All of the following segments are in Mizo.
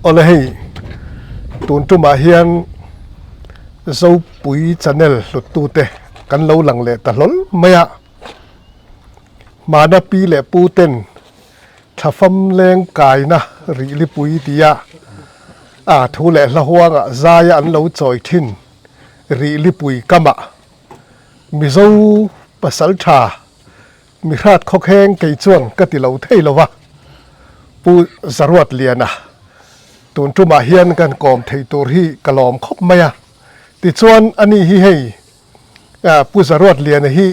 Awle hei tun tumah hian Zopui channel hluttute kan lo lang leh ta hlawl mai a, hmana pi leh pu ten thlafam leng kaina rihlipui tia a thu leh hla huangah zaia an lo chawi thin rihlipui kamah Mizo pasal tha Mi hrat khawkheng kei chuan ka ti lo thei lo va, Pu Zaruatliana, tun tumah hian kan kawm thei tur hi ka lawm khawp mai a. Tichuan ani hi hei Pu Zaruatliana hi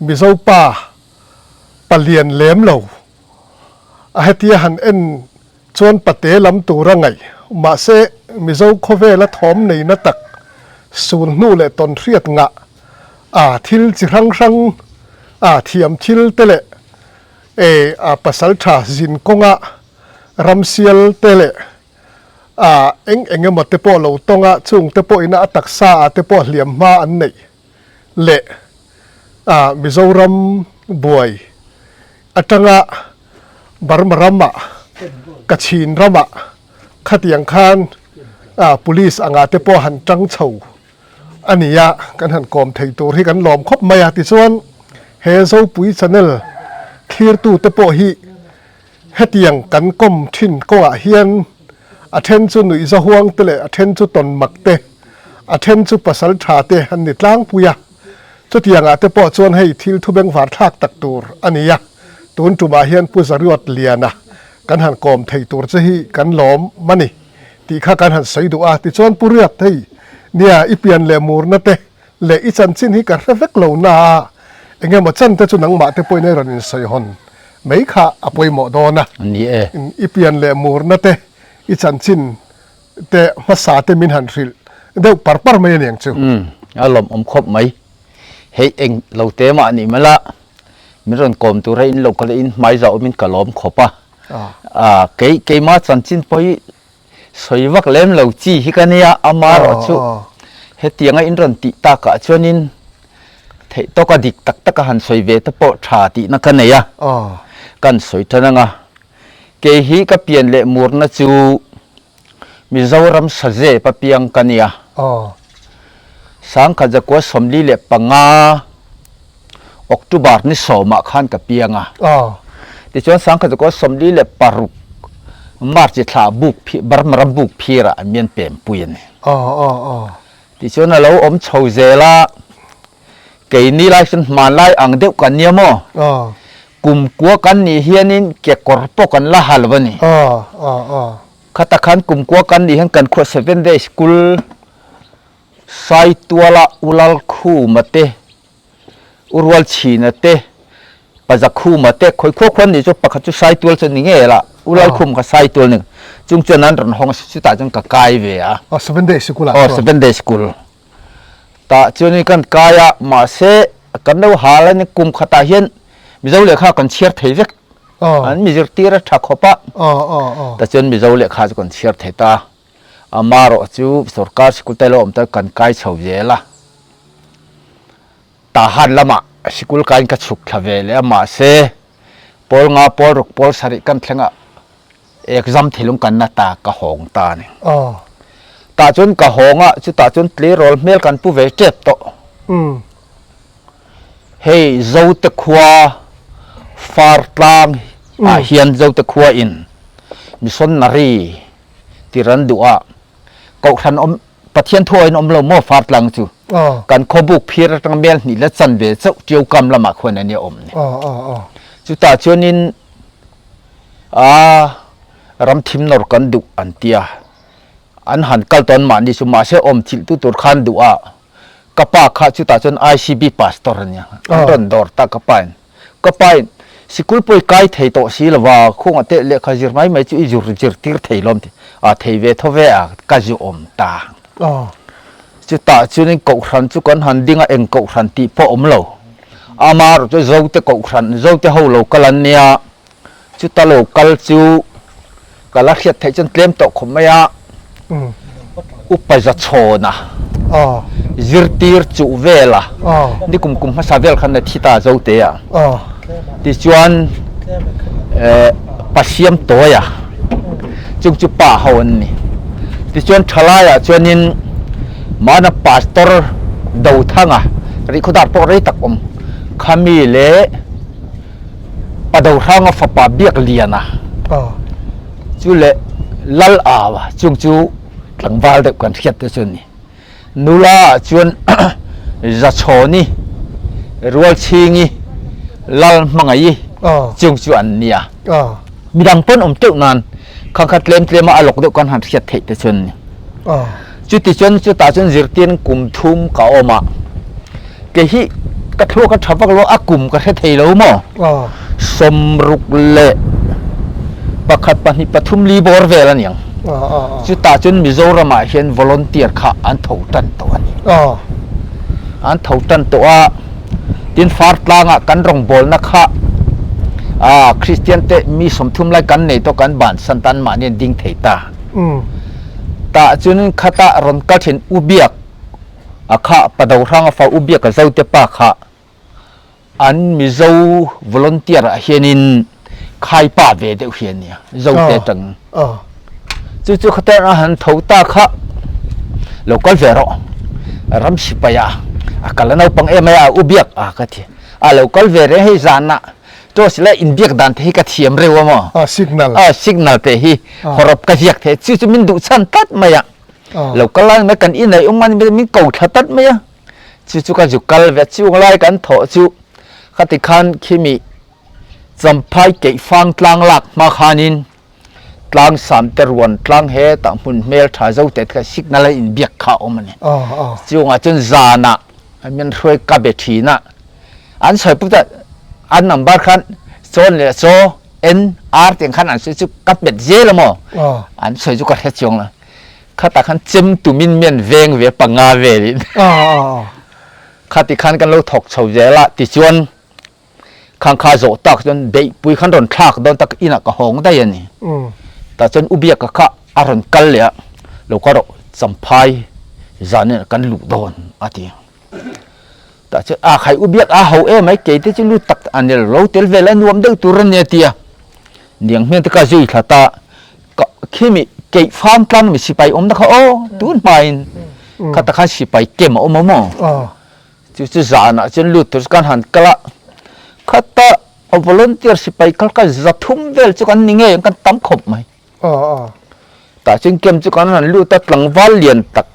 Mizo pa palian lem lo a hetia han en chuan pate lam tur a ngaih. Mahse Mizo khawvela thawm neina tak sul hnu leh tawn hriat ngah a thil chi hrang hrang a thiam thil te leh e a pasal tha zin kawnga ramsial te leh a eng eng emaw te pawh lo tawnga chung te pawhina a taksa ah te pawh hliam hma an neih leh a Mizoram buai atanga Burma ramah Kachin ramah khatiang khan a police angah te pawh han tang chho a ni a, kan han kawm thei tur hi kan lawm khawp mai a. Tichuan, he Zopui channel thlirtute pawh hi hetiang kan kawm thin kawngah hian a then chu nuihza huang te leh a then chu tawn mak te, a then chu pasal tha te an ni tlangpui a. Chutiangah te pawh chuan hei thil thu bengvar thlak tak tur a ni a, tun tumah hian Pu Zariawt Liana kan han kawm thei tur che hi kan lawm a ni. Tih kha kan han sawi duh a, tichuan Pu Riat hei nia i pian leh murna te leh i chanchin hi ka hre vek lo na a, eng emaw chan te chu nangmah te pawhin ei rawn insawi hawn mai kha a pawimawh dawn a. Ni e. I pian leh murna te, i chanchin te hmasa te min han hrilh deuh par par mai a ni ang chu. Umm, a lawmawm khawp mai. Hei eng lo te mah ni mala min rawn kawm tur a in lo kal a in hmai zau awmin ka lawm khawp a. A kei keima chanchin pawh hi sawi vak lem lo chi hi ka nia ama erawh chu hetianga in rawn tih takah chuanin theih tawka dik tak taka han sawi ve te pawh tha tihna ka nei a, kan sawi tan anga kei hi ka pian leh murna chu Mizoram Sazep a piang ka nia. Sangkhatzakua 45 October ni sawmah khan ka piang a. Tichuan Sangkhatzakua 46 March thla buk Burma ram buk phirah an mian pempui a ni. Tichuan a lo awm chho zel a, keini lai chuan hmanlai ang deuh kan nia maw? Kum kua kan nih hianin kekawr pawh kan la ha lo a ni. Khata khan kum kua kan nih hian kan khuah Seven Day School Saituala Ulal Khuma te, Urual Chhina te, Paza Khuma te khawi khua khuan nih chu pakhat chu Saitual chu ni ngei la, Ulal Khum kha Saitual ni chung chuan an rawn hawng a chutah chuan ka kai ve a. Aw Seven Day School ah chuan. Aw Seven Day School. Tah chuanin kan kai a, mahse kan lo hal a ni kum khatah hian Mizo lehkha kan chhiar thei vek. An mi zirtir a tha khawp a. Tah chuan Mizo lehkha chu kan chhiar thei ta. Amarawh chu sorkar sikul te lo awm ta kan kai chho zel a. Tahan lamah sikul kaiin ka chhuk thla ve leh a, mahse pawl nga pawl ruk pawl sarih kan thleng a exam thilung kan na ta ka hawng ta a ni. Tah chuan ka hawng a, chutah chuan tleirawl hmel kan pu ve tep tawh. Hei Zote khua Fartlang ah hian Zote khua in missionary tir an duh a, kohhran awm Pathian thu awin awm lo maw Fartlang chu kan khawbuk phir atanga mel hnih la chan ve chauh Tiaukam lamah khuan a nia awm ni. Chutah chuanin a ram thim nawr kan duh an tia an han kal tawn mahni chu mahse awm thilh tu tur khan duh a ka pa kha chutah chuan ICB pastor a nia an rawn dawr ta ka pa in ka pa in sikul pawh i kai thei tawh si lova khungah te lehkha zir mai mai chu i zir zir tir thei lawm ti a thei ve tho ve a ka zu awm ta chutah chuanin kohhran chu kan han ding a eng kohhran tih pawh awm lo ama erawh chu Zote kohhran Zote ho lo kal an nia Chuta lo kal chu ka la hriat theih chuan tlem tawh khawp mai a, upa za chhawn a, zirtir chuh vel a, ni kum kum hmasa vel khan a thi ta zo te a, tichuan Pasiam tawi a, Chung chu pa ho an ni. Tichuan thalaiah chuanin mahna Pastor Dothanga rihkhawdar pawh rei tak awm khami leh Pa Dohranga fapa Biakliana chu leh Lal Aua chung chu tlangval deuh kan hriat te chu a ni. Nula ah chuan Zachhawni, Rualchhingi, Lalhmangaih chung chu an nia. Midang pawn awm teuh nan khang kha tlem tlema a lawk deuh kan han hriat theih te chuan ni. Chuti chuan chutah chuan zirtir kum thum ka awm a, kei hi ka thluak a tha vak lo a kum ka hre thei lo maw? 61 2 3 li bawr vel a niang. Chutah chuan Mizoramah hian volunteer kha an tho tan tawh a ni. An tho tan tawh a, tin Fartlangah kan rawngbawlna kha Kristian te mi 30 lai kan nei tawh kan bansan tan mahni an ding thei ta. Tah chuan khata rawn kal thin U Biak a kha Pa Dohranga fa U Biak a Zote pa kha an Mizo volunteer ah hianin khai pa ve deuh hi a nia Zote atang chu chu khata a han tho ta kha lo kal ve rawh ram sipai ah a kal a naupang em mai a U Biak a ka ti a lo kal ve reng hei zanah Chaw sila inbiak dan te hi ka thiam reuh a maw? Ah, signal. Ah, signal te hi hawrawp ka ziak thei. Chu chu min duh chhan tlat mai a. Lo kal lai mai kan inneih awm a min ko thla tlat mai a. Chu chu ka zu kal ve chung lai kan thawh chu khati khan khimi Champhai keihfang tlang lak hma khanin tlang sam te ruan tlang he tah hmun hmel tha zo te kha signal a inbiak kha awm a ni. Chungah chuan zanah min hruai ka be thin a. An sawi put a an number khan chawn leh chaw N R tiang khan an sawi chu ka hmet zel a maw? An sawi chu ka hre chiang lo. Khatah khan chem tumin mi an veng ve panga velin. Khati khan kan lo thawk chho zel a tichuan Khang kha zawh tak chuan beihpui khan rawn thlak dawn tak inah ka hawng daih a ni. Tah chuan U Biaka kha a rawn kal leh a, lo ka rawh Champhai zan in kan luh dawn a ti. Tah chuan a khai U Biak a ho em mai kei te chu lut tak a ni lo tel vel a nuam deuh tur a ni a ti a. Niang hmel te ka zui thla ta ka khimi keih fam tlang mi sipai awmna kha aw tun hmain khata khan sipai kem a awm a maw? Chu chu zanah chuan lut tur chu kan han kal a, khata volunteer sipai kal kha 300 vel chu kan ni ngei ang kan tam khawp mai. Tah chuan camp chu kan han lut a, tlangval lian tak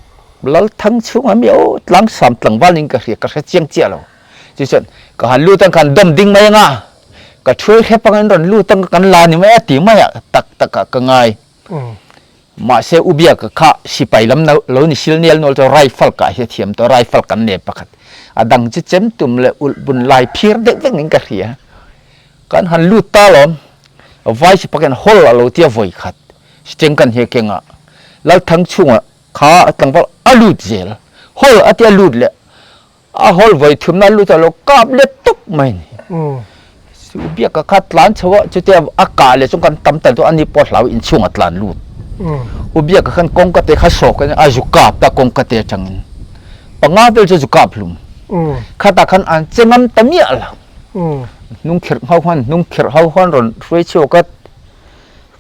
Lalthang chhungah mi aw tlangsam tlangval niin ka hria, ka hre chiang chiah lo. Chu chuan ka han lut ang ka han dawm ding mai ang a, ka thuai hrep ang in rawn lut ang kan la ni mai a ti mai a, tak takah ka ngai. Mahse U Biaka kha sipai lam lo ni sil nel nual chu rifle kah hi a thiam tawh, rifle kan nei pakhat. A dang chu chem tum leh ulh bun lai phir deuh vek niin ka hria. Kan han lut ta alawm, vai sipai hian hawl a lo tia vawi khat, steng kan hia kengah Lalthang chhungah kha tlangval a lut zel, hawl a tia lut leh A hawl vawi thumna lut a lo kap let tawp mai ni. Su biak ka kha tlan chho a, chutia a kah leh chuan kan tam tal chu ani pawh hlau inchhung a tlan lut. U biak ka khan kawngka te kha sawk in a zu kap ta kawngka te atangin. Panga vel chu zu kap hlum. Khatah khan an che ngam ta miah lo. Hnung khirh ho khan hnung khirh ho khan rawn hruai chhuak a,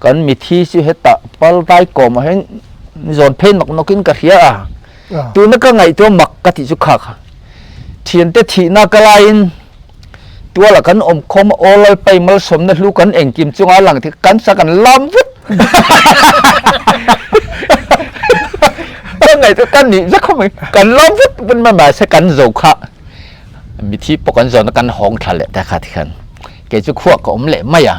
Kan mithi chu hetah pal dai kawmah hian zawn phei nawk nawkin ka hria a, tuna ka ngaihtuah mak ka tih chu kha kha. Thiante thihna ka laiin tualah kan awm khawm a, aw Lalpai malsawmna hlu kan engkim chunga lang thei kan sa kan lam vut. Ka ngaihtuah ka nih zek khawp mai, kan lam vut vut mai mahse kan zo kha mithi pawh kan zawn a kan hawng thla leh ta kha tikhan kei chu khuah ka awm leh mai a.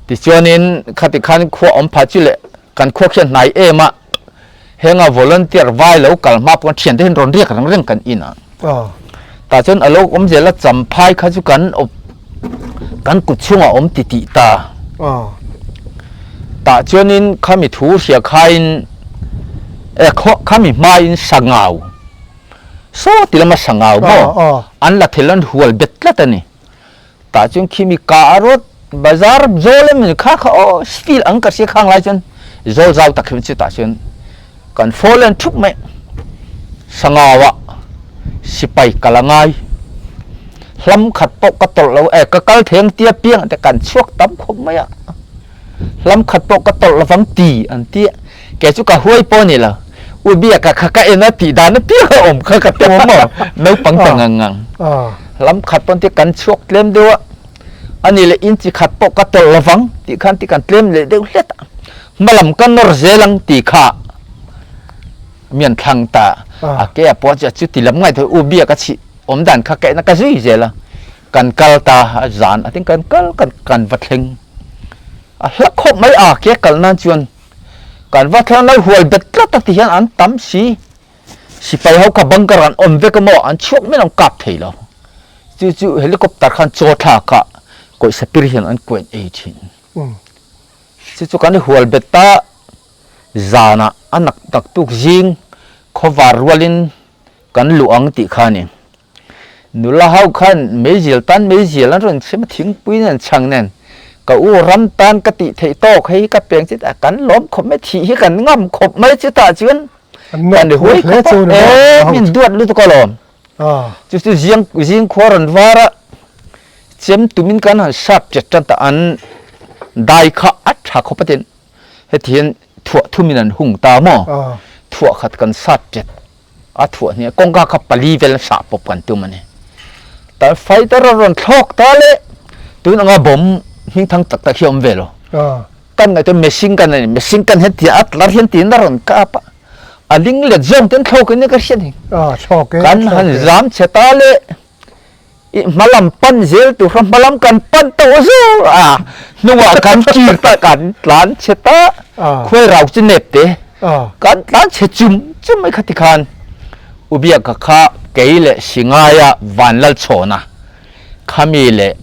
Tichuanin khati khan khua awm pha chu leh kan khua khian hnai em a, henga volunteer vai lo kal hma pawh thiante hian rawn riak reng reng kan in a. Tah chuan a lo awm zel a, champhai kha chu kan awp kan kut chhungah awm ti tih ta. Tah chuanin khami thu hria khain e khami hmain sangau saw ti lama sangau maw an la thel an hual bet tlat a ni. Tah chuan khimi ka a rawt bazar zawl em ni kha kha aw steel ang ka hria khang lai chuan zawl zau tak hi chu tah chuan kan fall en thup mai sangau ah sipai kal a ngai hlam khat pawh ka tawlh lo e ka kal theng tia piang te kan chhuak tam khawp mai a. Hlam khat pawh ka tawlh lovang ti an ti a, kei chu ka huai pawh a ni lo. U Biaka kha ka en a tih dan apiang a awm kha ka tum a maw, naupang ta ngang ngang. Hlam khat pawh an ti a, kan chhuak tlem deuh a, a ni leh inchi khat pawh ka tawlh lovang tih khan ti kan tlem leh deuh hlet a, hmalam ka nawr zel ang tih kha mi an thlang ta. A ke a pawh a chuti lam ngaihtuah U Biaka chhih awm dan kha ka en a, ka zui zel a. Kan kal ta a zan a tin kan kal kan kan va thleng a hla khawp mai a ke kal nan chuan kan va thleng lo hual bet tlat a ti hian an tam si sipai ho kha bunker an awm vek emaw an chhuak mai lo an kap thei lo chu chu helicopter khan chaw thla kha kawihsa pir hian an kuain ei thin chu chu kan hual bet ta zanah a nak tak tuk zing khawvar rualin kan luh ang tih kha a ni. Nula ho khan meizial tan meizial an rawn chhem a, thingpui nen chhang nen ka u ram tan ka tih theih tawk hei ka peng chutah kan lawm khawp mai thih hi kan ngam khawp mai chutah chuan kan huai khawp a e min duat lutuk alawm chu chu ziang zing khua rawn var a chem tumin kan han sap chet tan ta an dai kha a tha khawp a tin heti hian thuah thumin an hung ta maw thuah khat kan sat chet A thuah hniah kawngka kha pali vel sah pawp kan tum a ni. Tal fighter a rawn thlawk ta le tun anga bomb hmingthang tak tak hi a awm ve lo. Kan ngaihtuah machine gun a ni, machine gun hian tia a tlar hian tiin a rawn kap a, a ling let zawng ten thlawk in ka hriat hi. Kan han zam chhe ta le i hmalam pan zel tur kha hmalam kan pan tawh zawk a, hnungah kan kir ta kan tlan chhe ta, khuai rau chu nep te kan tlan chhe chum chum mai kha tikhan U Biaka kha kei leh Singaia Vanlalchhawna khami leh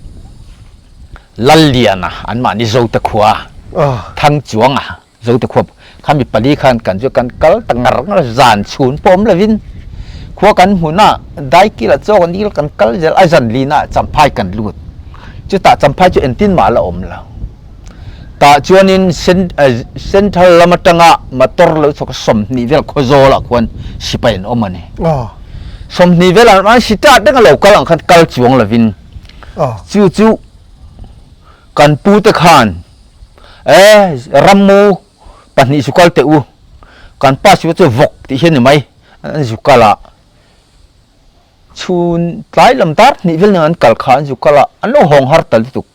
Lalliana anmahni Zote khua Thangchuanga Zote khuap khami pali khan kan chu kan kal ta ngar ngar zan chhun pawh awm lovin khua kan hmun a daikil a chaw kan dil kan kal zel a zan lin ah champhai kan lut chutah champhai chu entin mah la awm lo tah chuanin central lam atanga motor lo chhuak 20 vel khawzawl ah khuan sipai an awm a ni 20 vel an sitar reng a lo kal ang khan kal chuang lovin chu chu kan pute khan E, rammu pahnih zu kal teh u, kan pa chu chu vawk tih hian ni mai, an zu kal a, chhun tlai lam dar hnih vel nen an kal kha an zu kal a, an lo hawng har ta lutuk,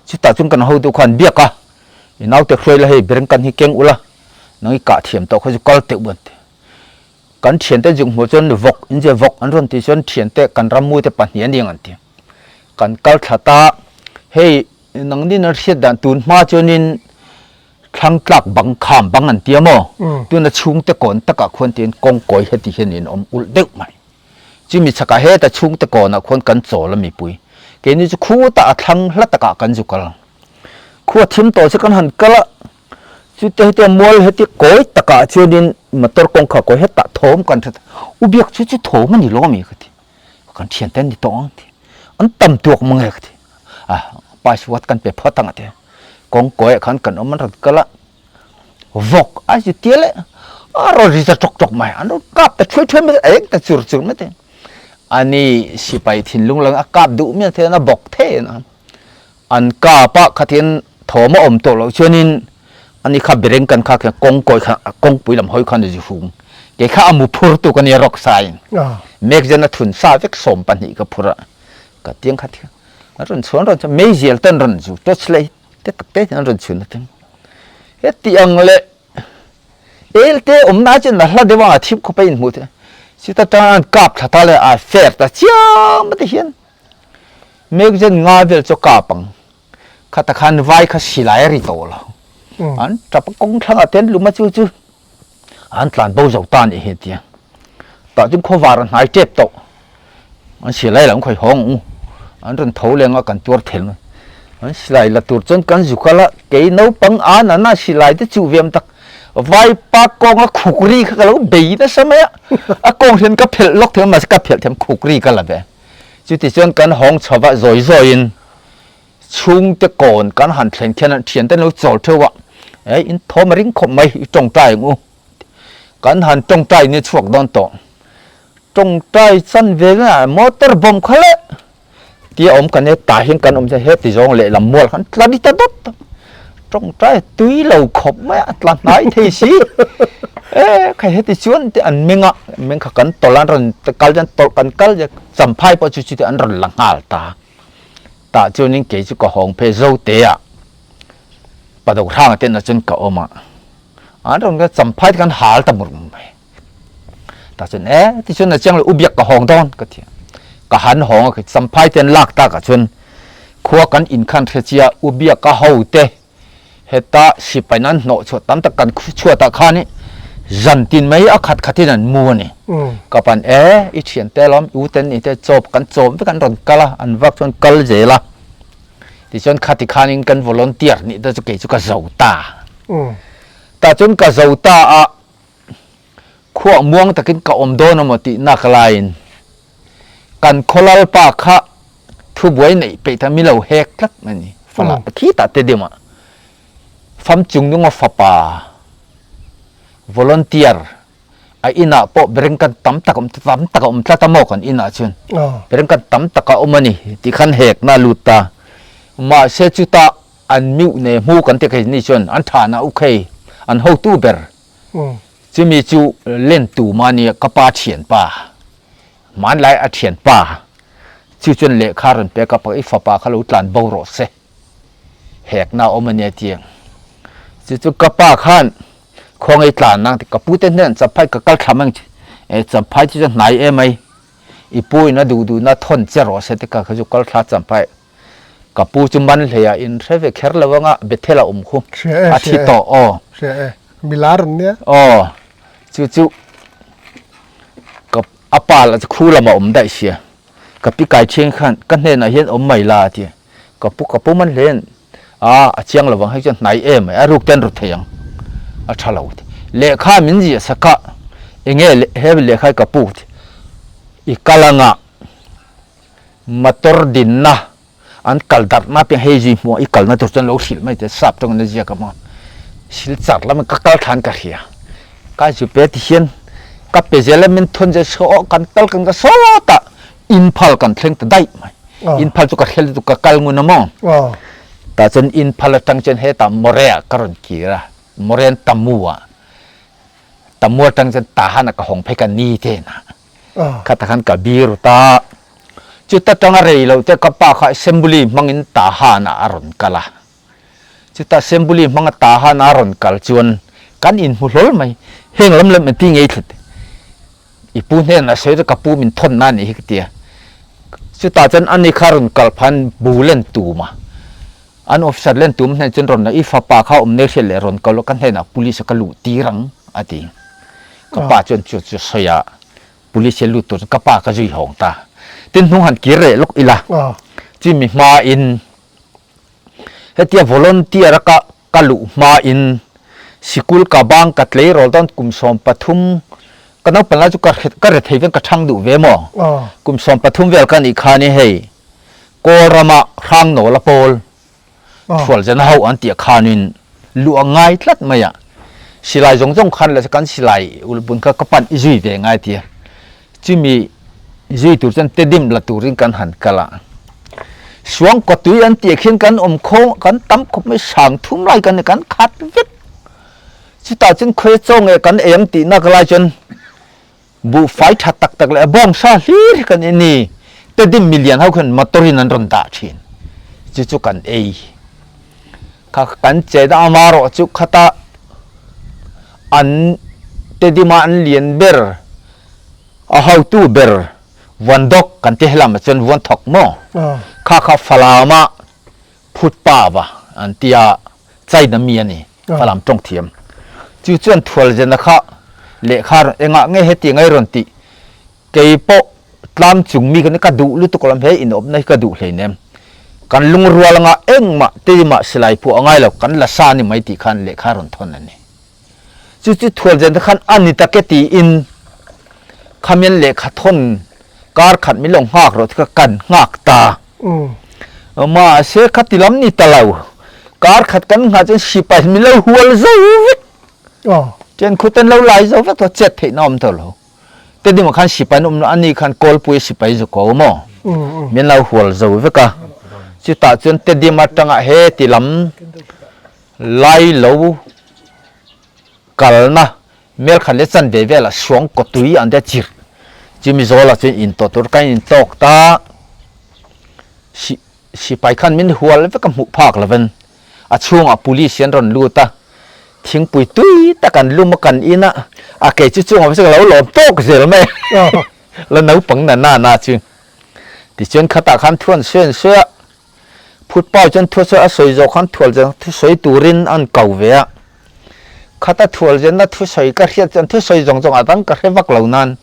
chutah chuan kan hotu khan biak a, i naute hruai la hei bereng kan hi keng ula, nang i kah thiam tawh kha zu kal teh u an ti. Kan thiante zuk hmuh chuan vawk in che vawk an rawn tih chuan thiante kan rammu te pahnih a ni ang an ti. Kan kal thla ta, hei Nangnin an hriat dan tun hma chuanin thlang tlak bang kham bang an tia maw? Tuna chhungte kawn takah khuan tiin kawng kawi heti hian in awm ulh deuh mai. Chumi chhakah heta chhungte kawnah khuan kan chawl a mipui. Keini chu khutah a thlang hla takah kan zu kal. Khua thim tawh chu kan han kal a, chute heti mual heti kawi takah chuanin motor kawngkhar kawi hetah thawm kan hre ta. U biak chu chu thawm a ni lo ami ka ti. Kan thiante an ni tawh ang ti. An tam tuak mang e ka ti. A password kan pe phawt ang a ti. Kawng kawiah khan kan awm an rawn kal a, vawk a zu tia leh a rawn ri ta tawk tawk mai. An rawn kap ta thuai thuai mai a eng ta chur chur mai te. Ani sipai thinlung lang a kap duh miah thei a bawk thei a. An kap a khatin thawm a awm tawh loh chuanin ani kha bereng kan kha khian kawng kawi kha kawngpui lam hawi khan a zu hung. Kei kha a mu phur tu ka nia rawk sain mek zen a thun sa vek 12 ka phur a ka tiang kha thian an rawn chhuan rawn chhuan meizial ten rawn zu torch light te tak te an rawn chhun a teng heti ang leh el te awmna chuan a hla deuh a thim khawp a inhmuh theih chuta tang an kap thla ta leh a fer ta chiam a ti hian mek zen nga vel chu kap ang khata khan vai kha silai a ri tawh lo an tap kawng thlangah te an lum a chu chu an tlan bo zo ta nih hi tia tah chuan khawvar a hnai tep tawh an silai lam khawi hawng u an rawn tho leng a kan tuar thel mai an silai la tur chuan kan zu kal a kei naupang a nana silai te chuh ve am tak vai pa kawng a khuk ri kha ka lo bei nasa mai a a kawng hian ka phelh lawk thei a mahse ka phelh thiam khuk ri ka la ve chuti chuan kan hawng chho va zawi zawiin Chhungte kawn kan han thlen khian an thiante an lo chawl theuh a, e in thawm a ring khawp mai i tawngtai ang u, kan han tawngtai ni chhuak dawn tawh, tawngtai chan ve na motor bomb kha le tia awm kan e tah hian kan awm chuan heti zawng lehlam mual khan tla ni ta dawt a, tawngtai tui lo khawp mai a tla hnai thei si e khai heti chuan te an meng a meng kha kan tawlh an rawn kal chuan tawlh kan kal zia champhai pawh chu chuti an rawn la nghal ta tah chuanin kei chu ka hawng phei zo te ah pado hrang te na chuan ka awm a an rawn ka champhai te kan hal ta mur mai tah chuan e tichuan a chiang lo u biak ka hawng dawn ka ti a ka han hawng a champhai te an lak tak ah chuan khua kan inkhan hre chia u biak a ho te heta sipai nan hnawh chhuah tam tak kan chhuat ah khan i zan tin mai a khat khat in an mu a ni ka pan e i thian te lawm u ten ni te chawp kan chawm vek an rawn kal a an vak chuan kal zel a tichuan khati khanin kan volunteer nih te chu kei chu ka zo ta tah chuan ka zo ta a Khuah muang takin ka awm dawn amaw tih nak laiin kan khaw lalpa kha thubuai neih peih ta mi lo hek tlat a ni. Fala khitah te deuh ah fam chung nunga fapa volunteer a inah pawh berengkan tam tak awm tam tak a awm tlat a maw kan inah chuan berengkan tam tak a awm a ni tih khan hekna a lut ta. Mahse chutah an miuh ne hmu kan ti kei ni chuan an thahna u khei an hotu ber Chumi chu len tu mahni ka pa thianpa, hmanlai a thianpa chu chuan lehkha rawn pek a, i fapa kha lo tlan bo rawh se, hekna a awm a nia tih ang. Chu chu ka pa khan khawngaih tlan ang tih ka pute hnen champhai ka kal thlam ang chi, e champhai chu chuan hnai em ai, i pu in a duh duhna thawn che rawh se ti ka kha chu kal thla champhai. Ka pu chu man hlei ah in hre ve kher lo anga Bethel a awm khu a thi tawh aw. Hria e, milar an nia. Aw, chu chu ka a pa lah chu khu lamah awm daih sia. Ka pi kai thiang khan ka hnenah hian awm mai la a ti. Ka pu ka pu man hlein a a chiang lo vang hei chuan hnai em mai a ruk te an ru thei ang a tha lo ti. Lehkha min ziah sak a enge he lehkha hi ka pu ti i kal anga. Motor dinna an kal darhna piang hei zui hmuh i kalna tur chuan lo hrilh mai teh sap tawngin a ziak a maw silchar lam ka kal thlan ka hria ka zu pe ti hian ka pe zel a min thawn zel saw kan kal kan ka sawtah Imphal kan thleng ta daih mai Imphal chu ka hrel lutuk ka kal ngun a maw tah chuan Imphal atang chuan hetah Moreh ah ka rawn kir a Moreh an Tamu ah Tamu atang chuan Tahan ah ka hawng phei ka ni te na. Kha khan ka bir ta. Chuta tanga rei lo te ka pa kha assembly hmangin Tahan ah a rawn kal a. Chuta assembly hmanga Tahan a rawn kal chuan kan inhmu hlawl mai. Heng lam lam ti ngei thlet. I pu hnenah sawi chu ka pu min thawn na anih hi ka ti a. Chutah chuan ani kha rawn kal phan bu len tum a. An officer len tum hnen chuan rawn la i fapa kha awm nei hriat leh rawn kal ka hnenah police a ka luh tir ang a ti. Ka pa chuan chu chu sawi a police hi a lut tur chuan ka pa ka zui hawng ta. Tin hnung han kir leh lawk ila chi mi hma in hetia volunteer a ka ka luh hma in sikul ka bang ka tleirawl dawn kum 13 ka naupang lai chu ka ka re thei vel ka thang duh ve maw kum 13 vel ka nih khan i hei Kawl rama Hrangnawla pawl Thualzena ho an tih khanin luh a ngai tlat mai a, silai zawng zawng khan leh kan silai ulhbun kha ka pan i zui ve ngai tia chumi zui tur chuan tedim la turin kan han kal a, Suang kawtui an tih khian kan awm kho kan tam khawp mai sang thum lai kan kan khat vek chutah chuan khawi chaw nge kan ei ang tih nak lai chuan Buhfai tha tak tak leh bawngsa hlir hi kan en i, Tedim milian ho khan motor in an rawn dah thin. Chu chu kan ei. Kha kan che na amarawh chu khata an Tedima an lian ber a hotu ber Vuandawk kan ti helam ah chuan Vuanthawk maw? Kha kha Falam ah Phutpa va an tia China mi a ni, Falam tawng thiam. Chu chuan Thualzena kha lehkha rawn engah nge heti ngai rawn tih kei pawh tlang chung mi ka duh lutuk lam he inawpna hi ka duh hleinem. Kan lungrual anga engmah teimah silai phuah a ngai lo, kan la sa ni mai tih khan lehkha rawn thawn a ni. Chu chu Thualzena khan a ni tak e tiin khamian lehkha thawn kar khat min lo nghak rawh ti kha kan nghak ta. Mahse khati lam ni ta lo. Kar khat kan nghah chuan sipai min lo hual zo vek. Chuan khut an lo lai zo vek tawh chet theihna awm tawh lo. Te ding ah khan sipai an awm lo ani khan kawlpui sipai zu ko maw. Min lo hual zo vek a. Chutah chuan Tedim atanga he ti lam. Lai lo kalna Melkhat leh chanve velah suang kawtui an tia chirh chumi zawlah chuan intawh tur kan intawk ta. Si sipai khan min hual vek a hmuh phak lovin a chhungah police hi an rawn lut a, thingpui tui tak an lum a kan in a, a kei chu chungah pawh chuan ka lo lawm tawk zel mai a, la naupang na na na chu. Tichuan khatah khan thu an sawi an sawi a, Phut pau chuan thu sawi a sawi zawh khan thual zen thusawi turin an ko ve a, khata thual zenna thusawi ka hriat chuan thusawi zawng zawng a dang ka hre vak lo nan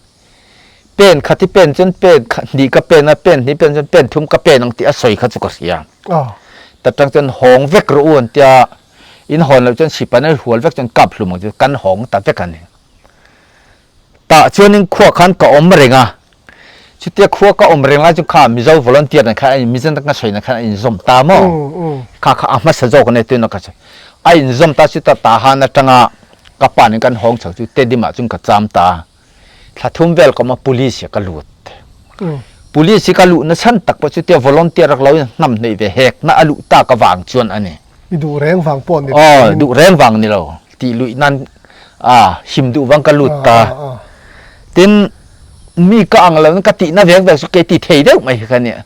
pen khati pen chuan pen hnih ka pen a, pen hnih pen chuan pen thum ka pen ang tih a sawi kha chu ka hria. Ta tang chuan hawng vek rawh u an tia, in hawn loh chuan sipai nan hual vek chuan kap hlum ang chu kan hawng ta vek a ni. Tah chuanin khua khan ka awm reng a, chutia khua ka awm reng lai chu kha Mizo volunteer nen khan a in Mizo ka sawi nen khan a inzawm ta maw? Kha kha a hmasa zawk a nia tuna ka sawi. A inzawm ta chu ta Tahan atanga ka pa nen kan hawng chho chu Tedim ah chuan ka cham ta a, thla thum vel ka awm a Police ah ka lut. Police hi ka luh na chhan tak pawh chutia volunteer a lo in hnam hnaih ve hek na a luh tak avang chuan a ni. I duh reng vang pawh ni Aw, duh reng vang ni lo. Tih luih nan a him duh vang ka lut ta. Tin, mi ka ang lo ka tihna vek vek chu kei ti thei deuh mai hi ka nia.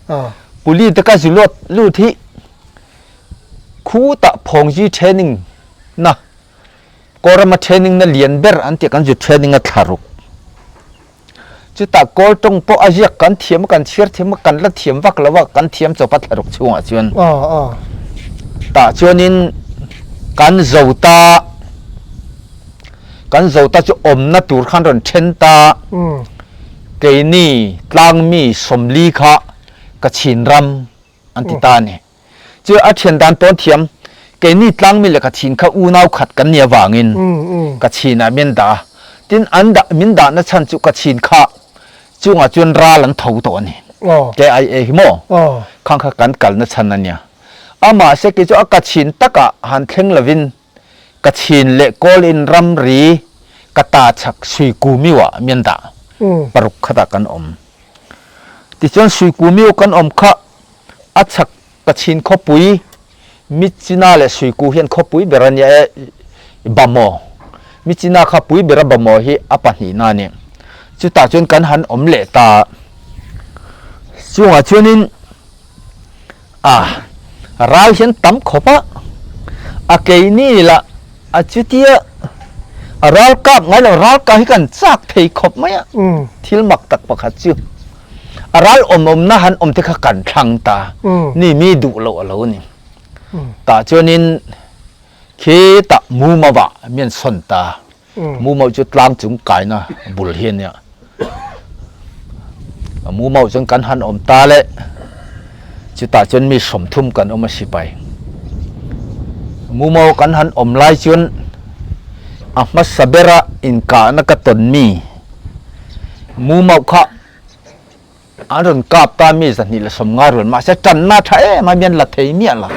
Puli te ka zu lut lut hi khutah phawngzi training na Kawrama training na lian ber an tih kan zu training a thla ruk. Chutah kawl tawng pawh a ziak kan thiam a, kan chhiar thiam a, kan la thiam vak lo a, kan thiam chawp a thlaruk chhungah chuan. Tah chuanin kan zo ta, kan zo ta chu awmna tur khan rawn then ta, keini tlangmi sawmli kha ka chhin ram an ti ta a ni. Chu a thian dan tawn thiam, keini tlangmi leh ka chin kha unau khat kan nih avangin ka chinah min dah a, tin an dah min dahna chhan chu ka chin kha chungah chuan ral an tho tawh a ni. KIA hi maw? Khang kha kan kalna chhan a nia. Amah se kei chu a ka chin takah han thleng lovin ka chin leh kawl in ramri ka ta chhak Suikumiuah min dah paruk khatah kan awm. Tichuan Suikumiu kan awm kha A chhak Kachin khawpui Myitkyina leh Suiku hian khawpui ber a nia e, Bamaw. Myitkyina kha pui ber a Bamaw hi a pahnihna a ni. Chutah chuan kan han awm leh ta. Chungah chuanin a ral hian tam khawp a, a keini lah a chutia a ral kap ngai lo, ral kah hi kan chak thei khawp mai a, thil mak tak pakhat chu. A ral awm awmna han awm te kha kan thlang ta ni mi duh loh a lo ni. Tah chuanin khi tah Mumau-ah mi an sawn ta. Mumau chu tlang chung kaina bul hi a nia. Mumau chuan kan han awm ta le chutah chuan mi sawmthum kan awm a sipai. Mumau kan han awm lai chuan a hmasa bera inkahna ka tawn mi Mumau kha an rawn kap ta mi 250 rual mahse tanna tha em a mian la thei miah lo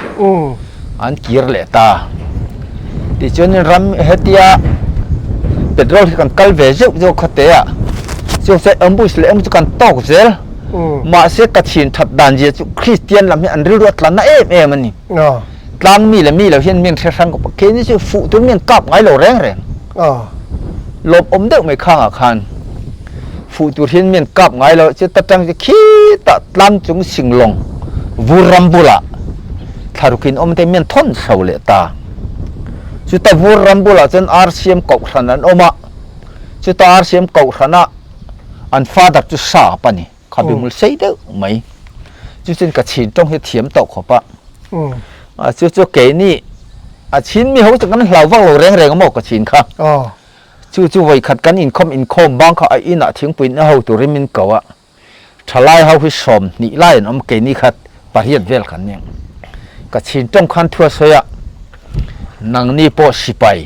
an kir leh ta tichuanin ram hetia petrol hi kan kal ve zeuh zeuh kha te ah chuan se ambush leh emaw chu kan tawk zel mahse ka chhin that dan zia chu Kristian lam hi an rilru a tlanna em em a ni tlang mi leh mi lo hian mi an hre hrang khawp a keini chu fuh tur mi an kap ngai lo reng reng lawm awm deuh mai khangah khan. Fuh tur hian mi an kap ngai lo, chuta tang chu khitah tlang chung singlawng vur ram bulah thlaruk in awm te mi an thawn chho leh ta. Chuta vur ram bulah chuan RCM kohhran an awm a, chuta RCM kohhrana an father chu sap a ni, khabe hmul sei deuh mai. Chu chuan ka chhin tawng hi thiam tawh khawp a, a chu chu keini a chhin mi ho chu kan hlau vak lo reng reng a maw ka chhin kha. Chu chu vawikhat kan inkhawm inkhawm bang kha a inah thingpui na ho turin min ko a, thalai ho hi 20 lai an awm keini khat pariat vel kan ning. Ka chhin tawng khan thu a sawi a, nangni pawh sipai,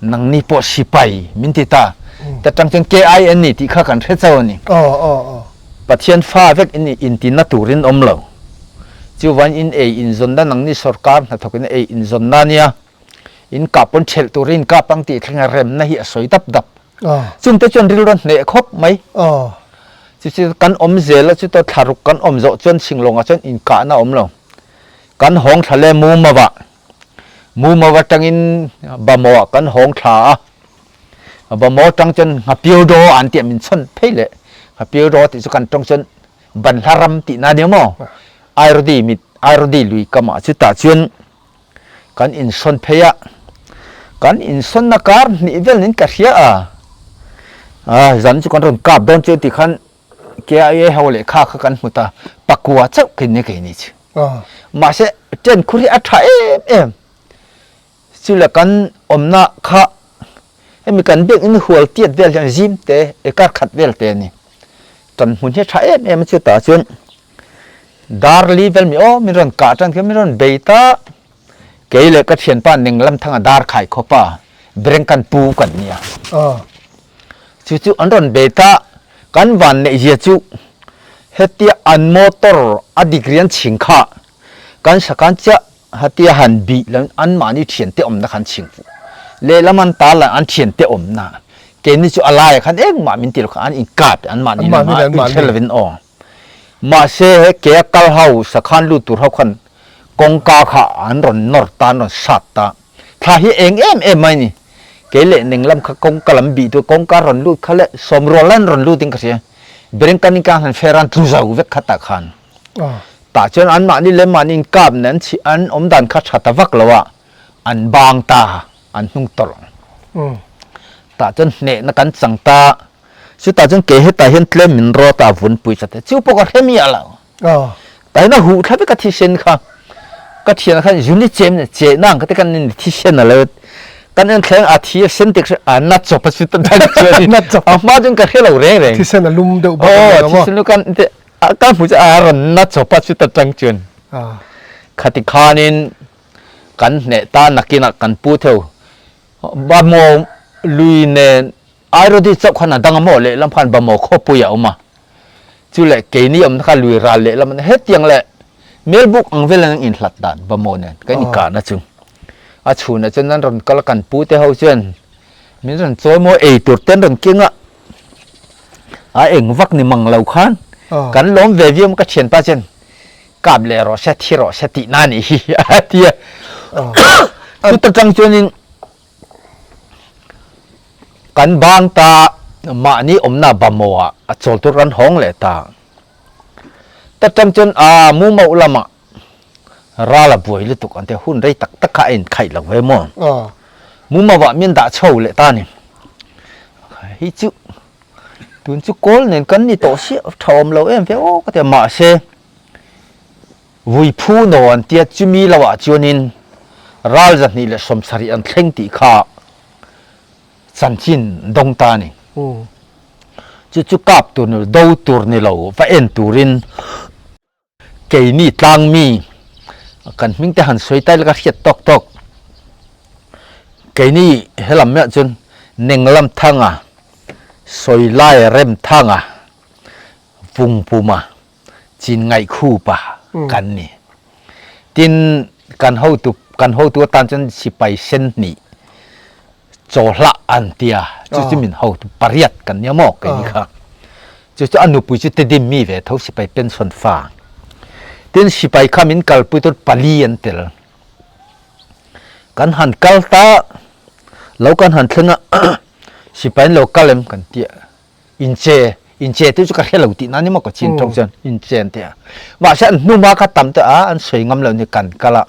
nangni pawh sipai min ti ta, ta tang chuan KIN ni tih kha kan hre chauh a ni. Pathian fa vek in intina turin awm lo. Chuvain in ei inzawnna nangni sorkar hnathawkin ei inzawnna nia. In kah pawn ṭhelh turin in kap ang tih thlenga remna hi a sawi dap dap. Chungte chuan rilru a hneh khawp mai. Chu chu kan awm zel a, chuta thlaruk kan awm zawh chuan Singlawngah chuan inkahna a awm lo. Kan hawng thla le mum avah. Mumaw atangin Bamaw ah kan hawng thla a, Bamaw atang chuan Nghapiodaw an tih ah min chhawn phei leh. Nghapiodaw tih chu kan tawng chuan Banhla ram tihna a nia maw? Airodi mit, Airodi lui kam ah chutah chuan kan insawn phei a, kan insawnna kar hnih vel niin ka hria a, a zan chu kan rawn kap dawn chu ti khan KIA ho leh kha kha kan hmu ta, pakua chauh kei ni kei ni chu. Mahse tent khur hi a tha em em, chu le kan awmna kha hemi kan biak in hual tiat vel hian zim te ekar khat vel te a ni, tan hmun hi a tha em em a chutah chuan Darli vel mi aw min rawn kah tan khian min rawn bei ta, kei leh ka thianpa Ning lam thanga dar khai khawpa Breng kan pu kan nia. Chu chu an rawn bei ta, kan van neih zia chu hetia an motor a degree an chhing kha kan sakan chiah hetia han bih lo in anmahni thiante awmna kha an chhing fuh. Lehlam an tal lah an thiante awmna keini chu a laiah khan engmah min ti lo kha an inkap anmahni lamah inhre lovin aw. Mahse he ke a kal ho sakhan lut tur ho khan kawngka kha an rawn nawr ta, an rawn sat ta. Thla hi eng em em mai ni. Kei leh ning lam kha kawngka lam bih tur kawngka rawn lut kha leh sawmrual an rawn lut in ka hria. Berengkan in ka han fer an tlu zo vek kha tah khan. Tah chuan anmahni leh mahni inkap nen an chhi an awm dan kha tha ta vak lo a, an bang ta, an hnung tawlh. Tah chuan hnehna kan chang ta. Chutah chuan kei hetah hian tlem min rawt a vun pui chat e, chu pawh ka hre miah lo. Tah hian a huh thla vek a thisen kha. Ka thian khan zun i chem nen che nang kha te kan in thisen a lo kan en thleng a thi a sen tek a na chawp a chu ta dan chuan a hma chuan ka hre lo reng reng. Thisen a lum deuh bawk a ni thisen lu kan te ka hmu chu a rawn na chawp a chu ta tang chuan. Khati khanin kan hneh ta nakinah kan pu theu Bamaw lui nen Airodi chauh khan a dang a maw lehlam khan Bamaw khawpui a awm a, chu leh keini awmna kha lui ral lehlam a ni. Hetiang leh Melbuk ang velan an inhlat dan Bamaw nen kan inkahna chu a chhunah chuan an rawn kal a, kan pute ho chuan min rawn chawi maw ei tur te an rawn keng a, a eng vak ni mang lo khan kan lawm ve viau ka thianpa chuan kap leh rawh se thi rawh se tihna a nih hi a ti a, chuta tang chuanin Kan bang ta mahni awmna Bamaw ah a chawl tur kan hawng leh ta. Ta tang chuan a Mumauh lamah ral a buai lutuk an ti a, hun rei tak tak kha a inkhaih lo ve maw. Mumauh ah min dah chho leh ta ni. Hei chu tun chu kawl nen kan ni tawh siah tha awm lo em ve aw ka ti a, mahse Vui phu naw an tia chumi lo ah chuanin ral 270 an thleng tih kha chanchin dawng ta a ni. Chu chu kap tur ni lo, do tur ni lo, va en turin keini tlangmi kan hming te han sawi ta ila ka hriat tawk tawk. Keini helam meuh chuan Nenglam Thanga, Sawilai Remthanga, Vungpuma, chin ngaih khupa kan ni. Tin, kan hotu kan hotu atan chuan sipai sen hnih chaw hlah an tia, chu chu min hotu pariat kan nia maw kei ni kha. Chu chu a nupui chu Tedim mi ve tho sipai pension fa. Tin, sipai kha min kalpui tur pali an tel. Kan han kal ta, lo kan han thleng a, sipai an lo kal em kan tia. Inche, inche te chu ka hre lo tih na ni maw ka chin tawk chuan inche an ti a. Mahse an hnuma kha tam te a an sawi ngam lo ni kan kal a.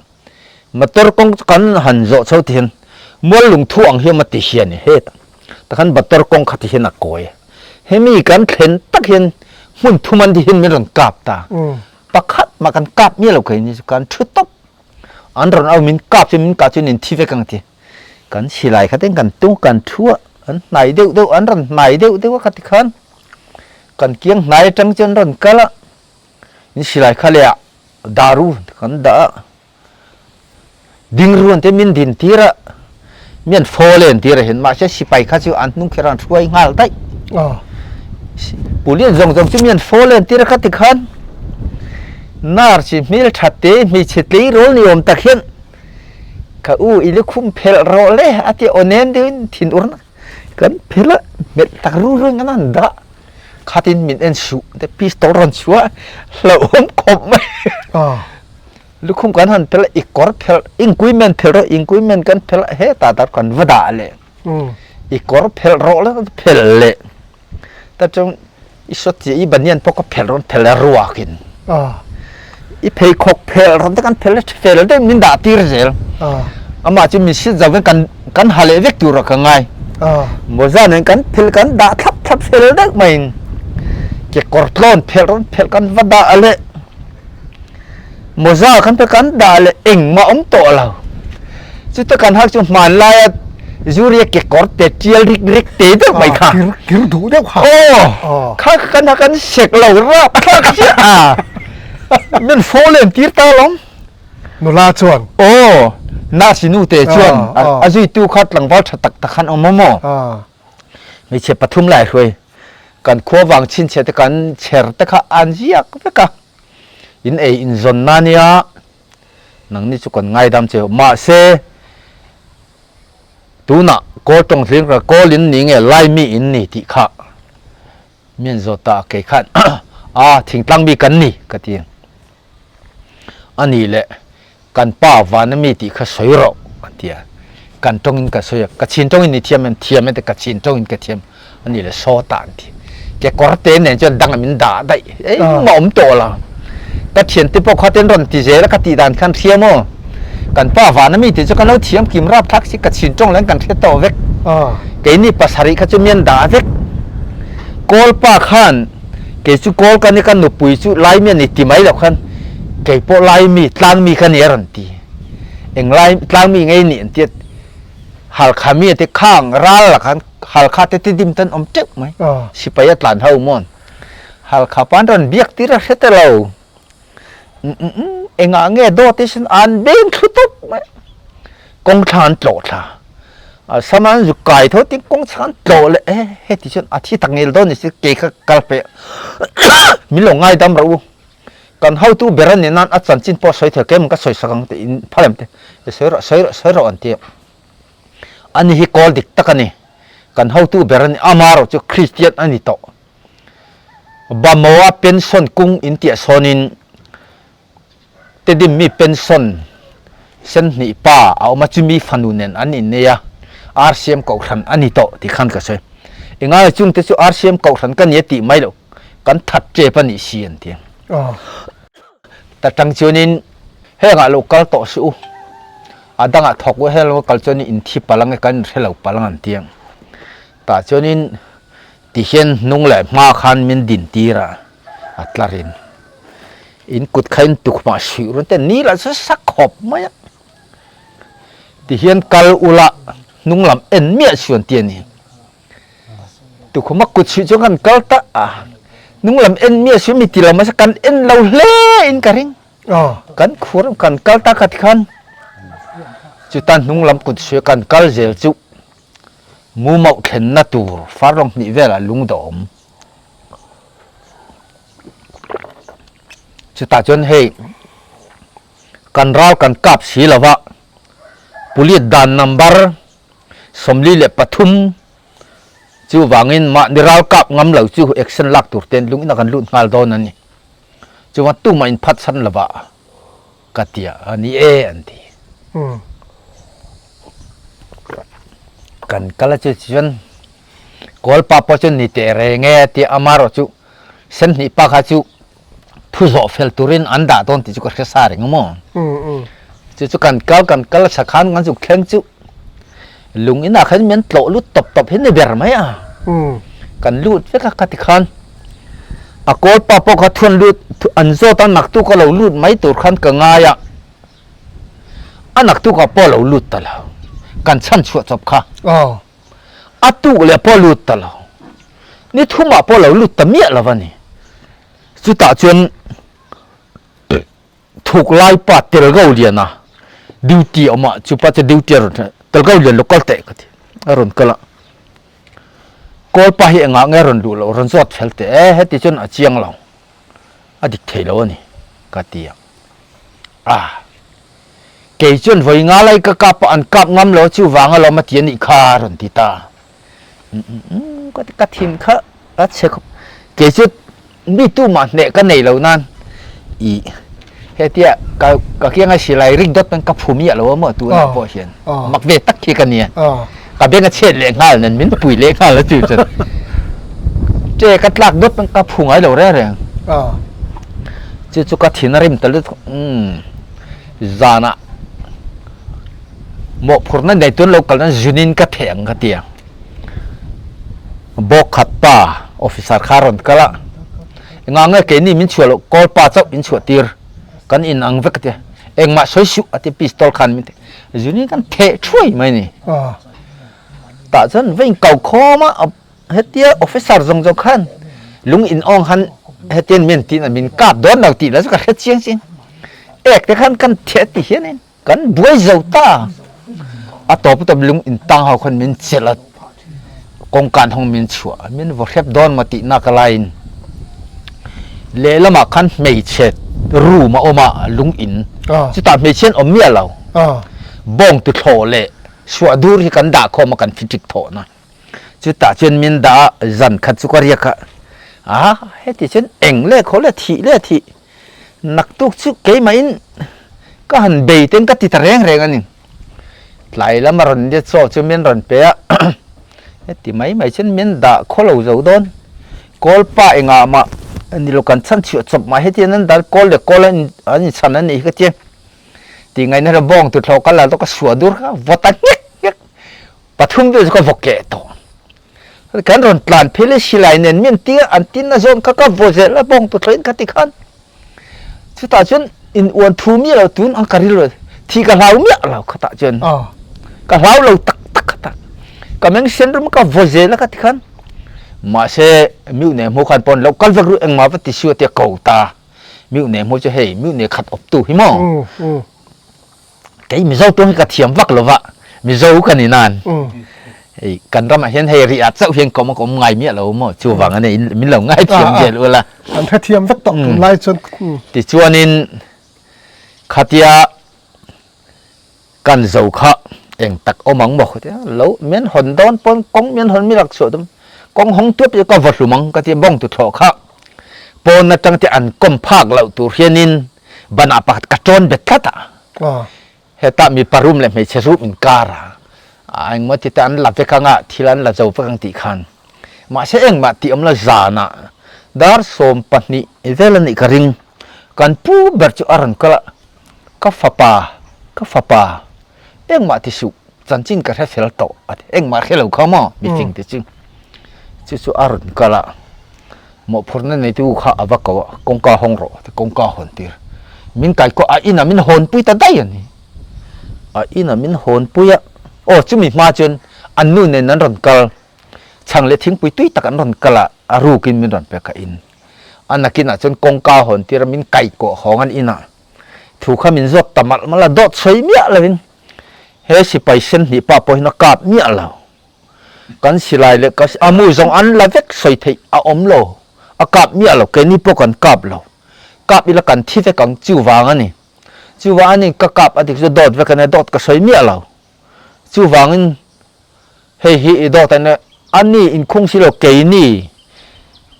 Motor kawng chu kan han zawh chho ti hian mual lungthu ang hian a ti hian ni hetah takhan motor kawng kha ti hian a kawi a. Hemi kan thlen tak hian hmun thum an ti hian min rawn kap ta. Pakhat mah kan kap miah lo kei ni chu kan thu tawp. An rawn au min kap chu min kah chuan in thi vek ang ti. Kan silai kha ten kan tung kan thu a, an hnai deuh deuh an rawn hnai deuh deuh a khati khan kan kiang hnai atang chuan an rawn kal a, in silai kha leh ah daru kan dah a, ding ruan te min din tir a, mi an faw len tir a hian mahse sipai kha chu an hnung kher an hruai nghal daih. Pulian zawng zawng chu mi an faw len tir a khati khan nurse hmeltha te hmeichhe tleirawl ni awm tak hian Ka u i lukhum phelh rawh le a ti aw nem deuhin thin urna kan phelh a, melh tak ru ru in kan han dah. Khatin min en suh te pistol rawn chhuah hlauhawm khawp mai. Lukhum kan han phelh a, i kawr phelh, inkuimen phelh rawh, inkuimen kan phelh a, hetah tak kan va dah leh. I kawr phelh rawh la phelh leh. Ta chuan i sawt chiah i banian pawh ka phelh rawn phelh a ruakin. I pheikhawk phelh rawn te kan phelh a fel deuh min dah tir zel. Amah chu min sit zo in kan kan ha leh vek tur a ka ngai. Mawza nen kan phelh kan dah thlap thlap fel deuh maiin kekawr tlawn phelh rawn phelh kan va dah leh. Mawza kan pe kan dah leh engmah awm tawh lo. Chuta kan hak chu hmanlaia Zuria kekawr te tial rik rik te deuh mai kha. Kir kir duh deuh kha. Aw kha kan hak kan sek lo rap thlak chiah a. Min fo len tir ta lawm. Nula chuan. Aw nurse nu te chuan a zuitu kha tlangval tha tak tak khan awm a maw. Hmeichhe pathum lai hruai kan khua vang chhinchhiah te kan chher te kha an ziak vek a. In ei in zawn na nia, nangni chu kan ngaidam che u. Mahse, tunah kawl tawng hling kha kawl in ni nge Laimi in ni tih kha mi an zawt ta a, kei khan a thingtlang mi kan ni ka ti. A nih leh Kan pa van a mi tih kha sawi rawh an ti a, kan tawngin ka sawi a, ka chin tawngin i thiam em? Thiam e ti ka chin tawngin ka thiam a ni le sawta an ti. Kekawr te nen chuan dang a min dah daih, engmah awm tawh lo. Ka thiante pawh kha ten rawn ti zel a, ka tih dan khan hria maw? Kan pa van a mi tih chu kan lo thiam kim rap thlak si, ka chin tawng leh kan hre tawh vek. Keini pasarih kha chu mi an dah vek. Kawl pa khan Kei chu kawl ka ni, ka nupui chu Laimi a ni ti mai loh khan kei pawh Laimi, tlangmi ka ni a rawn ti. Eng Lai, tlangmi ngei nih an ti a, Halkha mi a ti, khang ral lah khan Halkha te tidim te an awm teuh mai, sipai a tlan ho mawn. Halkha pa an rawn biak tir a hre ta lo. Engah nge dawt hi sin an beng thlu tawp mai. Kawng thla an tlawh thla. A sama an zuk kai tho tin kawng chhang an tlawh leh e heti chuan a thi tak ngel dawn ni si kei kha kal pe min lo ngai dam rawh u. Kan hotu ber a nih nan a chanchin pawh sawi thei keimah ka sawi sak ang tih in phal em te sawi rawh sawi rawh sawi rawh an ti a. Ani hi kawl dik tak a ni. Kan hotu ber a ni ama erawh chu Kristian a ni tawh. Bamoa pension kung in tiah sawnin Tedim mi pension sen hnih pa a awm a, chumi fanu nen an innei a, RCM kohhran a ni tawh tih khan ka sawi. Engai chung te chu RCM kohhran ka ni a tih mai loh, kan that tep a nih si an ti. Ta tang chuanin hengah lo kal tawh suh u, a dangah thawk u, heng lo kal chuanin in thi palh ang e, kan inhre lo palh ang an ti ang. Tah chuanin Tihian hnung leh hma khan min din tir a, a tlarin in kut kha in tukhmah suih run te ni lah chu sa khawp mai a. Tihian kal ula hnung lam en miah chuan ti a ni. Tukhuma kut suih chuan kan kal ta a, hnung lam en miah suih mi ti lo mahse kan en lo hle in ka ring. Kan khur kan kal ta kha tikhan chuta hnung lam kut suih kan kal zel chu. Mumauh thlenna tur farlawng hnih velah lung dawm. Chutah chuan hei kan ral kan kap si lo va, Police dan number 43 chu vangin mahni ral kap ngam lo chu action lak tur ten lung ina kan lut nghal dawn a ni. Chuan tumah in phatsan lo va ka ti a, ni e an ti. Kan kal a chu chuan kawl pa pawh chu ni teh reng e tia amarawh chu sen hnih pa kha chu thu zawh fel turin an dah dawn tih chu ka hre sa reng maw. Chu chu kan kal kan kal a sakhan kan zuk thleng chu lung inah khan min tlawh lut tawp tawp hi ni ber mai a. Kan lut vek a ka ti khan a kawl pa pawh kha thuan lut an zawt a naktuk a lo lut mai tur khan ka ngai a. A naktukah pawh a lo lut ta lo. Kan chhan chhuah chawp kha. A tuk leh pawh a lut ta lo. Ni thumah pawh a lo lut ta miah lo a ni. Chutah chuan thuk lai pa Telgo liana duty a awm a, chu pa chu duty a rawn thlen a, Telgo lian lo kal teh ka ti. A rawn kal a. Kawl pa hi engah nge a rawn luh loh, rawn zawt fel teh e, heti chuan a chiang lo. A dik thei lo a ni, ka ti a. A, kei chuan vawi nga lai ka kap a, an kap ngam lo chuvang alawm a ti a nih kha a rawn ti ta. Ka ti, ka thin kha a chhe khawp. Kei chu mi tumah hneh ka nei lo nan i Hetia ka ka kianga silai rik dawt pawn ka phu miah lo a maw tunah pawh hian mak ve tak hi ka nia. Ka beng a chhiat leh nghal nen min pui leh nghal a chu chuan che ka tlak dawt pawn ka phu ngai lo reng reng. Chu chu ka thin a rim ta lutuk umm zanah mawhphurhna nei tuan lo kalna zunin ka theh ang ka ti a. Bawk khat pa officer kha a rawn kal a. Engah nge keini min chhuah loh kawl pa chauh in chhuah tir kan in ang vek a tia engmah sawi suh a tia pistol khan min zunin kan theh thuai mai ni. Tah chuan va in kau khawm a hetia officer zawng zawng khan lung in awng khan hetian min tin a min kap dawn lo tih lah chu ka hre chiang chiang ek te khan kan theh ti hian in Kan buai zo ta. A tawp tawp lung in tang ho khan min chelh a, kawngkan hawng min chhuah a, min vaw hrep dawn maw tih nak laiin lehlamah khan hmeichhe room a awm a, lung in. Chutah hmeichhe an awm miah lo. Bawng tuthlawh leh suah dur hi kan dah khawm a kan fiṭik thawhna. Chutah chuan min dah a, zan khat chu ka riak a, a heti chuan eng leh khaw leh thih leh thih. Naktuk chu keimahin ka han bei ten ka ti ta reng reng a ni. Tlai lama rawn let chaw chu min rawn pe a, heti mai mai chuan min dah khaw lo zo dawn. Kawl pa engah mah ni lo kan chhan chhuah chawp mah hetiang an dan kawl leh kawl an inchhan a nih hi ka ti. Tih ngaihna rawh bawng tuthlawh ka la tawh ka suah dur kha vaw ta nghek nghek. Pathum vel chu ka vaw keh tawh. Kan rawn tlan phei le silai nen min ti a, an tin a zawn kha ka vaw zel a bawng tuthlawhin ka ti khan. Chutah chuan in uan thu miah lo tun ang ka rilru thi ka hlau miah lo khatah chuan ka hlau lo tak tak khatah ka meng sen rum ka vaw zel a ka ti khan. Mahse miu ne hmu khan pawn lo kal vek ru engmah va ti siu a tia ko ta miu ne hmu chu hei miu ne khat awp tu hi maw. Kei Mizo tawng hi ka thiam vak lo va, Mizo ka ni nan. Hei kan ramah hian hei rih ah chauh hian kawm a ka awm ngai miah lo maw chuvang a ni min lo ngai thiam zel ula. An hrethiam vek tawh tunlai chuan. Tichuanin khatia kan zo kha eng tak awm ang maw khatia lo min hawn dawn pawn kawng min hawn mi lak chhuah tum kawng hawng tuap hi ka vaw hlum ang ka tia bawng tuthlawh kha pawn atang te an kawm phak loh tur hianin Banah pakhat ka ṭawn bet tlat a. Hetah mipa room leh hmeichhe room inkar a. Engmaw ti te an la vek ang a, thil an la zo vek ang tih khan. Mahse engmah tih awm lo zanah dar 20 vel a nih ka ring. Kan pu ber chu a rawn kal a, Ka fapa, ka fapa, engmah ti suh, chanchin ka hre fel tawh a ti. Engmah hre lo kha maw mifing te chu. Chu chu a rawn kal a. Mawhphurhna neitu kha a va ko a, kawngka hawng rawh a ti, kawngka hawn tir. Min kai kawh a inah min hawnpui ta daih a ni. A inah min hawnpui a, aw chumi hma chuan an nu nen an rawn kal, chhang leh thingpui tui tak an rawn kal a, a rukin min rawn pek a in. A nakinah chuan kawngka hawn tir a min kai kawh hawng an inah thu kha min zawt ta malh malh a, dawt sawi miah lovin he sipai sen hnih pa pawh hian a kap miah lo. Kan silai leh ka a mu zawng an la vek sawi theih a awm lo, a kap miah lo, keini pawh kan kap lo, kap ila kan thi vek ang chuvang a ni, chuvang a ni ka kap a dik chu dawt vek a nia, dawt ka sawi miah lo, chuvangin hei hi i dawt a nia, a ni inkhung si lo keini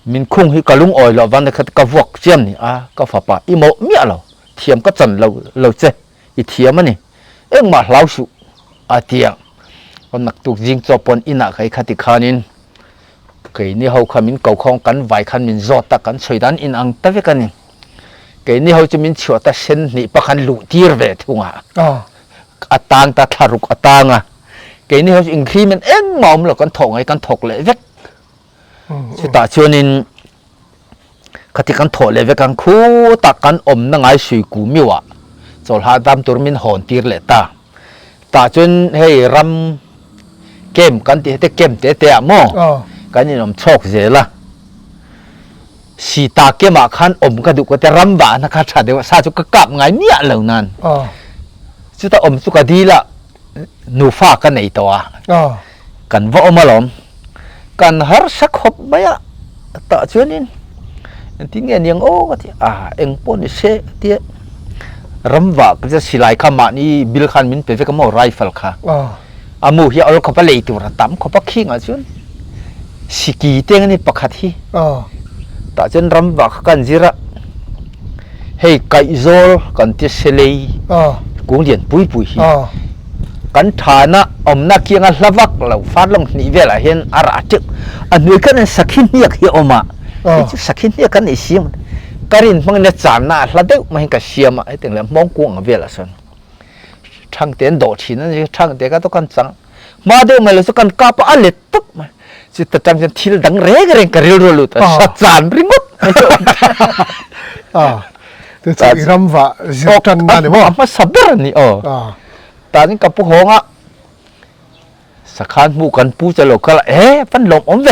min khung hi ka lungawi loh vang kha ka vuak chiam ni a, ka fapa i mawh miah lo, thiam ka chan lo lo che. I thiam a ni. Engmah hlau suh a ti a. Ka naktuk zing chaw pawn inah ka i khati khanin keini ho kha min ko khawng kan vai khan min zawt a, kan sawi dan in ang ta vek a ni. Keini ho chu min chhuah ta sen hnih pa khan luh tir ve thung a. A tang ta thlaruk a tang a. Keini ho chu inghlimen engmah awm lo kan thawk ngai kan thawk leh vek. Chutah chuanin Khati kan thawh leh vek ang khutah kan awmna ngai sui ku miu ah chawlhah dam tur min hawn tir leh ta. Tah chuan hei ram camp kan tih hete camp te te ah maw kan inawm chhawk zel a. Sita camp ah khan awm ka duh ka tia ram vahna kha tha deuh a sa chu ka kap ngai miah lo nan. Chutah awm chu ka dil a nufa ka nei tawh a. Kan va awm alawm. Kan harsa khawp mai a, tah chuanin engtin nge niang aw ka ti a, eng pawh ni se ka ti a, ramvah ka silai kha mahni bil khan min pe vek a maw rifle kha, a mu hi a awl khawp a lei tur a tam khawp a khingah chuan siki te ang a ni pakhat hi, tah chuan ramvah kha kan zir a, Hei kaihzawl kan ti selei kung lian pui pui hi kan thana awmna kianga hla vak lo far lawng hnih velah hian a rah teuh. A hnuai khan an sakhi hniak hi a awm a, hei chu sakhi hniak kan nei siam ka rin hmangin a channa a hla deuh mai hian ka siam a, hetiang leh hmawng kung ang velah sawn thangte an dawh thin a ni, thangte kha chu kan chang hma deuh mai lo chu kan kap a, a let tawp mai. Chuta tang chuan thil dang reng reng ka rilru lut a, sa chan ringawt mai chu. Te chu i ram vah zir tan na ni maw? A hmasa ber a ni aw. Tanin ka pu hawng a, sakhan hmuh kan pu che lo kal a, e van lawm awm ve,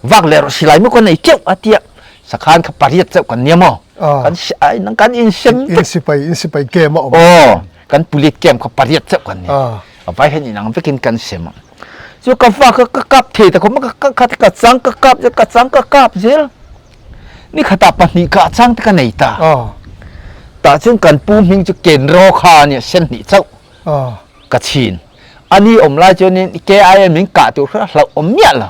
vak leh rawh silai maw ka nei teuh a tia, sakhan kha pariat chauh kan nia maw, kan ai nang kan insem vek. Insipai insipai camp a awm. Aw, kan police camp kha pariat chauh kan nia, a vai hian inang vekin kan sem a. Chu ka fa kha ka kap thei ta khawp mai, ka khat ka chang ka kap zel ka chang ka kap zel, ni khatah pahnih kah chang te ka nei ta. Tah chuan kan pu hming chu Kenro kha a nia, sen hnih chauh ka chhin. A ni awm lai chuanin KIA min kah tur kha hlauh awm miah lo,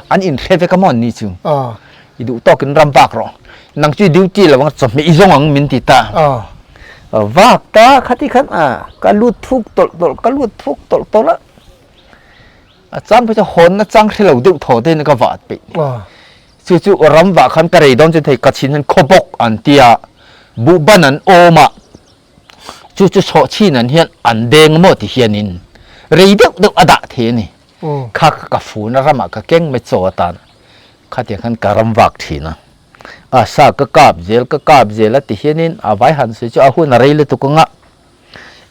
an inhre vek a maw an ni chu. I duh tawkin ram vak rawh, nang chu i duty lo ang chawhmeh i zawng ang min ti ta. Vak ta khati khan a ka lut thuk tawlh tawlh ka lut thuk tawlh tawlh a. A chang phei chu hawnna chang hre lo deuh thaw te hian ka vah peih. Chu chu ram vah khan ka rei dawn chuan thei ka chhin hian khawbawk an tia, buhban an awm a, chu chu sawhchhin an hian an deng maw ti hianin rei deuh deuh a dah thei a ni. Kha kha ka fun a ramah ka keng mai chaw atan khatiang khan ka ram vak thin a. A sa ka kap zel ka kap zel a ti hianin a vai han sawi chu a hun a rei lutuk anga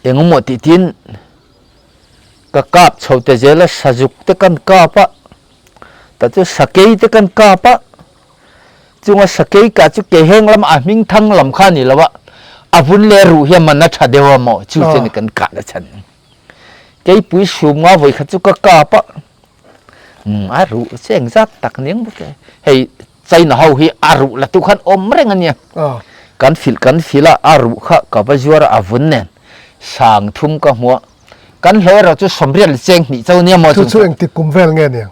engemaw tih tin Ka kap chho te zel a, sazuk te kan kap a, tah chu sakei te kan kap a, chunga sakei kah chu kei heng lama a hming thang lam kha a ni lo a, a vun leh ruh hi a man a tha deuh a maw chu chuan kan kah na chhan. Keipui sum nga vawi khat chu ka kap a, umm a ruh che engzat tak aniang bawk e, hei China ho hi a ruh la tu khan awm reng ania, kan filh kan filh a, a ruh kha ka va zuar a, a vun nen sang thum ka hmu a, kan hlawh erawh chu sawmriat leh cheng hnih cho nia maw chu. Chu chu engtik kum vel nge niang?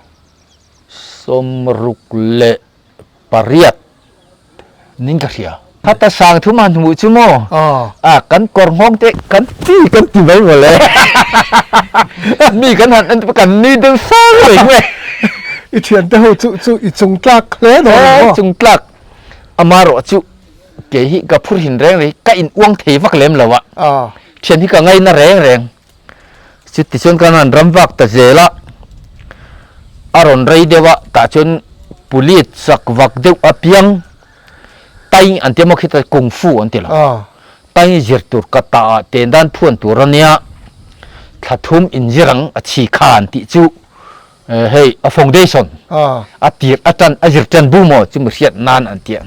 68 nin ka hria. Khata sang thum han hmuh chu maw? A kan kawr nghawng te kan ti kan ti mai mawle. Mi kan han en kan nui deuh sang reng mai. I thian te ho chu chu i chung tlak hle dawn ang maw? Chung tlak. Amarawh chu kei hi ka phur hin reng reng ka in uang thei vak lem lo a. Thian hi ka ngaina reng reng. Chuti chuan kan han ram vak ta zel a, a rawn rei deuh a, tah chuan police chak vak deuh apiang tai an ti a maw khita kung fu an ti lo. Tai zir tur ka ta ah ten dan phuan tur a nia, thla thum inzir ang a chhi kha an tih chu hei a foundation a tir a tan a zir tan bu maw chu mi hriat nan an ti a.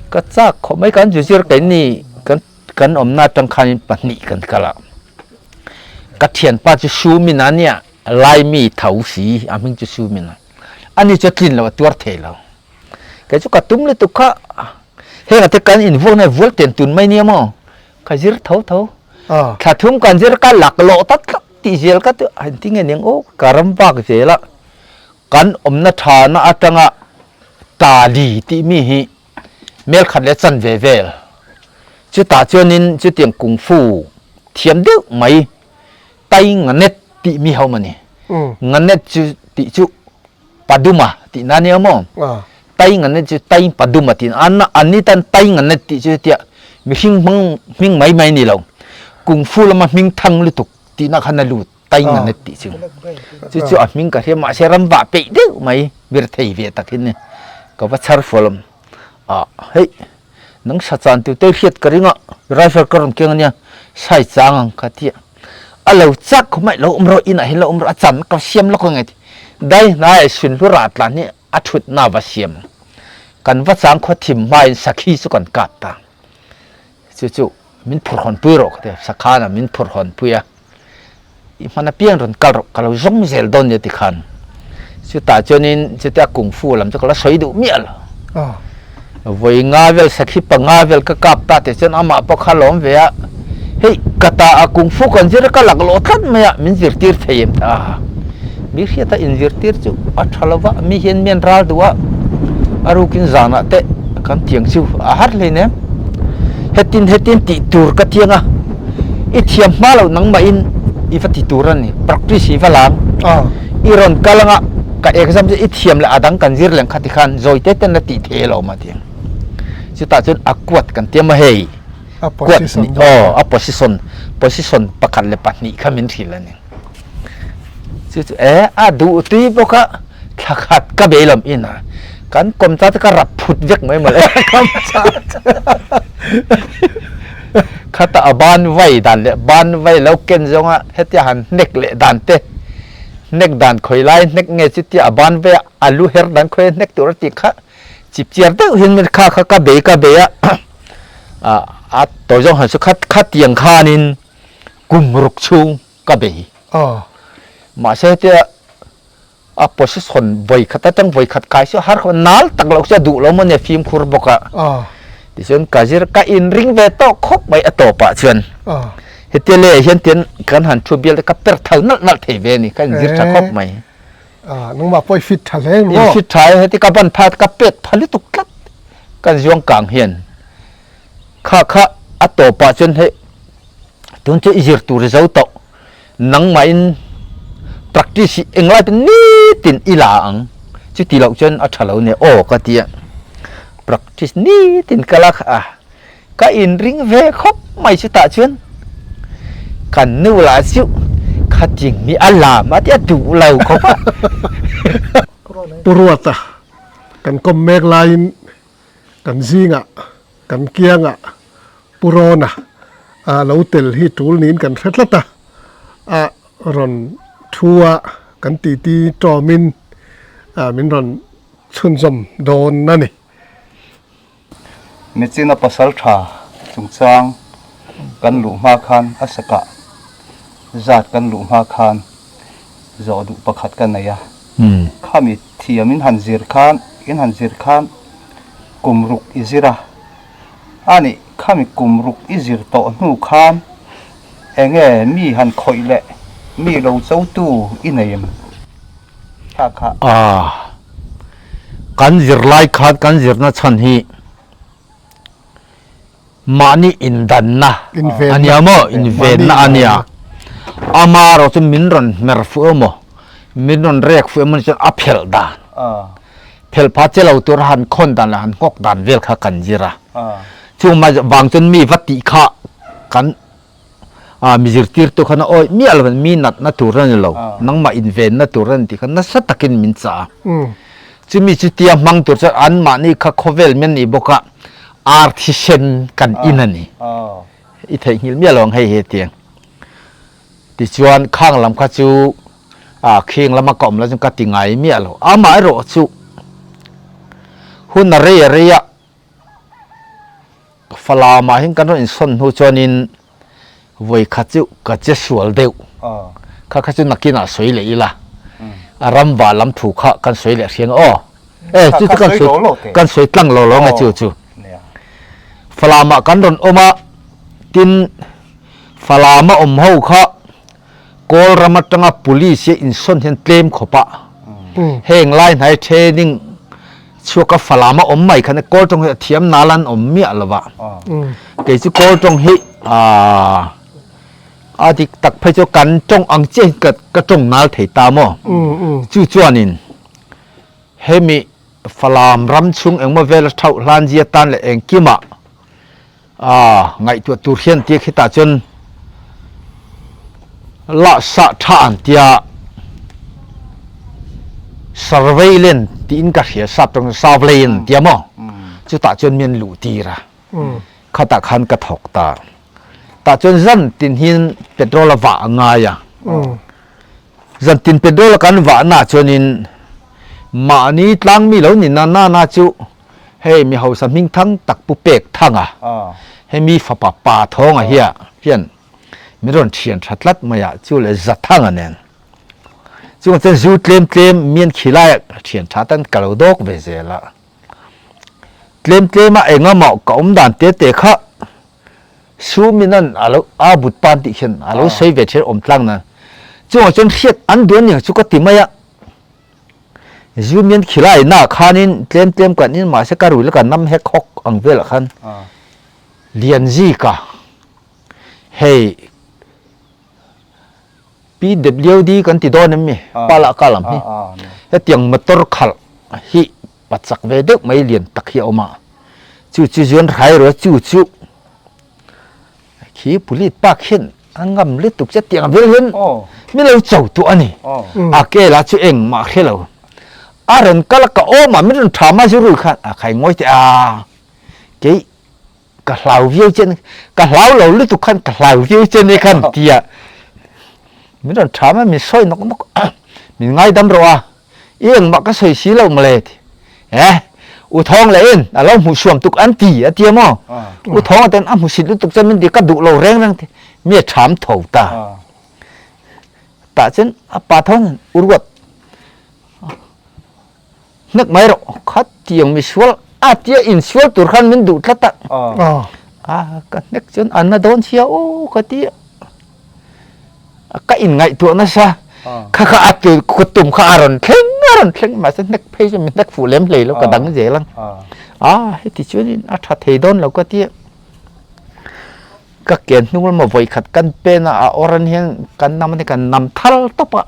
Ka chak khawp mai kan zu zir keini kan Kan awmna atang khanin pahnih kan kal a, ka thianpa chu Shumin a nia, Laimi tho si, a hming chu Shumin a, ani chu a tlin lo, a tuar thei lo. Kei chu ka tum lutuk kha, heng ate kan invuakna hi vual ten tun mai nia maw, ka zir tho tho. Thla thum kan zir ka lak lawh ta tlat tih zel ka tu, engtin nge niang aw, ka ram vak zel a, kan awmna thana atanga tali tih mi hi Mel khat leh chanve vel. Chutah chuanin chutiang kung fu thiam deuh mai Tai Nganet tih mi ho a ni. Nganet chu tih chu Paduma tih na nia maw? Tai Nganet chu Tai Paduma tih na. An ni tan Tai Nganet tih chu hetiah mihring hmang hming mai mai ni lo. Kung fu lama hming thang lutuk tihna khan a lut. Tai Nganet tih chu. Chu chu a hming ka hria mahse ram vah peih deuh mai bir thei ve tak hi ni. Ka va chhar fual awm. Ah hei nang sa chan tu te hriat ka ring a rifle ka rawn keng ania sai chang ang ka ti a. A lo chak khawp mai lo awm rawh inah hian lo awm rawh a chan ka siam lawk ange ti. Dai hnaiah sunhlu rah tlan hi a thutna va siam. Kan va chang khaw thim hmain sakhi chu kan kap ta. Chu chu min phur hawn pui rawh ka ti a, sakhan ah min phur hawn pui a. I hman apiang rawn kal rawh ka lo zawng zel dawn nia tikhan chutah chuanin chutia kung fu lam chu ka la sawi duh miah lo. Vawi nga vel sakhi panga vel ka kap ta tih chuan amah pawh kha lawm ve a, hei ka ta a kung fu kan zir a ka lak lawh tlat mai a min zirtir thei em ta mi hriata inzirtir chu a tha lo va mi hian mi an ral duh a, a rukin zanah te kan tiang chu a har hleinem. Hetin hetin tih tur ka tiang a, i thiam hma loh nangmahin i va ti tur a ni, practice i va lam. I rawn kal anga ka exam chu i thiam leh a dang kan zir leh ang kha ti khan zawi te ten la tih thei alawm a ti ang. Chutah chuan a kuat kan tiam a hei, kuat nih aw a position, position pakhat leh pahnih kha min hrilh a ni. Chu chu e a duh tui bawk a, thla khat ka bei lawm in a, kan kawm ta te ka rap phut vek mai mawle. Khata a ban vai dan leh ban vai lo ken zawnga hetia han hnek leh dan te, hnek dan khawi lai hnek nge chutia a ban vai a a lu her dan khawi a hnek tur a tih kha chip chiar deuh hian min kha kha ka bei ka bei a, a tawi zawng han chu kha khatiang khanin kum ruk chhung ka bei. Mahse hetia a position vawi khat atang vawi khat kai chu har khawp nal tak loh chu a duh lo maw nia fimkhur bawk a. Tichuan ka zir ka inring ve tawh khawp mai a tawpah chuan hetia leiah hian tian kan han thu bial te ka per thal nalh nalh thei ve a ni ka inzir tha khawp mai. Nangmah pawh i fit tha hle maw? In fit tha e heti ka ban phat ka pet pha lutuk tlat kan zuang kang hian kha kha a tawpah chuan hei Tun chu i zir tur i zo tawh. Nangmahin practice hi englai pawh nitin i la ang. Chuti loh chuan a tha lo nia aw ka ti a. Practice nitin ka la a, ka inring ve khawp mai chutah chuan kan nu lah chu khating mi a lam a ti a duh lo khawp a. Pu Ruata kan kawm mek laiin kan zingah kan kiangah Pu Rawna a lo tel hi tul niin kan hre tlat a, a rawn thu a kan titi tawmin min rawn chhunzawm dawn a ni. Michina pasal tha chungchang kan luh hma khan a sakah zat kan luh hma khan zawh duh pakhat ka nei a, khami thiam in han zir khan in han zir khan kum ruk i zir a. A nih, khami kum ruk i zir tawh hnu khan enge mi han khawih leh mi lo chotu i nei em? Kha kha. A, kan zir lai khan kan zirna chhan hi mahni indanna a nia maw? Invenna a nia. Ama erawh chu min rawn hmer fuh emaw, min rawn rek fuh emaw ni chuan a phelh dan. Phelpha che lo tur han khawn dan leh han nghawk dan vel kha kan zir a. Chung mai vang chuan mi va tih kha kan mi zirtirtu khan a awih miah lo mi natna tur a ni lo, nangmah invenna tur a ni tih kha nasa takin min chah a. Chumi chutia hmang tur chuan anmahni kha khawvel mi an nih bawk a, ar thisen kan in a ni. I theihnghilh miah lo ang hei he tiang. Tichuan khang lam kha chu a khing lama ka awm lo chuan ka ti ngai miah lo. Amaherawh chu hun a rei a rei a, Falam ah hian kan rawn insawn hnu chuanin vawi khat chu ka che sual deuh. Kha kha chu nakinah sawi leh ila, a ram vah lam thu kha kan sawi leh hriang aw. E chu chu kan sawi kan sawi tlang lo lo nge chu chu. Falam ah kan rawn awm a, tin Falam a awm ho kha Kawl ram atanga police hi insawn hian tlem khawp a, heng lai hnai training chhuak a Falam a awm mai khan Kawl tawng hi a thiam nal an awm miah lo va. Kei chu Kawl tawng hi a dik tak phei chu kan tawng ang chiah hi ka tawng nal thei ta maw? Chu chuanin hemi Falam ram chhung engmaw vel a thauh hlan zia tan leh engkimah A ngaihtuah tur hian tia khitah chuan lahsah tha an tia surveillance tiin ka hria sap tawng surveillance an tia maw chutah chuan min luh tir a khatah khan ka thawk ta tah chuan zan tin hian petrol a vah a ngai a zan tin petrol a kan vah na chuanin mahni tlang mi lo ni na na na chu Hei mi hausa hming thang tak Pu Pek Thanga, hemi fapa Pa Thawnga hia hian min rawn thian tha tlat mai a, chu leh Za Thanga nen. Chungah chuan zu tlem tlem mian khilai ah thian tha tan ka lo dawk ve zel a. Tlem tlem a engamaw ka awm dan te te kha Sumin an a lo a but pan tih khian a lo sawi ve thin awm tlang nan. Chungah chuan hriat an duan ni chu ka ti mai a. Union khilai na khanin tlem tlem kan in mahse ka rui la kan nam hek hawk ang velah khan. Lianzika hei PWD kan ti dawn em mi pala ka lam hi hetiang motor khalh hi pa chak ve deuh mai lian tak hi a awm a chu chu zuan hrai rawh chu chu khi pulit pa khian a ngam lutuk che tiang vel hian mi lo cho tawh a ni a ke la chu engmah hre lo a rawn kal a ka awm a min rawn tha mai chu rui khan a khai ngawi teh a kei ka hlau viau che ka hlau lo lutuk khan ka hlau viau che ni khan tia min rawn tha mai min sawi nawk nawk min ngaidam rawh a i engmah ka sawi si lo mawle ti eh u thawng leh in a lo hmuh suam tuk an ti a tia maw u thawng aten a hmusit lutuk che min ti ka duh lo reng reng ti mi a tham tho ta tah chuan a pa thawng u ruat Hnek mai rawh, khatiang misual a tia insual tur khan min duh tlat a. A ka hnek chuan a na dawn sia aw ka ti a. Ka inngaihtuah nasa, kha kha a tu ka tum kha a rawn thleng a rawn thleng mahse hnek phei chu min hnek fuh lem hlei lo ka dang zel ang. A heti chuanin a tha thei dawn lo ka ti a. Ka ken hnung lama vawi khat kan pen a, a awran hian kan nam a ni kan nam thal tawp a.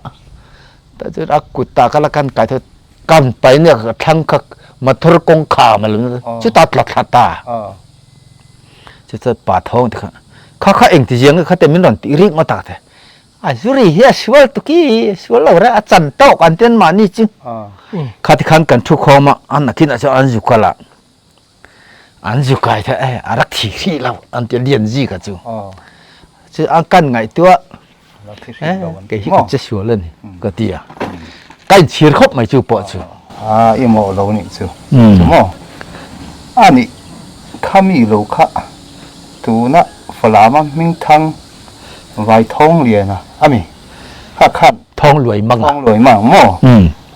Tah chuan a kut ah kala kan kai thawt kan pai nia ka thlang kha motor kawngkhar mai lo chuta tla thla ta chu chuan pa thawng te kha kha kha eng ti ziang nge kha te min rawn tih rik ngawt tak te a zuri hi a sual tuki sual lo re a chan tawk an ten mahni chu kha ti khan kan thu khawm a an nakin ah chuan an zu kal a an zu kai the e a rak thi hrih lo an ti lian zi kha chu chu an kan ngaihtuah kei hi ka che sual ani ka ti a ka inchhir khawp mai chu pawh chu a i mawh lo nih chu chu maw ani khami lo kha tuna Falama hmingthang vai thawng lian a ami kha khan thawng luai mang thawng luai mang maw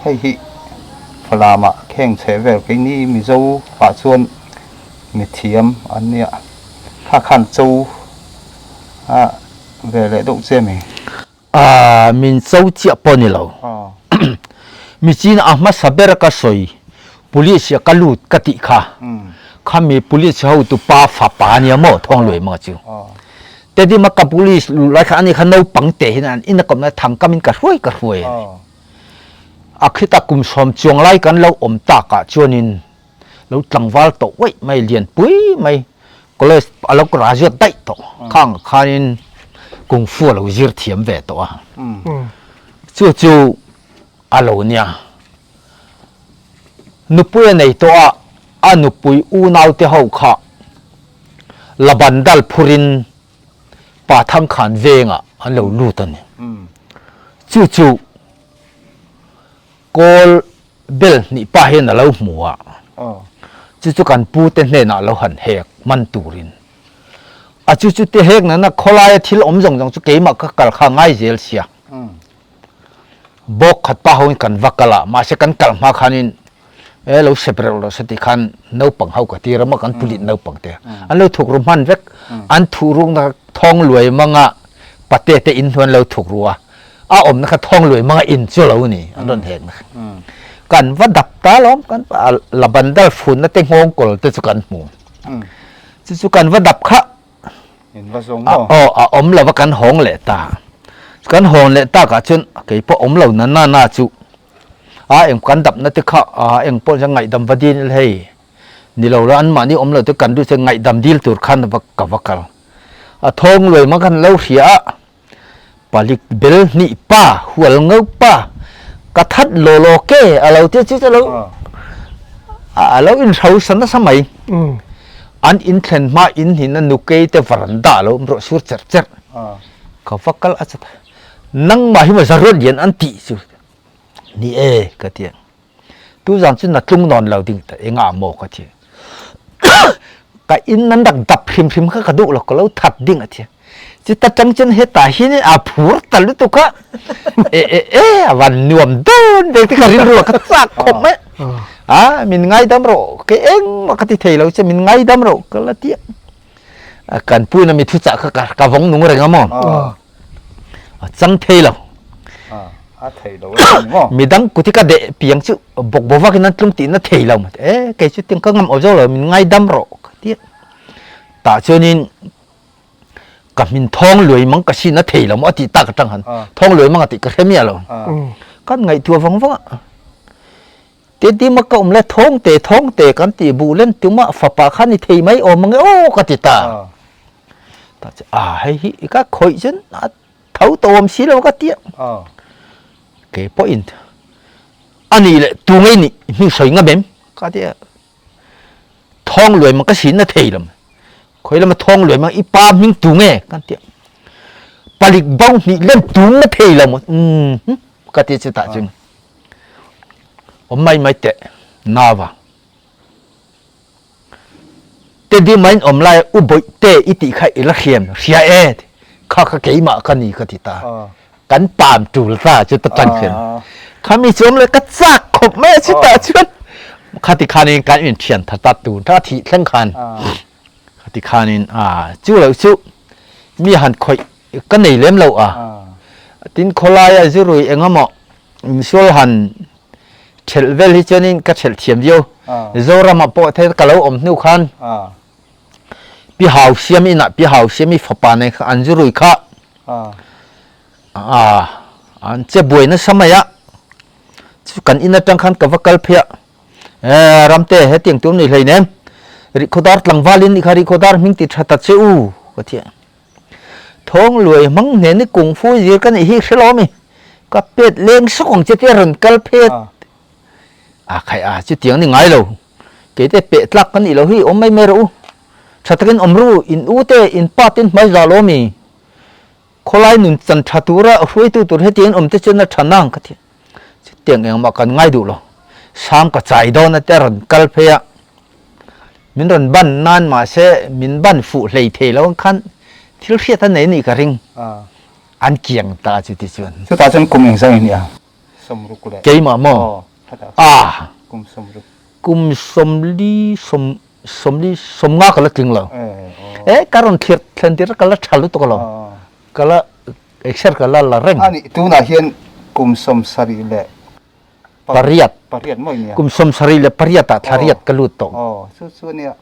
hei hi Falamah kheng chhe vel keini Mizo ah chuan mithiam an nia kha khan cho a ve leh deuh che mi. Aaa min cho chiah pawh ni lo. Mi chin a hmasa ber ka sawi police ah ka lut ka tih kha khami police hotu pa fapa ania maw Thawngluai manga chu. Tedima ka police luh lai khan ani kha naupang te hian an in a kawmna thangkam in ka hruai ka hruai a ni. A khita kum sawm chuang lai kan lo awm takah chuanin lo tlangval tawh uaih mai lianpui mai college a lo graduate daih tawh khang khanin kung fu a lo zir thiam ve tawh a chu chu a lo nia nupui a nei tawh a a nupui unau te ho kha la bandal phurin pa thang khan vengah an lo lut a ni chu chu kawl bel hnih pa hian a lo hmu a, chu chu kan pu te hnenah lo han hek hman turin a chu chu te hek nana khawlaia thil awm zawng zawng chu keimah ka kal kha ngai zel sia bawk khat pa hoin kan va kal a mahse kan kal hma khanin e lo sep reuh lo se ti khan naupang ho ka tir a maw kan pulit naupang te an lo thuk ru hman vek an thuh rukna thawng luai manga pate te in hnuan lo thuk ru a a awmna kha thawng luai manga in chu lo ni an rawn hek na kan va dap ta lawm kan la bandal funna te nghawng kawl te chu kan hmu chu chu kan va dap kha in va zawng maw aw a awm lova kan hawng leh ta kan hawn leh takah chuan kei pawh awm lo na na na chu a eng kan dap na te kha a eng pawh chuan ngaihdam va dil hei ni lo la an mahni awm lo te kan duh chuan ngaihdam dil tur khan va ka va kal a thawng luai mang khan lo hria a Palik bel hnih pa hual ngau pa ka that law law ke a lo tia chu chu lo a lo in hro san nasa mai an in thlen hma in hnin a nukei te varanda lo awm rawh sur cher cher ka va kal a chat nangmah hi maw zaruat lian an tih chu ni e ka tia tu zan chu na tlung nawn lo ding ta engah maw ka ti ka in nan rak dap hrim hrim kha ka duh lo ka lo that ding a ti chu ta tang chuan heta hin a phur ta lutuk a e e e a van nuam dawn ve te ka rilru ka chak khawp mai a min ngaidam rawh ke engmah ka ti thei lo che min ngaidam rawh ka la ti a kan puina mi thu chah kha ka vawng nung reng a maw a chang thei lo a thei lo a ni maw midang kuti ka deh piang chu bawk bo vakin an tlung tihna thei lo e kei chu tiang ka ngam awm zo lo min ngaidam rawh ka ti. Tah chuanin ka hmin thawng luai mang ka sin a thei lo maw a tih tak atang han thawng luai mang a tih ka hre miah lo. Kan ngaihtuah vang vang a. Tedima ka awm lai thawng te thawng te kan tih buh len tumah fapa kha ni thei mai awm ang e aw ka ti ta. Tah chuan a hei hi ka khawih chuan a tho tawh awm si lo ka ti a. Kei pawhin a nih leh tu ngei nih hming sawi ngam em ka ti a. Thawng luai mang ka sin na thei lo. Khawi lama thawng luai mang i pa hming tu nge kan ti a. Palik bo hnih len tum na thei lo maw umm ka ti chu tah chuan. Awm mai mai teh nava. Teddy main awm lai u bawih te i tih kha i la hriam hria e kha kha keimah ka ni ka ti ta. Kan pam tul ta chu ta tan khen. Khami chu awm le ka chak khawp mai chu ta chuan khati khanin kan in thian tha ta tu tha thi thleng khan. Khati khanin a chu lo chu mi han khawih ka nei lem lo a. Tin khawlai a zurui engemaw misual han thelh vel hi chuanin ka thelh thiam viau. Zoramah pawh the ka lo awm hnu khan Pi Hau Siam inah Pi Hau Siam i fapa nen kha an zurui kha an che buai nasa mai a. Chu kan in atang khan ka va kal phei a. E Ramte hetiang tur ni hlei nem. Rihkhawdar tlangval in nih kha Rihkhawdar hming ti tha ta che u ka ti a. Thawng luai hmang hnen i kung fu zir ka nih hi hre lo ami. Ka pet leng sawk ang che tia rawn kal phet. A khai a chutiang ni ngai lo. Kei te peh tlak ka nih lo hi awm mai mai rawh u. Tha takin awm ru in u te in pa ten hmai za lo ami. Khawlai nun chan tha tura hruaitu tur hetiang in awm te chuan a tha nang ka ti. Chutiang engmah kan ngai duh lo. Sam ka chai dawn a tia rawn kal phei a. Min rawn ban nan mahse min ban fuh hlei thei lo ang khan thil hriat a nei anih ka ring. An kiang ta chuti chuan. Chutah chuan kum engzah nge nia? Sawmruk leh. Keimah maw? A. Kum sawmruk. Kum sawmli sawm sawmli sawmnga ka la tling lo. E ka rawn thlir thlen tir ka la tha lutuk alawm. Ka la exer ka la la reng. Ani tunah hian kum 78 leh pariat. Maw nia? Kum 78 ah thla riat ka lut tawh. Aw chu chu ania.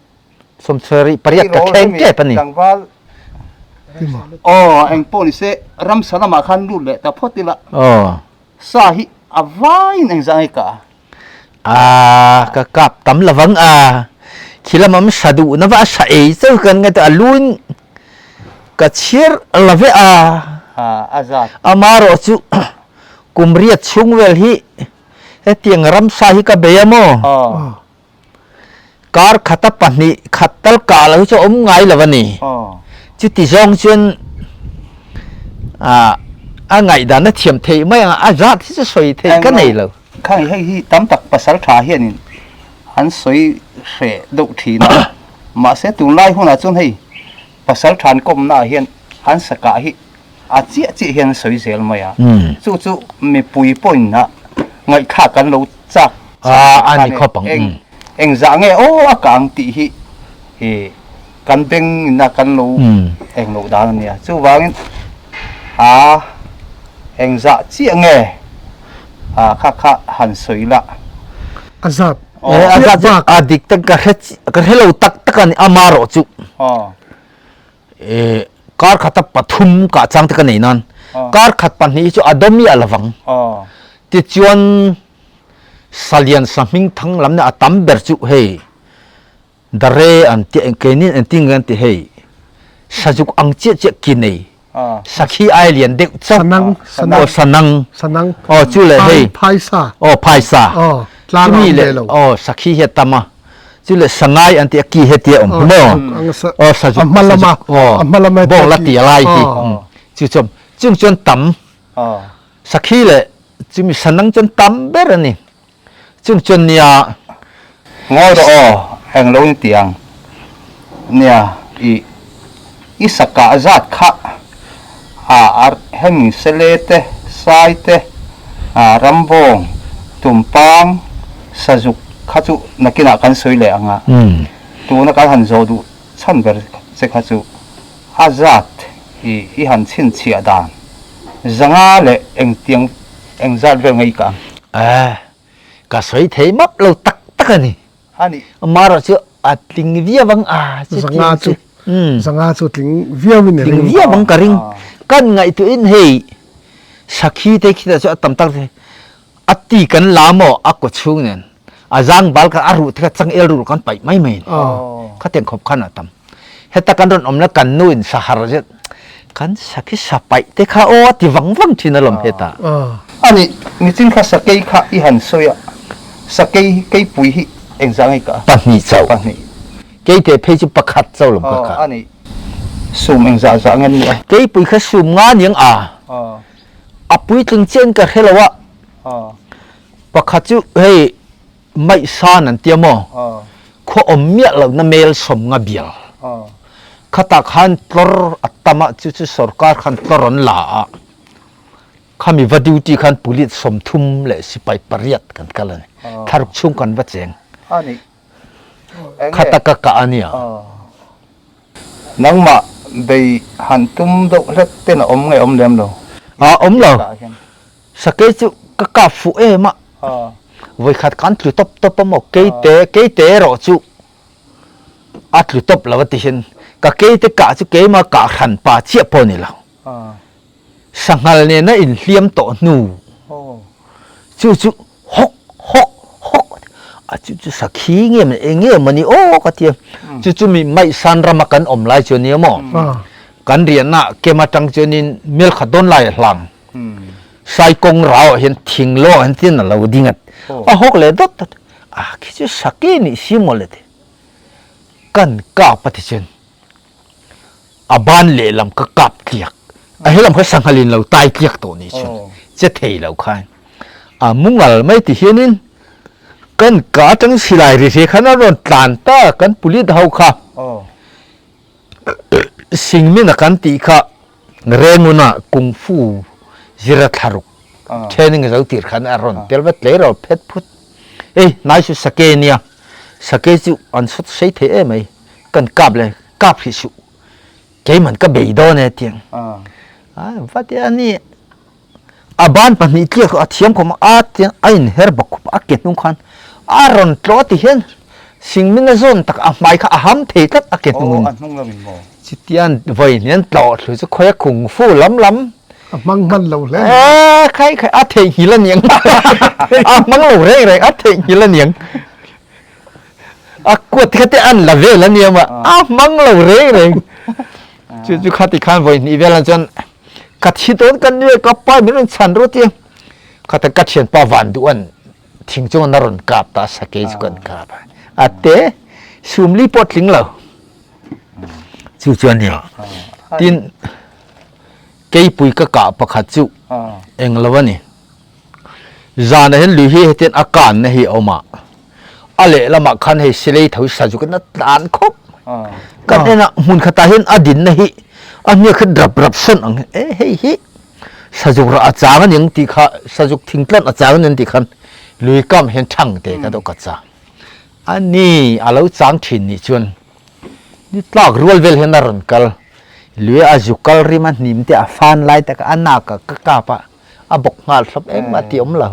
78 ka thleng tep ani. Tlangval aw eng pawh ni se ramsa lamah khan lut leh ta phawt ila. Aw. Sa hi a vaiin engzah nge ka a? A ka kap tam lovang a. Khi lamam sa duh na va a sa ei chauh kan ngai ta a luin ka chhiar love a. A a zat. Amarawh chu kum riat chhung vel hi hetiang ramsa hi ka bei a maw? Kar khata pahnih khat tal kah lo hi chu a awm ngai lo a ni. Chuti zawng chuan a ngaihdan a thiam theih mai ang a, a zat hi chu sawi theih ka nei lo. Khang hei hi tam tak pasal tha hianin an sawi hreh deuh thin a, mahse tunlai hunah chuan hei pasal tha an kawmna ah hian an sakah hi a chiah chiah hian an sawi zel mai a, chu chu mipui pawhin a ngaihthlak kan lo chak a ni khawp ang. Eng engzah nge aw a kang tih hi kan beng in a kan lo eng loh dan a nia. Chuvangin a engzah chiah nge a kha kha han sawi la. A zat a zat a dik tak ka hre ka hre lo tak tak a ni amarawh chu. Kar khata pathum kah chang te ka nei nan kar khat pahnih hi chu a dawm miah lovang tichuan salian sahming thang lam nen a tam ber chu hei dare an tih keini an ti nge an ti hei sazuk ang chiah chiah ki nei sakhi ai lian deuh chauh aw sanang aw chu leh hei aw phaisa chumi leh aw sakhi hi a tam a. Chu le sangai an ti a ki hetia awm hi maw? Aw sazuk sazuk aw bawng la ti a lai hi chu chuan chung chuan tam sakhi leh chumi sanang chuan tam ber a ni chung chuan nia Ngawi rawh aw eng lo in ti ang nia i i sakah zat kha a ar hemi sele te sai te a rambawng tumpang Sazuk kha chu nakinah kan sawi leh ang a, tuna kan han zawh duh chhan ber che kha chu a zat i i han chhinchhiah dan zanga leh engtiang eng zat vel nge i kah ang? Eh, ka sawi thei map lo tak tak a ni. A ni. Amarawh chu a tling viau ang a, Zanga chu. zanga chu tling viau in i ring. Tling viau ang ka ring. Kan ngaihtuahin hei sakhi te khi chu a tam tak a ti kan la maw a kaw chhung nen a zang bal kha a ruh te kha changel ruh kan paih mai mai khatiang khawp khan a tam. Heta kan rawn awm la kan nu in sahar zet kan sakhi sa paih te kha aw a ti vang vang thin alawm heta. Ani nichin kha sakei kha i han sawi a, sakei keipui hi engzah nge ka? Pahnih chauh. Pahnih. Keite phei chu pakhat chauh lawm ka kah. Ani sum engzah zah nge ni a? Keipui kha sum nga niang a. A puitling chiah in ka hre lo a. Pakhat chu hei Maihsan an tia maw? Khua awm miah lohna mel sawm nga bial. Khatah khan tlawr a tam a, chu chu sorkar khan tlawr an la a. Khami va duty khan police 30 leh sipai pariat kan kal a ni. Thlaruk chhung kan va cheng. Khata ka kah a nia. Nangmah bei han tum deuh hlek ten a awm nge awm lem lo? A awm lo. Sakei chu ka kap fuh em a, vawikhat khan tlu tawp tawp a maw, keite keite erawh chu a tlu tawp lo a ti hian ka keite kah chu keima kah hran pa chiah pawh a ni lo. Sanghal nena inhliam tawh hnu chu chu hawk hawk hawk a chu chu sakhi nge maw eng nge maw ni aw ka ti a, chu chu mi Maihsan rama kan awm lai chu a nia maw, kan riahna kem atang chuanin mel khat dawn lai a hlang. Sai kawng rau ah hian thing lawng ah hian tin a lo ding a, a hawk leh dawt dawt a khi chu sake nih si maw le ti kan kap a ti chuan a ban lehlam ka kap tliak a helam kha sanghal in lo tai tliak tawh nih chuan che thei lo khan a mungal mai ti hianin kan ka atang silai ri hre khan a rawn tlan ta kan police ho kha Singmin a kan tih kha Renguna Kung Fu zira thlaruk training zo tir khan a rawn tel vat tlei rawh phet phut. Ei nai chu sake nia sake chu an sawt sei thei em mai kan kap le kap hrih suh keiman ka bei dawn e tiang a vat e ani a ban pahnih tliak a thiam khawm a tiang a inher bawk khawp a ke hnung khan a rawn tlawh ti hian Singmin a zawn tak a hmai kha a ham thei tlat a ke hnungin. Aw, a hnung lam in maw? Chutian vawi hnian tlawh thlu chu khawi a kung fu lam lam. A hmang hman lo hle. Ee, khai khai a theihnghilh a niang. A hmang lo reng reng a theihnghilh a niang. A kuat kha te an la vel a nia ma a hmang lo reng reng. Chu chu khati khan vawi hnih vel an chuan ka thi dawn ka nue ka pa min rawn chhan ru tia. Khata ka thianpa van duh an thing chung an a rawn kap ta sakei chu kan kap a a te sumli pawh tling lo chu chu ania tin keipui ka kah pakhat chu eng lo ani zan ah hian lui hi hetian a kan na hi a awm a a lehlamah khan hei silei tho sa chu kan a tlan khawp kan en a hmun khatah hian a din na hi a hniak hi rap rap sawn ang e hei hi Sazuk rah a chang a ning ti kha sazuk thingtlan a chang a ning ti khan lui kam hian thang te ka dawh ka chang a ni a lo chang thin nih chuan ni tlak rual vel hian a rawn kal lui a zuk kal rim a hnim te a fan lai tak a nak a ka kap a a bawk nghal thlawp engmah tih awm lo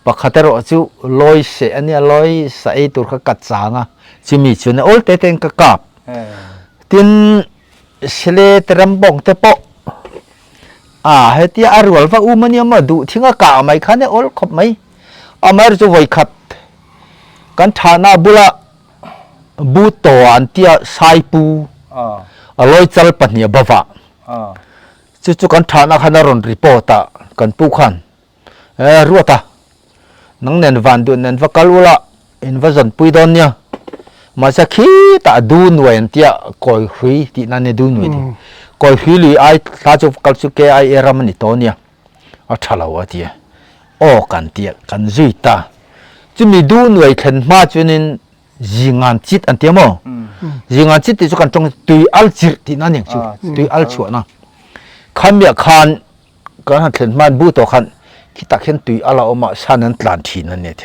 pakhat erawh chu lawi seh a nia lawi sa ei tur kha ka chang a chumi chuan a awl te te in ka kap tin Sele te ram bawng te pawh a hetia a rual va um ania maw duh thing a kah mai khan e awl khawp mai amaherawhchu chu vawi khat kan thahna bula bu taw an tia saipu a lawi chal pahnih a bava chu chu kan thahna khan a rawn report a kan pu khan E Ruata, nang nen van duh nen va kal ula, in va zawn pui dawn nia. Mahse khitah du nuai an tia kawi hrui tih nan nia du nuai tih. Kawi hrui lui ai thla chu kal chu ke ai e ram a ni tawh nia. A tha lo a ti a. Aw kan tia kan zui ta. Chumi du nuai thlen hma chuanin zingan chit an tia maw? Zingan chit tih chu kan tawng tui al chirh tih nan eng chu tui al chhuahna. Khamiah khan Kan han thlen hman bu tawh khan khitah khian tui a la awm a, san an tlan thin a ni a ti.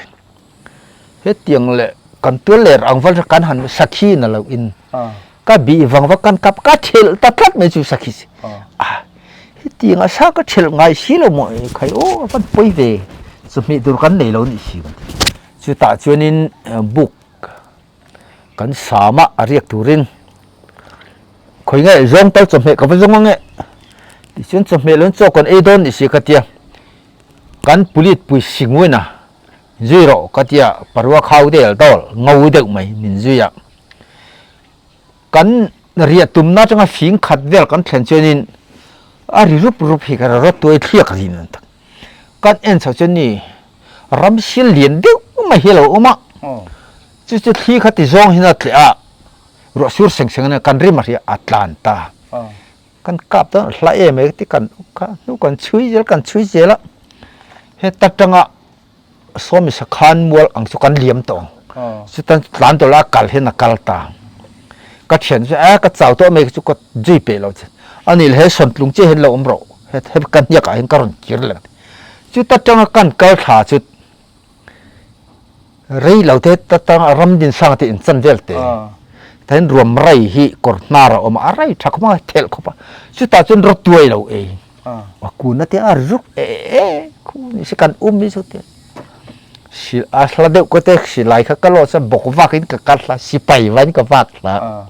Hetiang leh kan tual ler ang val kan han sakhi na lo in ka bih vang vak kan kap ka thelh ta tlat mai chu sakhi chu. A hetiang a sa ka thelh ngai si lo maw khai aw a van pawi ve chawhmeh tur kan nei lo nih si kan ti. Chutah chuanin buk kan sam a, a riak turin. Khawi nge zawng tal chawhmeh ka va zawng ang e tichuan chawhmeh lo in chaw kan ei dawn ni si ka tia kan pulit pui singwin a zui rawh ka tia parua khau del dawl ngo deuh mai min zui a kan riah tumna atanga fing khat vel kan thlen chuanin a ri rup rup hi ka rawt tuai thliak rin an tak kan en chho chuan ni ram sil lian deuh mai hi a lo awm a chu chu thli kha ti zawng hian a tleh a ruah sur seng seng ania kan rim a hria a tlan ta kan kap dawn a hla em mai ti kan kha hnu kan chhui zel kan chhui zel a heta tanga sawmi sakhan mual ang chu kan liam tawh ang chutan tlan tawh la a kal hian a kal ta ka thian chu a ka chau tawh mai chu ka zui peh lo che ani leh he sawntlung chiah hian lo awm rawh he ka hniak ah hian ka rawn kir leh chuta tanga kan kal thla chu Rei lo te ta tang a ram din sang te in chan vel te. Tain ruam rai hi kawr hnar a awm a, a rai tha khawp a, thelh khawp a. Chutah chuan rawt tuai lo ei. A kun a te a ruk e e khu ni se kan um hi chu te. Si a hla deuh ka te silai kha ka lawt sa bawk vak in ka kal hla sipai vain ka vak hla.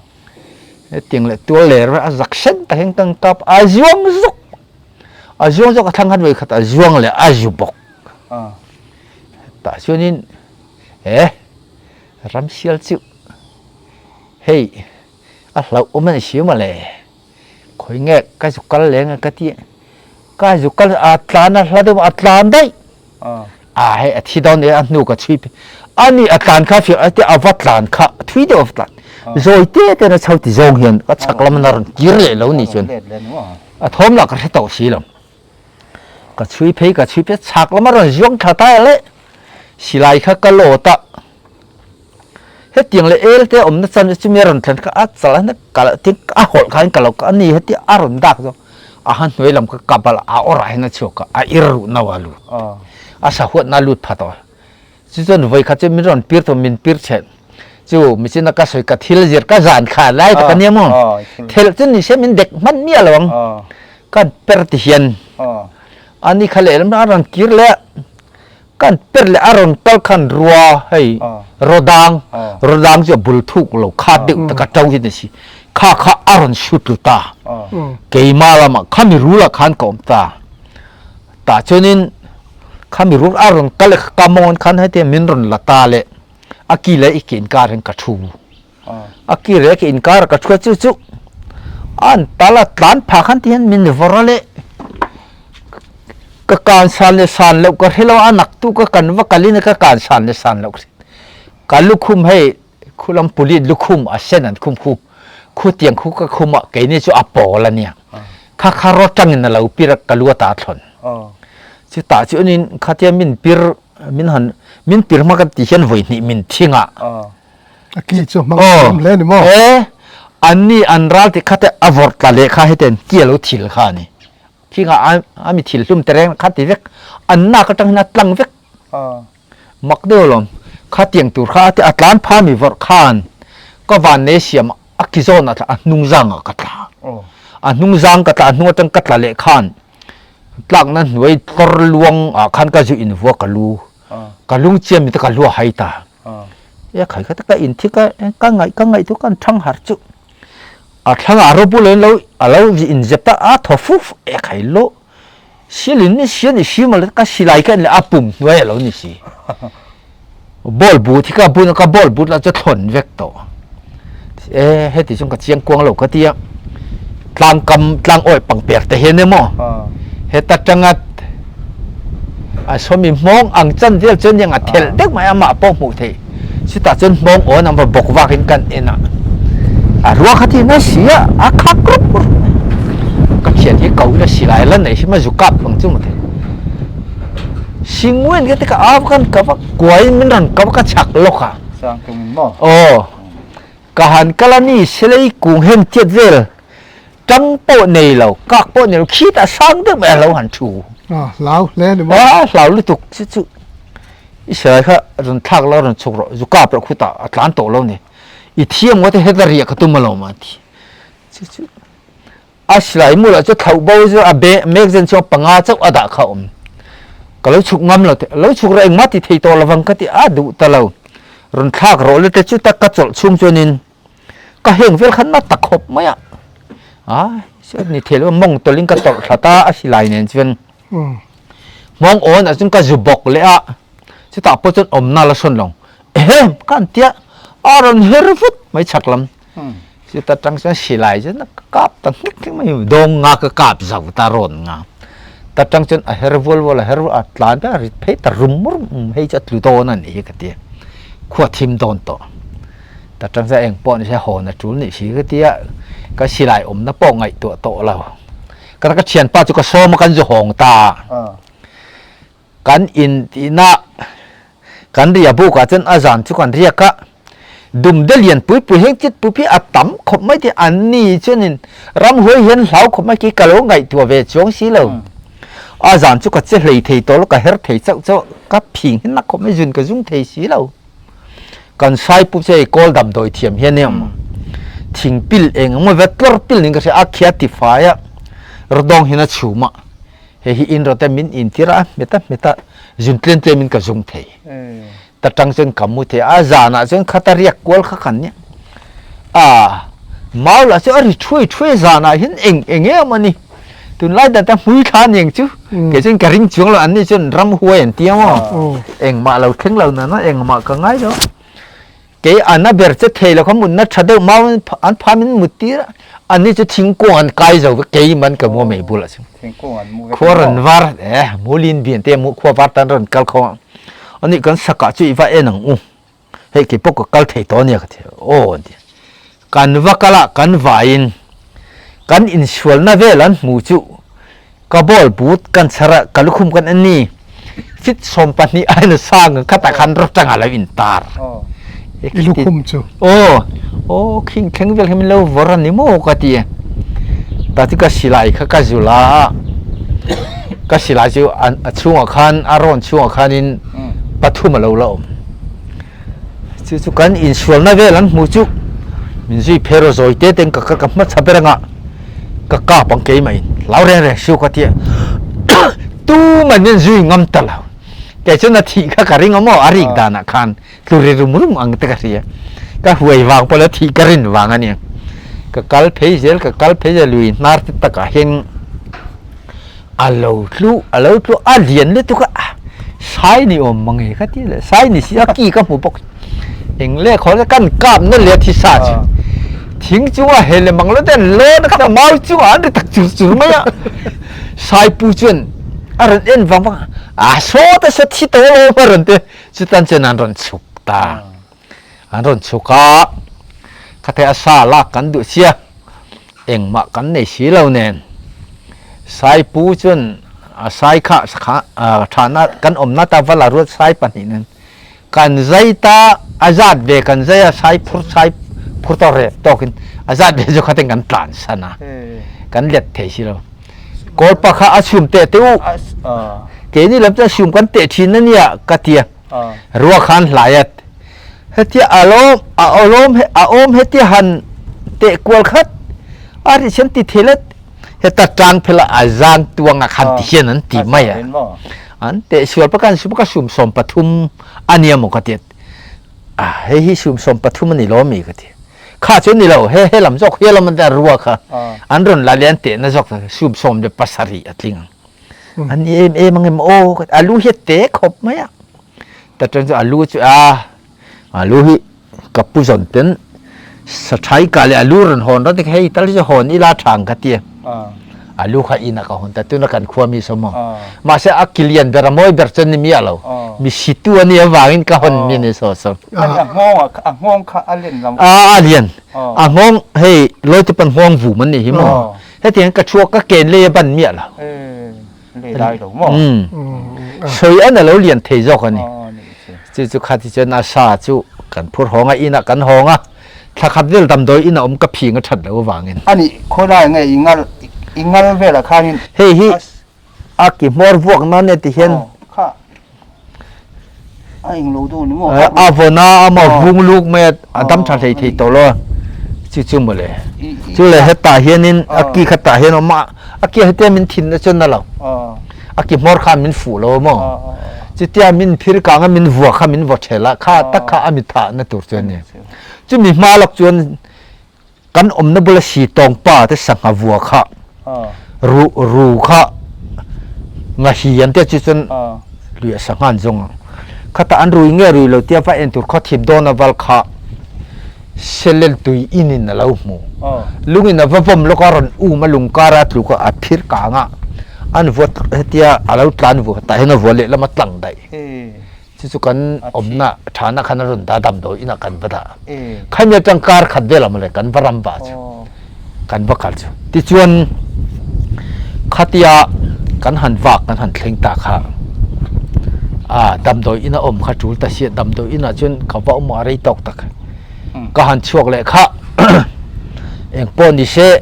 Hetiang leh tual ler a zak sen tak hian kan kap a zuang zuk. A zuang zuk a thlang khan vawi khat a zuang leh a zu bawk. Tah chuanin he ramsial chu hei a hlauh awm a ni si mawle khawi nge ka zu kal leng a ka ti ka zu kal a tlan a hla deuh a tlan daih a hei a thi dawn e a hnu ka chhui ani a tlan kha fiah a va tlan kha thui deuh a va tlan zawi te te na chho ti zawng hian ka chhak lam a rawn kir leh lo ni chuan a thawm lah ka hre tawh si lo. Ka chhui phei ka chhui phei chhak lama rawn zuang thla ta le silai kha ka lawt a hetiang leh el te awmna chan chumi a rawn thlen kha a chal a ka lo tin a hawlh khan ka lo ka ani heti a rawn dak zawk a han hnuai lam kha ka bal a awrah hian a chhuak a a ir ruh no a lut a sahuatna a lut pha tawh chu chuan vawi khat chu min rawn pir tawh min pir chhe chu michin a ka sawi ka thil zir ka zan kha lai tak ania maw thelh chu ni se min dek hman miah lo ang kan per ti hian ani kha leh lam a rawn kir leh kan per leh a rawn kal khan rua hei rodang rodang chu a bul thuk lo kha deuh taka to hi ni si kha kha a rawn shoot lu ta keima lamah khami rula khan ka awm ta Tah chuanin khami ruk a rawn kal ka mawn khan heti min rawn la ta leh a ki leh i ke inkar hian ka thu. A ki leh ke inkar ka thu a chu chu an tal a tlan phah khan ti hian min vawrh a leh ka kan san leh san loh ka hre lo a nak tu ka kan va kalin ka kan san leh san loh ka hre. Ka lukhum hei khulam pulit lukhum a sen an khum khu khutiang khu ka khum a keini chu a pawl a nia kha kha rawt tangin a lo pir a ka lu a ta thlawn chu tah chuanin khatia min pir min han min pir hma kan ti hian vawi hnih min thing a a ki chu hmang thiam hle ni maw e anni an ral ti khate a vawrh tla leh kha heten ki a lo thil kha ani thinga a mi thil hlum te reng kha ti vek an nak atang hian a tlang vek Mak deuh alawm, khatiang tur kha a ti a tlan pha mi vawrh khan ka van nei siam a ki zawn ah a hnung zang ah ka tla. A hnung zang ka tla a hnung atang ka tla leh khan tlakna hnuai tlawr luang ah khan ka zu in vua ka lu ka lung chiam mi te ka lu a hai ta. E khai kha te ka in thi ka ka ngaih ka ngaih thu kan thang har chu a thlang ah rawpul in lo a lo in zep ta a thaw fuf e khai lo Silin ni si a ni si mawle ka silai ka en leh a pum hnuai a lo ni si. Ball but hi ka bun a ka ball but lah chu thlawn vek tawh. E heti chuan ka chiang kuang lo ka ti a. Tlang kam tlang awih pangper te hian emaw heta tanga a sawmi hmawng ang chan vel chuan eng a thelh deuh mai amah pawh hmuh theih. Chutah chuan hmawng awn ang va bawk vak in kan en a, a ruak a ti na si a, a khak rup rup mai. Ka thian hi ko ila silai la nei hrim a zu kap ang chu maw thei. Singwen ka ti ka av khan ka va kuai in min rawn ka va ka chhak lawk a. Sang tum in maw? Aw, ka han kal a ni silai kung hem chiat vel tang pawh nei lo, kak pawh nei lo khitah sang deuh mai a lo han thu. A hlau hle ni maw? A hlau lutuk chu chu. I silai kha rawn thlak la rawn chhuk rawh zu kap rawh khutah a tlan tawh lo ni i thiam ngawt e heta riah ka tum alawm a ti chu chu a silai mulah chu thlauh bo chu a be mek zen chuan panga chauh a dah kha awm ka lo chhuk ngam lo te lo chhuk rawh engmah ti thei tawh lovang ka ti a duh ta lo rawn thlak rawh le te chu tak ka chawlh chhung chuanin ka heng vel khan na ta khawp mai a. A ni thei lo mawng tawlh in ka tawrh thlat a, a silai nen chuan mawng awn ah chuan ka zu bawk leh a, chutah pawh chuan awmna la sawn lo. Ehem ka han tia a rawn her vut mai chhak lam. Chuta tang chuan silai chuan a kap ta nghek nghek mai, dawng nga ka kap zo ta rawn nga. Ta tang chuan a her vual vual a her vual a tlan ta rit phei ta rum rum hei chu a tlu dawn a nih hi ka ti a, khua thim dawn tawh. Ta tang chuan eng pawh ni se hawn a tul nih si ka ti a, ka silai awmna pawh ngaihtuah tawh lo. Ka thianpa chu ka sawm a kan zu hawng ta a. Kan in tihna kan ria bukah chuan a zan chu kan riak a, dumde lian pui pui heng chit pui pui a tam khawp mai tih an ni chuanin ramhuai hian hlau khawp mai khi ka lo ngaihtuah ve chuang si lo. A zan chu ka che hlei thei tawh lo, ka her thei chauh chauh, ka phing hi nak khawp mai, zun ka zung thei si lo. Kan sai pu che kawl damdawi thiam hian nia thing pil eng emaw vet tlawr pil niin ka hria a khia tifai a rawdawng hian a chhum a. Hei hi in rawte min intir a, hmet a hmet a, zun tlem tlem in ka zung thei. Ta tang chuan ka mu thei a, zanah chuan khata riak kual kha kan nia. A, mau lah chu a ri thuai thuai zanah hian eng eng em a ni. Tunlai dan ta hmui thla aniang chu, kei chuan ka ring chuang lo, an ni chuan ram huai an tia maw. Engmah lo thleng lo nana engmah ka ngai lo. Kei an a ber che thei lo kha mutna tha deuh mau an pha min mut tir a, an ni chu thingkung an kai zo vek kei man ka mu mei bulah chu. Thingkung an mu vek Khua rawn var eh mulin bian te mu khua var tan rawn kal kho ani kan saka chu i va en ang u hei kei pawh ka kal thei tawh ania ka ti aw an ti kan va kal a kan vaiin kan insualna vel an hmu chu Ka ball but kan chhar a, ka lukhum kan en ni. Fit 12 ai na sang ang khatah khan rawtang a lo in tar. I lukhum chu. Aw, aw khing thleng vel kha min lo vawr a ni maw ka ti. Ta chu ka silai kha ka zul a, ka silai chu a chhungah khan a rawn chhungah khanin pathum a lo la awm. Chu chu kan insualna vel an hmu chu min zui phei rawh zawi te ten ka ka hmachha ber anga ka kap ang keimah in hlau reng reng siu ka tia tuman min zui ngam ta lo kei chuan a thih kha ka ring a maw a rik danah khan tlu ri rum rum ang te ka hria ka huai vang pawh la thih ka rin vang a nia ka kal phei zel ka kal phei zel lui hnar te takah hian A lo tlu, a lo tlu, a lian lutuk a, sai ni awm mang e ka ti le, sai ni si a ki ka hmu bawk. Eng le khaw le kan kap na le thi sa chu. Thing chunga he le mang lo ten lo na kha mau chunga an ri tak chur chur mai a. Sai pu chuan a rawn en vang vang a, a saw te saw thi to lo a rawn ti, chutan chuan an rawn chhuk ta. An rawn chhuk a, khathei a sa lak kan duh sia, engmah kan nei si lo nen. Saipu chuan a sai kha thahna kan awmna ta vala ruat sai pahnih nen kan zai ta a zat ve kan zai a sai phur sai phur tawk rep tawkin a zat ve chu khatin kan tlan san a kan let thei si lo. Kawlpa kha a chhum teh teh u keini lam chuan chhum kan teh thin a nia ka ti a. Rua khan hlai a hetia a lawm a awlawm a awm hetia han teh kual khat a ri hian ti thei let heta tang phela a zang tuang a khan ti hian an ti mai a an teh sual pa kan sum ka sum 13 ania maw ka ti a hei hi sum 13 ani lo mi ka ti kha chu ni lo he he lam zawk he lam an rua kha an rawn la le an teh na zawk sum 17 a tling ang An i em em angem aw ka ti, a lu hi a te khawp mai a, ta chuan chu a lu chu a a lu hi ka pu zawn ten sa thai kah leh a lu rawn hawn rawt hei tal hi chu hawn ila tha ang ka ti a, a lu kha inah ka hawn ta tuna kan khua mi saw maw mahse a ki lian ber a mawi ber chuan ni miah lo mi situ a nih avangin ka hawn mi a ni saw saw. A nghawng a nghawng kha a len lam a a lian a nghawng hei lawi te pawn nghawng vum an nih hi maw. Hetiang ka thuak ka ken lei a ban miah lo. Lei lai lo maw? Sawi an a lo lian thei zawk a ni. Chu chu kha ti chuan a sa chu kan phur hawng a, inah kan hawng a, thla khat vel damdawi in a awm ka phing a that loh avangin. Ani khawilai nge i ngal i ngal velah khanin. Hei hi a ki hmawr vuak nan e ti hian. Kha a eng lo deuh ni maw? A vawn a, ama vung luk mai a, a dam tha hlei thei tawh lo a, chu chu mawle. Chu le hetah hianin a ki khatah hian awm a, a ki hetia min thin na chuan na lo. A ki hmawr khan min fuh lo maw? Chutia min phir kang a min vua kha min vaw thel a, kha tak kha a mi thah na tur chu a ni. Chumi hma lawk chuan. Kan awmna bula si tawng pa te sangha vua kha ru ru kha ngahi an tia chu chuan luiah sangha an zawng ang. Khata an rui nge rui lo tia va en tur khaw thip dawn a val kha Selel tui in in a lo hmu. Lungin a va vawm lawk a rawn um a lung kara a tluk a a phir kang a an vua hetia a lo tlan vua tah hian a vua lehlam a tlang daih. Chu chu kan awmna thana khan a rawn dah damdawi inah kan va dah. Khami atang kar khat velah mawle kan va ram vah chu kan va kal chu. Tichuan khatia kan han vak kan han thleng ta kha a damdawi ina awm kha tul ta sia damdawi inah chuan ka va awm a rei tawk tak. Ka han chhuak leh kha eng pawh ni se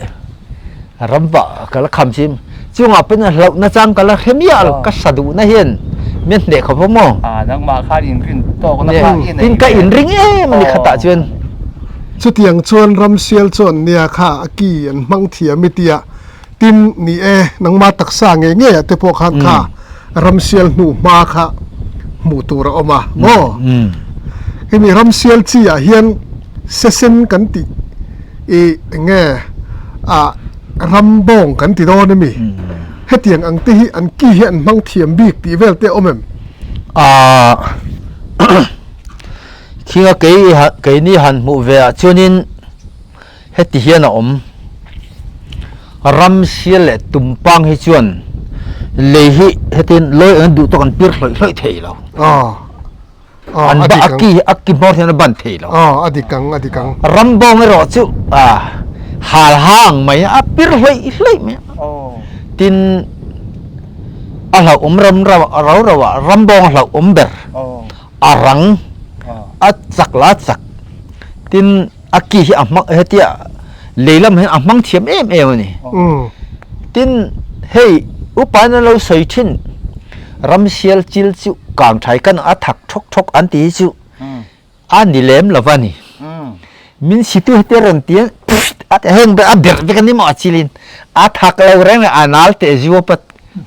Ram vah ka la kham chim. Chungah pawhin a hlauh na chang ka la hre miah lo. Ka sa duhna hian min hneh khawp a maw? A, nangmah khan inrin tawkna kha i nei Tin ka inring em a ni khatah chuan. Chutiang chuan Ramsial chuan nia kha a ki an hmang thiam i tia. Tin, ni e, nangmah taksa ngei ngei ah te pawh khan kha Ramsial hnu hma kha hmuh tur a awm a maw? Hemi Ramsial chi ah hian sesen kan tih I eng nge ah ram bawng kan ti dawn ami? Hetiang ang te hi an ki hi an hmang thiam bik tih vel te a awm em? Ah Thinga kei keini han hmuh ve ah chuanin heti hian a awm. Ram sial leh tumpang hi chuan lei hi hetin lawi ang duh tawk an pir hlawih hlawih thei lo. An ba a ki a ki hmawr hian a ban thei lo. A dik ang, a dik ang. Ram bawng erawh chu hal hang mai a pir hlei hlei mai a. Tin a hlauhawm ram rau rau ah ram bawng a hlauhawm ber a rang a chak la chak tin a ki hi a hmang hetia lei lam hian a hmang thiam em em a ni. Tin hei upa in an lo sawi thin ramsial chil chu kang thai kan a thak thawk thawk an ti hi chu a ni lem lo va ni. Min situ heti rawn ti a heng ber a berh vek a ni maw a chilin a thak lo reng reng a nal teh zuap a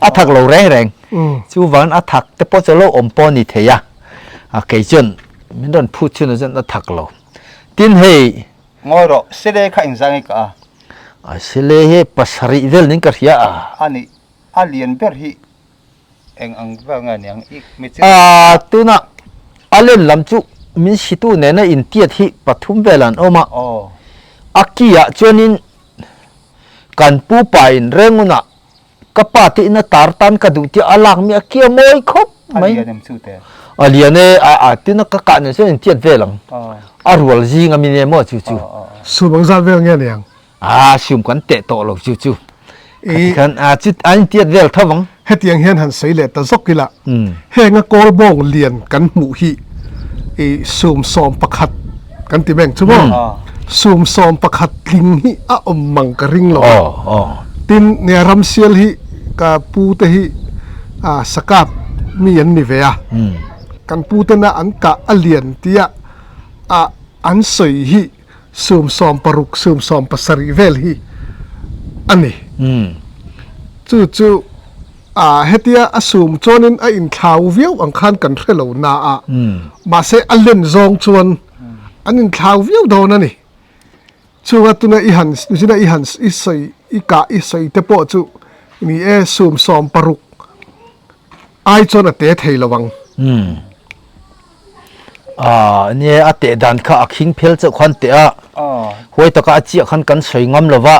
a thak lo reng reng chuvangin a thak te pawh chu lo awm pawh a ni thei a kei chuan min rawn phut chhun ah chuan a thak lo. Tin hei. Ngawi rawh, Sele kha engzang i kah a? A Sele hi pasarih vel ning ka hria a. A nih, a lian ber hi eng ang vel nge niang i mi chi? A, tunah a len lam chu min situ nena intiat hi pathum vel an awm a. Aw. A ki ah chuanin kan pu pa in Rengunah Ka pa te in a tar tan ka duh tiah a lak mi a kia mawi khawp mai. A lian em chu te? A lian e, a a tin a ka kah nen chuan in tiat vel ang. A rual zing a mi nen maw chu chu. Sum ang zat vel nge niang? A sum kan teh tawh lo chu chu. Khati khan a chu an in tiat vel tho ang. Hetiang hian han sawi leh ta zawk ila, heng a kawlbawng lian kan hmuh hi i sum 11 kan ti meng chu maw? Sum 11 tling hi a awm mang ka ring lo a. Tin, nia Ramsial hi ka pu te hi sakap mi an ni ve a. Kan pu tena an kah a lian tia an sawi hi Sum 60, sum 70 vel hi a ni. Chu chu hetia a sum chuanin a inthlau viau ang khan kan hre lo na a, mahse a len zawng chuan an inthlau viau dawn a ni. Chunga tuna i han zina i han i sawi i kah i sawi te pawh chu ni e sum 60 ai chuan a te thei lo ang. Aaa nia a teh dan kha a khing phel chauh khan teh a, huai taka a chiah khan kan sawi ngam lo va,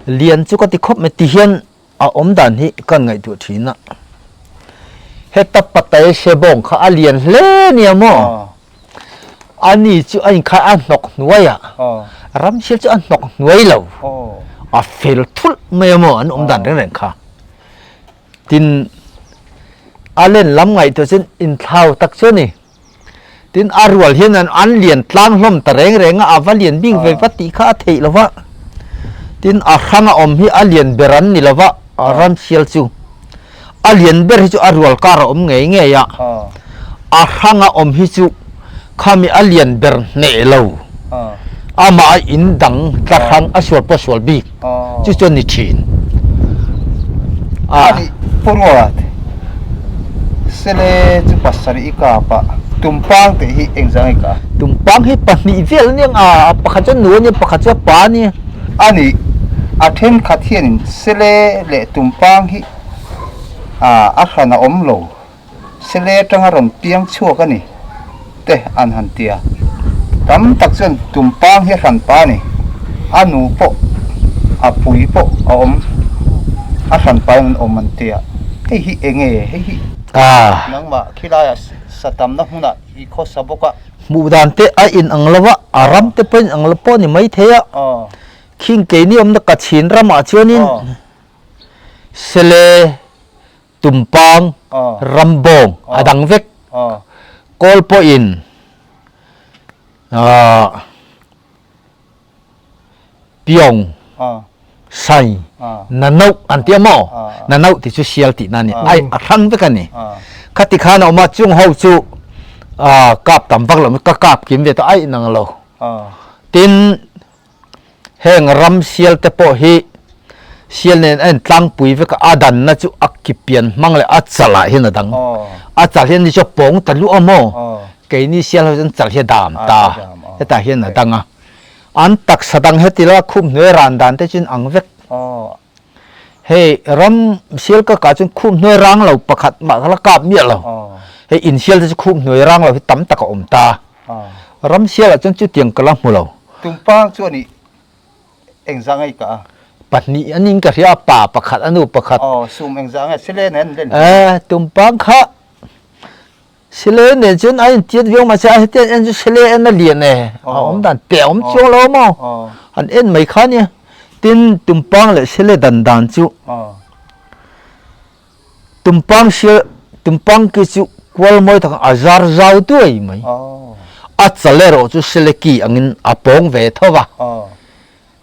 lian chu ka ti khawp mai ti hian a awm dan hi kan ngaihtuah thin a, heta patai se bawng kha a lian hle nia maw, ani chu a inkhai a hnawk hnuai a, ramsial chu a hnawk hnuai lo, a fel thulh mai a maw an awm dan reng reng kha. Tin, a len lam ngaihtuah chuan inthlau tak chu a ni. Tin, a rual hian an an lian tlang hlawm ta reng reng a, a va lian bik ve va tih kha a theih lo va. Tin, a hrang a awm hi a lian ber an ni lo va, a ramsial chu. A lian ber hi chu a rual kar a awm ngei ngei a, a hrang a awm hi chu khami a lian ber hneh lo. Amah a in dang tla hrang a sual pawh sual bik chu chuan ni thin. A nih Pu Ruat, Sele chu pasarih i kap a, tumpang tih hi engzang i kah? Tumpang hi pahnih vel a nia a, pakhat chu a nu a nia, pakhat chu a pa a nia. A nih, a thenkhat hianin sele leh tumpang hi a hran a awm lo, sele atanga rawn piang chhuak a ni te an han ti a. Tam tak chuan tumpang hi a hran pa a ni, a nu pawh a pui pawh a awm, a hran pa in an awm an ti a. Hei hi eng nge? Hei hi nangmah khilaiah sa tamna hmunah i khawsa bawk a. Hmuh dan te a inang lo a, a ram te pawh inang lo pawh a ni maithei a. Khing keini awmna Kachin ramah chuanin Sele Tumpang, Rambawng a dang vek. Kawl pawhin Piong, Sai, Nanoh an ti a maw? Nanoh tih chu sial tihna a ni. Ai a hrang vek a ni. Khati khan a awm a, chung ho chu kap tam vak lo, ka kap kim ve tawh aih nang lo. Tin, Heng ram sial te pawh hi sial nen a intlangpui vek a, a danna chu a ki pian hmang leh a chalah hian a dang. A chal hian ni chu a pawng ta luah a maw? Keini sial ho chuan chal hi a dam ta, hetah hian a dang a. An taksa dang heti lo a khup hnuai ran dan te chu in ang vek. Hei ram sial ka kah chuan khup hnuai rang lo pakhat mah kha la kap miah lo. Hei in sial te chu khup hnuai rang lo hi tam tak a awm ta. Ram sial ah chuan chutiang ka la hmu lo. Tumpang chuan i engzah ngei ka a? Pahnih a ning ka hria a, pa pakhat a nu pakhat. Aw, sum engzah nge sile nen len hi? Eh, tumpang kha sile nen chuan a intiat viau mahse a hetiang en chu sile en a lian e, a awm dan teh a awm chiang lo maw? An en mai kha nia. Tin, tumpang leh sile dan dan chu. Tumpang sial tumpang ki chu kual mawi tak a zar zau duai mai. A chal erawh chu seleki angin a pawng ve tho va.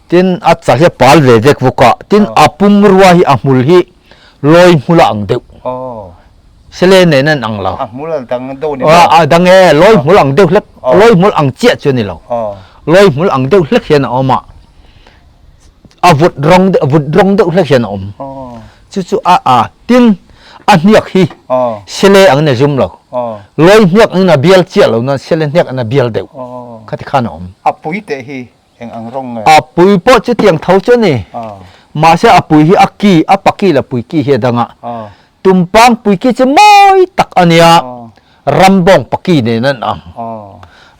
Tin a chal hi a pal ve vek vuk a. Tin a pumrua hi a hmul hi lawi hmul a ang deuh. Sele nen an ang lo. A hmul a dang deuh ni maw? A dang e, lawi hmul ang deuh hlek, lawi hmul ang chiah chu a ni lo. Lawi hmul ang deuh hlek hian a awm a. A vut rawng deuh vut rawng deuh hlek hian a awm. Chu chu a a tin a hniak hi sele angin a zum lo. Lawi hniak angin a bial chiah lo nain sele hniak angin a bial deuh. Khati khan a awm. A pui teh hi eng ang rawng nge? A pui pawh chutiang tho chu a ni. Mahse a pui hi a ki, a paki leh pui ki hi a dang a. Tumpang pui ki chu mawi tak a nia. Rambawng paki nen an ang.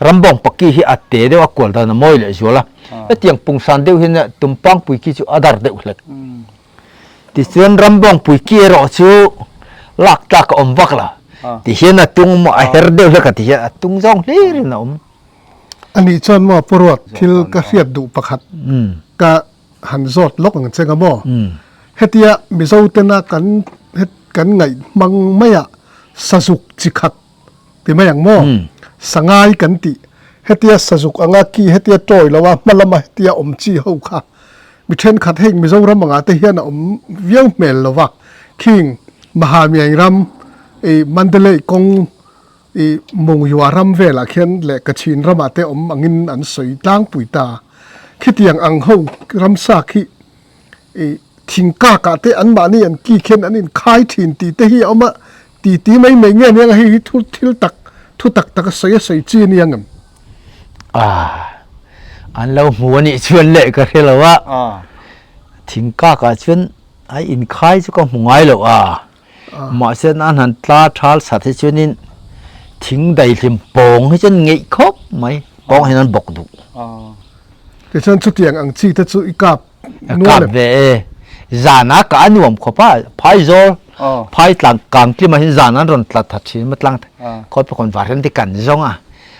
Rambawng paki hi a te deuh a kual dan a mawi leh zual a. Hetiang pungsan deuh hian tumpang pui ki chu a dar deuh hlek. Tichuan rambawng pui ki erawh chu lak tlak a awm vak lo. Tihian a tung maw a her deuh hlek a tihian a tung zawng hlir in a awm. Anih chuan maw Pu Ruat thil ka hriat duh pakhat ka han zawt lawk ang che nga maw? Hetia Mizo tena kan kan ngaih hmang maia sazuk chi khat ti mai ang maw? Sangai kan tih hetia sazuk anga ki hetia tawi lo a hma lama hetia awm chi ho kha mi thenkhat heng Mizoram angah te hian a awm viau hmel lo va, khing Mahamiaing ram i Mandalay kawng I Mungyua ram velah khian leh Kachin ramah te awm angin an sawi tlangpui ta. Khitiang ang ho ramsa khi i thingkakah te anmahni an ki khian an inkhai thin tih te hi a awm a, ti ti mai mai nge aniang a, hei hi thu thil tak thu tak tak a sawi a sawi chi a nia ngem? Ah, an lo hmu a nih chuan leh ka hre lo a, thingkakah chuan a inkhai chu ka hmu ngai lo a. Mahse an han tla thal sat hi chuanin thing daihlim pawng hi chuan ngeih khawp mai, pawng hian an bawk duh. Tichuan chutiang ang chi te chu i kap nual em? Kap ve e. Zan a kah a nuam khawp a, phaizawl, phai tlang kang tlima hian zan an rawn tla tha thin a, tlang khawi pakhawn var hian ti kan zawng a,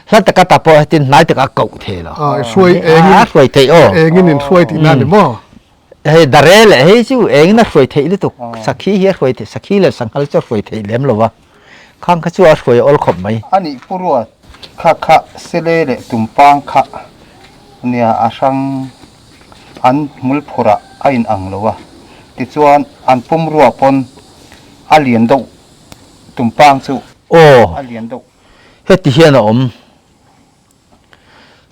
hla taka ta pawh hetin hnai taka a koh thei lo. I hruai engin, a hruai theih aw. Engin in hruai tihna a ni maw? Hei dare leh hei chu engin a hruai theih lutuk sakhi hi a hruai theih sakhi leh sanghal chu a hruai theih lem lo va khang kha chu a hruai awl khawp mai. A nih pu ruat kha kha sele leh tumpang kha nia a hrang an hmul phurh ah a in ang lo a tichuan an pumrua pawn a lian deuh tumpang chu Aw a lian deuh. Heti hian a awm.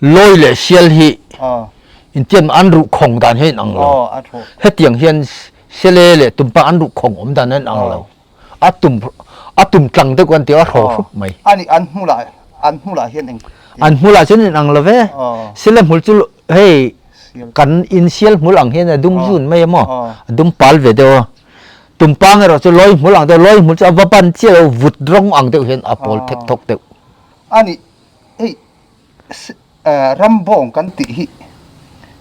Lawi leh sial hi intiam an ruh khawng dan hi a inang lo. Hetiang hian sele leh tumpa an ruh khawng awm dan a inang lo. A tum A tum tlang deuh kan ti a hraw hrup mai. Ani an hmulah an hmulah hian eng An hmulah chuan in ang lo ve. Sile hmul chu hei kan in sial hmul ang hian a dum zun mai a maw? A dum pal ve deuh a. Tumpang erawh chu lawi hmul ang deuh, lawi hmul chu a va ban chiah lo, vut rawng ang deuh hian a pawl thek thawk deuh. Ani hei Rambawng kan tih hi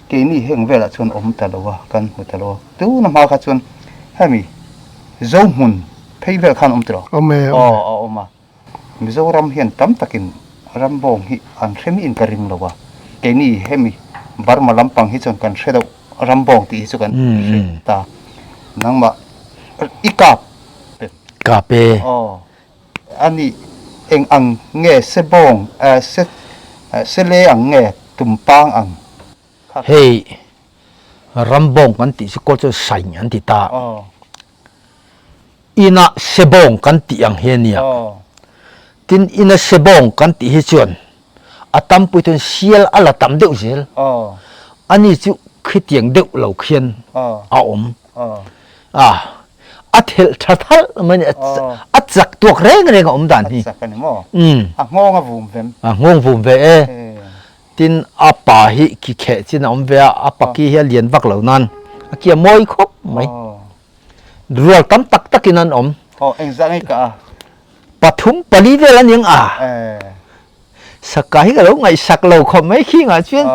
keini heng velah chuan awm ta lo a, kan hmu ta lo a. Tuna hma kha chuan hemi Zohmun phei vel khan awm ta lo. Awm e, awm e. Aw, a awm a. Mizoram hian tam takin Rambawng hi an hre miin ka ring lo a. Keini hemi Burma lampang hi chuan kan hre deuh Rambawng tih hi chu kan hre ta. Nangmah i kap pe. Kap e. Aw. A nih, eng ang nge sebawng, se, sele ang nge tumpang ang kha? Hei, rambawng kan tih chu kawl chuan saing an ti ta. Ina sebawng kan tih ang hi a nia. Tin, ina sebawng kan tih hi chuan a tampui chuan sial a la tam deuh zel. Ani chu khitiang deuh lo khian a awm. A, a thelh tha thalh mai a ni, a chak tuak reng reng a awm dan hi. A chak a ni maw? A nghawng a vum vem. A nghawng vum ve e. Tin a pa hi ki kheh chin a awm ve a, a pa ki hi a lian vak lo nan a ki a mawi khawp mai. Rual tam tak takin an awm. Aw, engzah nge ka a? Pathum pali vel a niang a. Saka hi ka lo ngaihsak lo khawp mai khi ngah chuan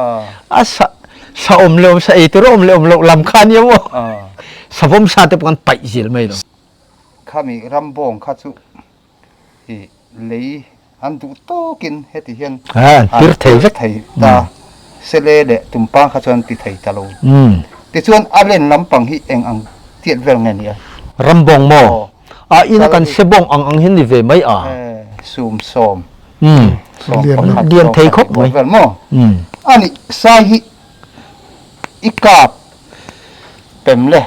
a sa sa awm leh awm sa ei tur a awm leh awm loh lam kha nia maw savawm sa te pawh kan paih zel mai lo. Khami rambawng kha chu i lei an duh tawkin heti hian an tir thei vek thei ta sele leh tumpang kha chuan ti thei ta lo. Tichuan a len lampang hi eng ang tiat vel nge nia? Rambawng maw? A ina kan sebawng ang ang hi ni ve mai a. Sum sawm. Sawm pakhat. Lian thei khawp mai. Vel maw? Ani sai hi i kap pem le.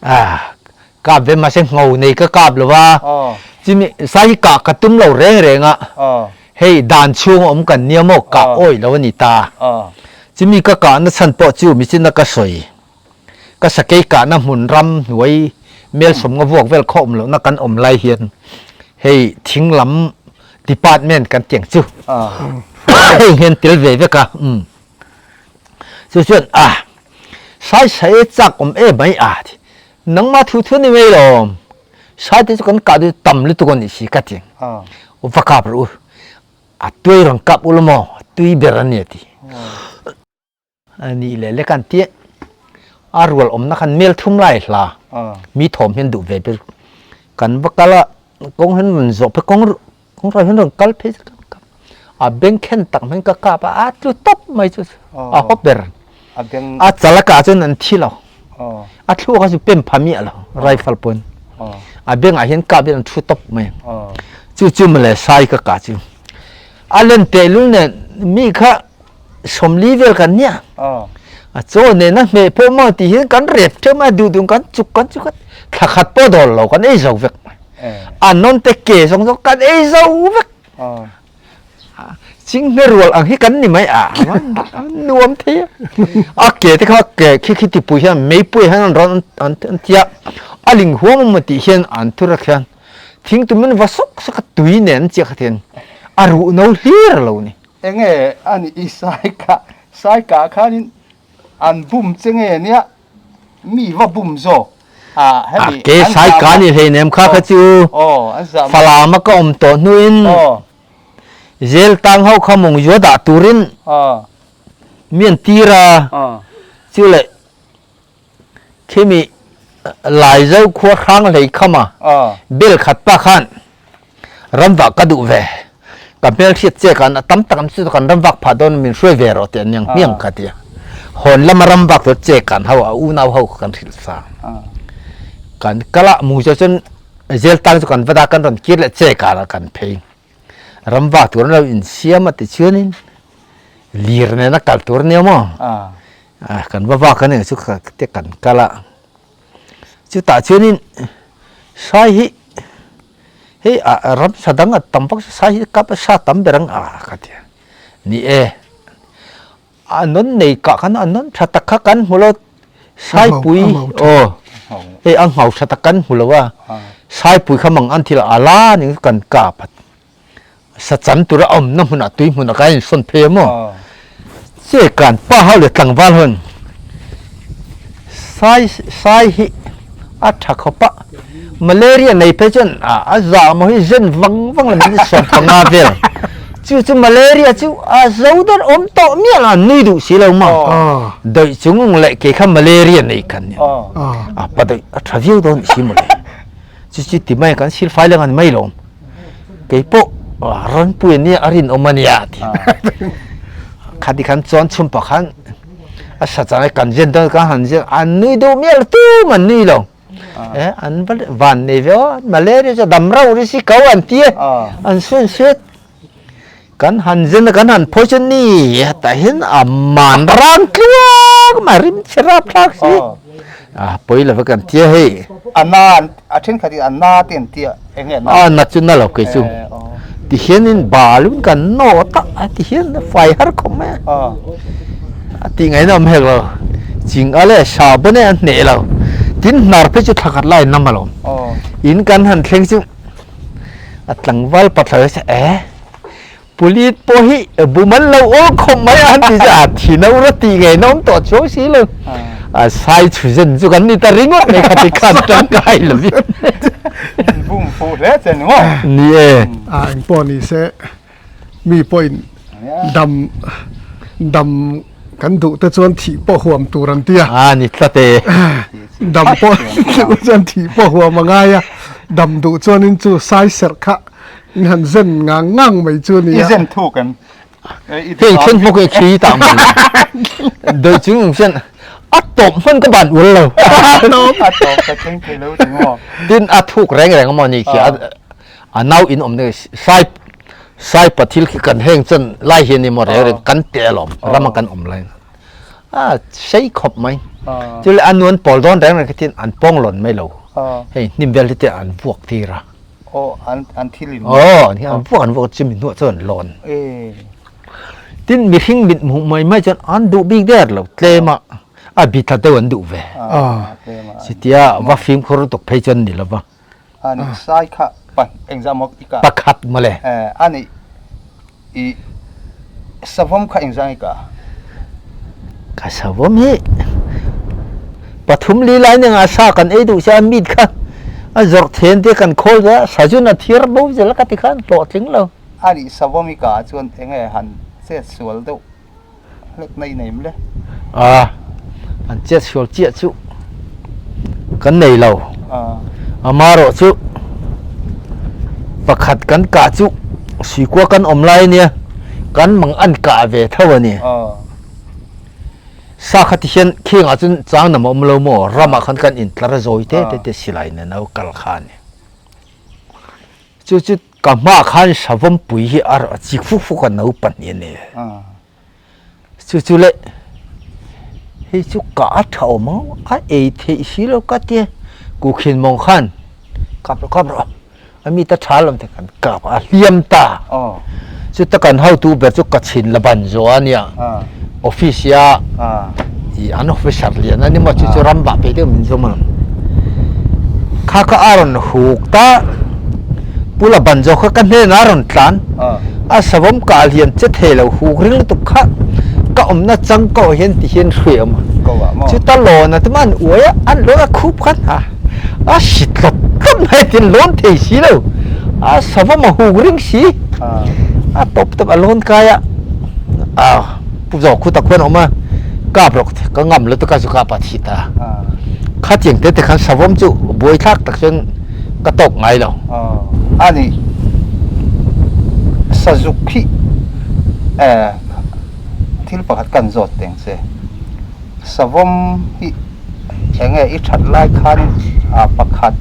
A kap ve mahse ngho nei ka kap lo va. Chimi sai hi kah ka tum lo reng reng a. Hei dan chhung a awm kan nia maw kah awih lo a ni ta. Chimi ka kahna chhan pawh chu michin a ka sawi. Ka sakei kahna hmun ram hnuai melsawm nga vuak vel khaw awm lohna kan awm lai hian hei thing lam department kan tiang chu heng hian tel ve vek a chu chuan a sai sai chak awm em mai a nangma thu thu ni mai lo sai te chu kan kah duh tam lutuk a nih si ka ti va kap rawh u a tuai rawn kap ula maw tui ber a ni a ti. A nih leh lek an tih a rual awmna khan mel thum lai hla mi thawm hian duh ve ber kan va kal a kawng hian rawn zawh phei kawng kawng rai hian rawn kal phei a beng khen tak mai ka kap a a tlu tawp mai chu a hawp ber a chal a kah chuan an thi lo a thluak a chu pem pha miah lo rifle pawn a bengah hian kap hian an thu tawp mai chu chu mawle sai ka kah chu a len tehlul nen mi kha 40 vel kan nia a chaw nena hmeh pawh maw tih hian kan rep theuh mai a duh duh kan chuk kan chuk a thla khat pawh dawl lo kan ei zo vek mai a nawn te ke zawng zawng kan ei zo vek chinghne rual ang hi kan ni mai a nuam thei a a ke te kha ke khi khi tipui hian meipui hian an rawn an an tia a ling huam emaw tih hian an thur a khian thing tumin va sawk sawk a tui nen an chiah kha thian a ruh no hlir a lo ni. Enge a nih i Saika Saika khanin an bum che nge nia mi va bum zawk a hemi A ke Saika ni hleinem kha kha chu Falam a ka awm tawh hnuin Zel tang ho kha mawng zua dah turin mi an tir a chu leh Khimi Laizo khua hrang hlei kham a, bel khat pa khan ramvak ka duh ve, ka hmelhriat che khan a tam tak an chu kan ramvak phah dawn min hruai ve rawh tih an niang hmiang ka ti a. Hawn lama ramvak tur che kan ho a unau ho kha kan hrilh sa. Kan kal a, Musa chuan zel tang chu kan va da kan rawn kir leh che kar ah kan phei. Ramvak tur an lo insiam a tichuanin lir nena kal tur ania maw? Kan va vak a ni chu te kan kal a, chutah chuanin sai hi hei a ramsa dang a tam vak sai hi kap a sa tam ber ang a ka ti a, ni e a nawn nei kah khan a nawn tha tak kha kan hmu lo saipui aw hei a nghau tha tak kan hmu lo a. Saipui kha mang an thil a la ning kan kap a sa chan tura awmna hmunah tui hmunah khan in sawn phei a maw che kan pa ho leh tlangval ho in sai sai hi a tha khawp a malaria nei phei chuan a zah maw hi zen vang vang la min sawm panga vel chu chu malaria chu a zo der awm tawh miah lo an nui duh si lo maw dawih chung leh kei kha malaria nei kan nia a pa dawih a tha viau dawn si mawle chu chu ti mai kan sil fai leng a ni mai lo. Kei pawh ranpui a nia a rinawm a nia ti. Khati khan chuan chhum pakhat a sa chang e kan zen dawn kan han zen an nui deuh mial tum an nui lo. E an va van nei ve aw malaria chu dam rauh ri si ko an ti e an suan suat. Kan han zen a kan han phawi chu ni hetah hian a man rang tluak mai rim chhe rap thlak si. A pawi lova kan tia hei. A na a thenkhat in a na te an tia eng nge a na? A na chu na lo kei chu. Ti hian in balun kan nawt a a ti hian a fai har khawp mai a. A tih ngaihna awm hek lo. Ching a leh sa pawn e a hneh lo. Tin hnar phei chu thla khat lai nam alawm. In kan han thleng chu a tlangval pathlawi a eh Pulit pawh hi bum an lo awl khawp mai a han ti chu a thi no ra tih ngei na awm tawh chuang si lo. A sai chhu zen chu kan ni ta ringawt mai kha ti khan tangkai lovin. Bum fuh hle che ni maw? Ni e. A eng pawh ni se mi pawhin dam dam kan duh te chuan thih pawh huam tur an ti a. A ni tlat e. Dam pawh duh chuan thih pawh huam a ngai a, dam duh chuanin chu sai serh kha In han zen ngang ngang mai chu a nia. I zen thuk em? Hei then hmawk e khi tah mai. Doi chung ang hian a tawp hman ka ban ul lo. A tawp a tawp ka thleng thei lo ti maw. Tin a thuk reng reng amaw ni khi a nau in awm deuh sai sai pathil khi kan heng chuan lai hian emaw reng reng kan teh alawm rama kan awm lai a sei khawp mai. Chule a nuan pawl dawn reng reng khi tin an pawng lawn mai lo. Hei hnim vel hi te an vuak tir a. Aw an an thil in. Aw an an vuak an vuak chumi hnuah chuan an lawn. Tin mihring mit hmuh mai mai chuan an duh bik der lo tlem a a bi thla deuh an duh ve. Chutia va fimkhur lutuk phei chuan ni lova. Ani sai kha pan engzah maw i kah? Pakhat mawle. Ani i savawm kha engzah nge i kah? Ka savawm hi pathum li lai nen a sa kan ei duh sia meat kha a zawrh then te kan khawl zel a sajun a thiar bo zel a ka ti khan hlawhtling lo. A nih savawm i kah chuan enge han chet sual deuh hlek na i nei em le? A, an chet sual chiah chu kan nei lo. Amaherawh chu pakhat kan kah chu suikua kan awm lai ania kan mang an kah ve tho a ni. Sa kha ti hian khengah chuan chang nam a awm lo maw ramah khan kan intlar a zawi te te te silai nen a kal kha a ni. Chu chu ka hmaah khan savawmpui hi a rawn chik fuk fuk a naupahnih a ni. Chu chu le hei chu ka a tha awm ang a ei theih si lo ka tia kukhin mawng khan kap rawh kap rawh a mi ta tha lo te kan kap a hliam ta chuta kan hotu ber chu ka chhin la ban zawh a nia office a i an officer lian a ni maw chu chu ram vah pe deuh min zawm alawm kha kha a rawn huk ta pu la ban zawh kha ka hnenah a rawn tlan a savawm kah lian che thei lo huk ring lutuk kha ka awmna chang ko hian ti hian hruai a awm a chuta lawn a tum a an uai a an lawn a khup khan a a si tlawt tlawt mai tin lawn thei si lo a savawm a huk ring si a tawp tawp a lawn kai a a Pu Zawk khu tak khuan a awm a, kap rawk ka ngam lutuk a chu kap a thi ta. Khatiang te te khan savawm chu buaithlak tak chuan ka tawk ngai lo. A ni, sazuk hi thil pakhat kan zawt teng che. Savawm hi eng nge i that lai khan pakhat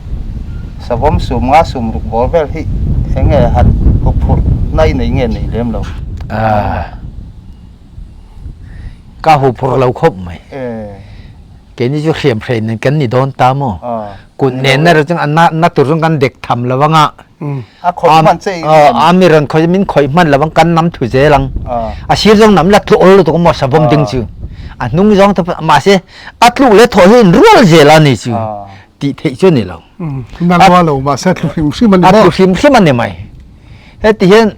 savawm sum nga sum ruk bawr vel hi eng nge han huphurh na i nei nge nei lem lo. Ka hu phur lo khawp mai. Keini chu hriam hrein nen kan ni dawn ta maw? Kut nen na chu na na tur chu kan dek tham lo anga. A khawih hman che A mi ran khawih min khawih hman lo ang kan nam thu zel ang. A sir zawng nam la tlu awl lutuk maw savawm ding chu. A hnung zawng te mahse a tluk leh thawh hi in rual zel a ni chu. tih theih chu a ni lo. Na lua lo mahse a tlu hrim hrim a ni maw? A tlu hrim hrim a ni mai. Heti hian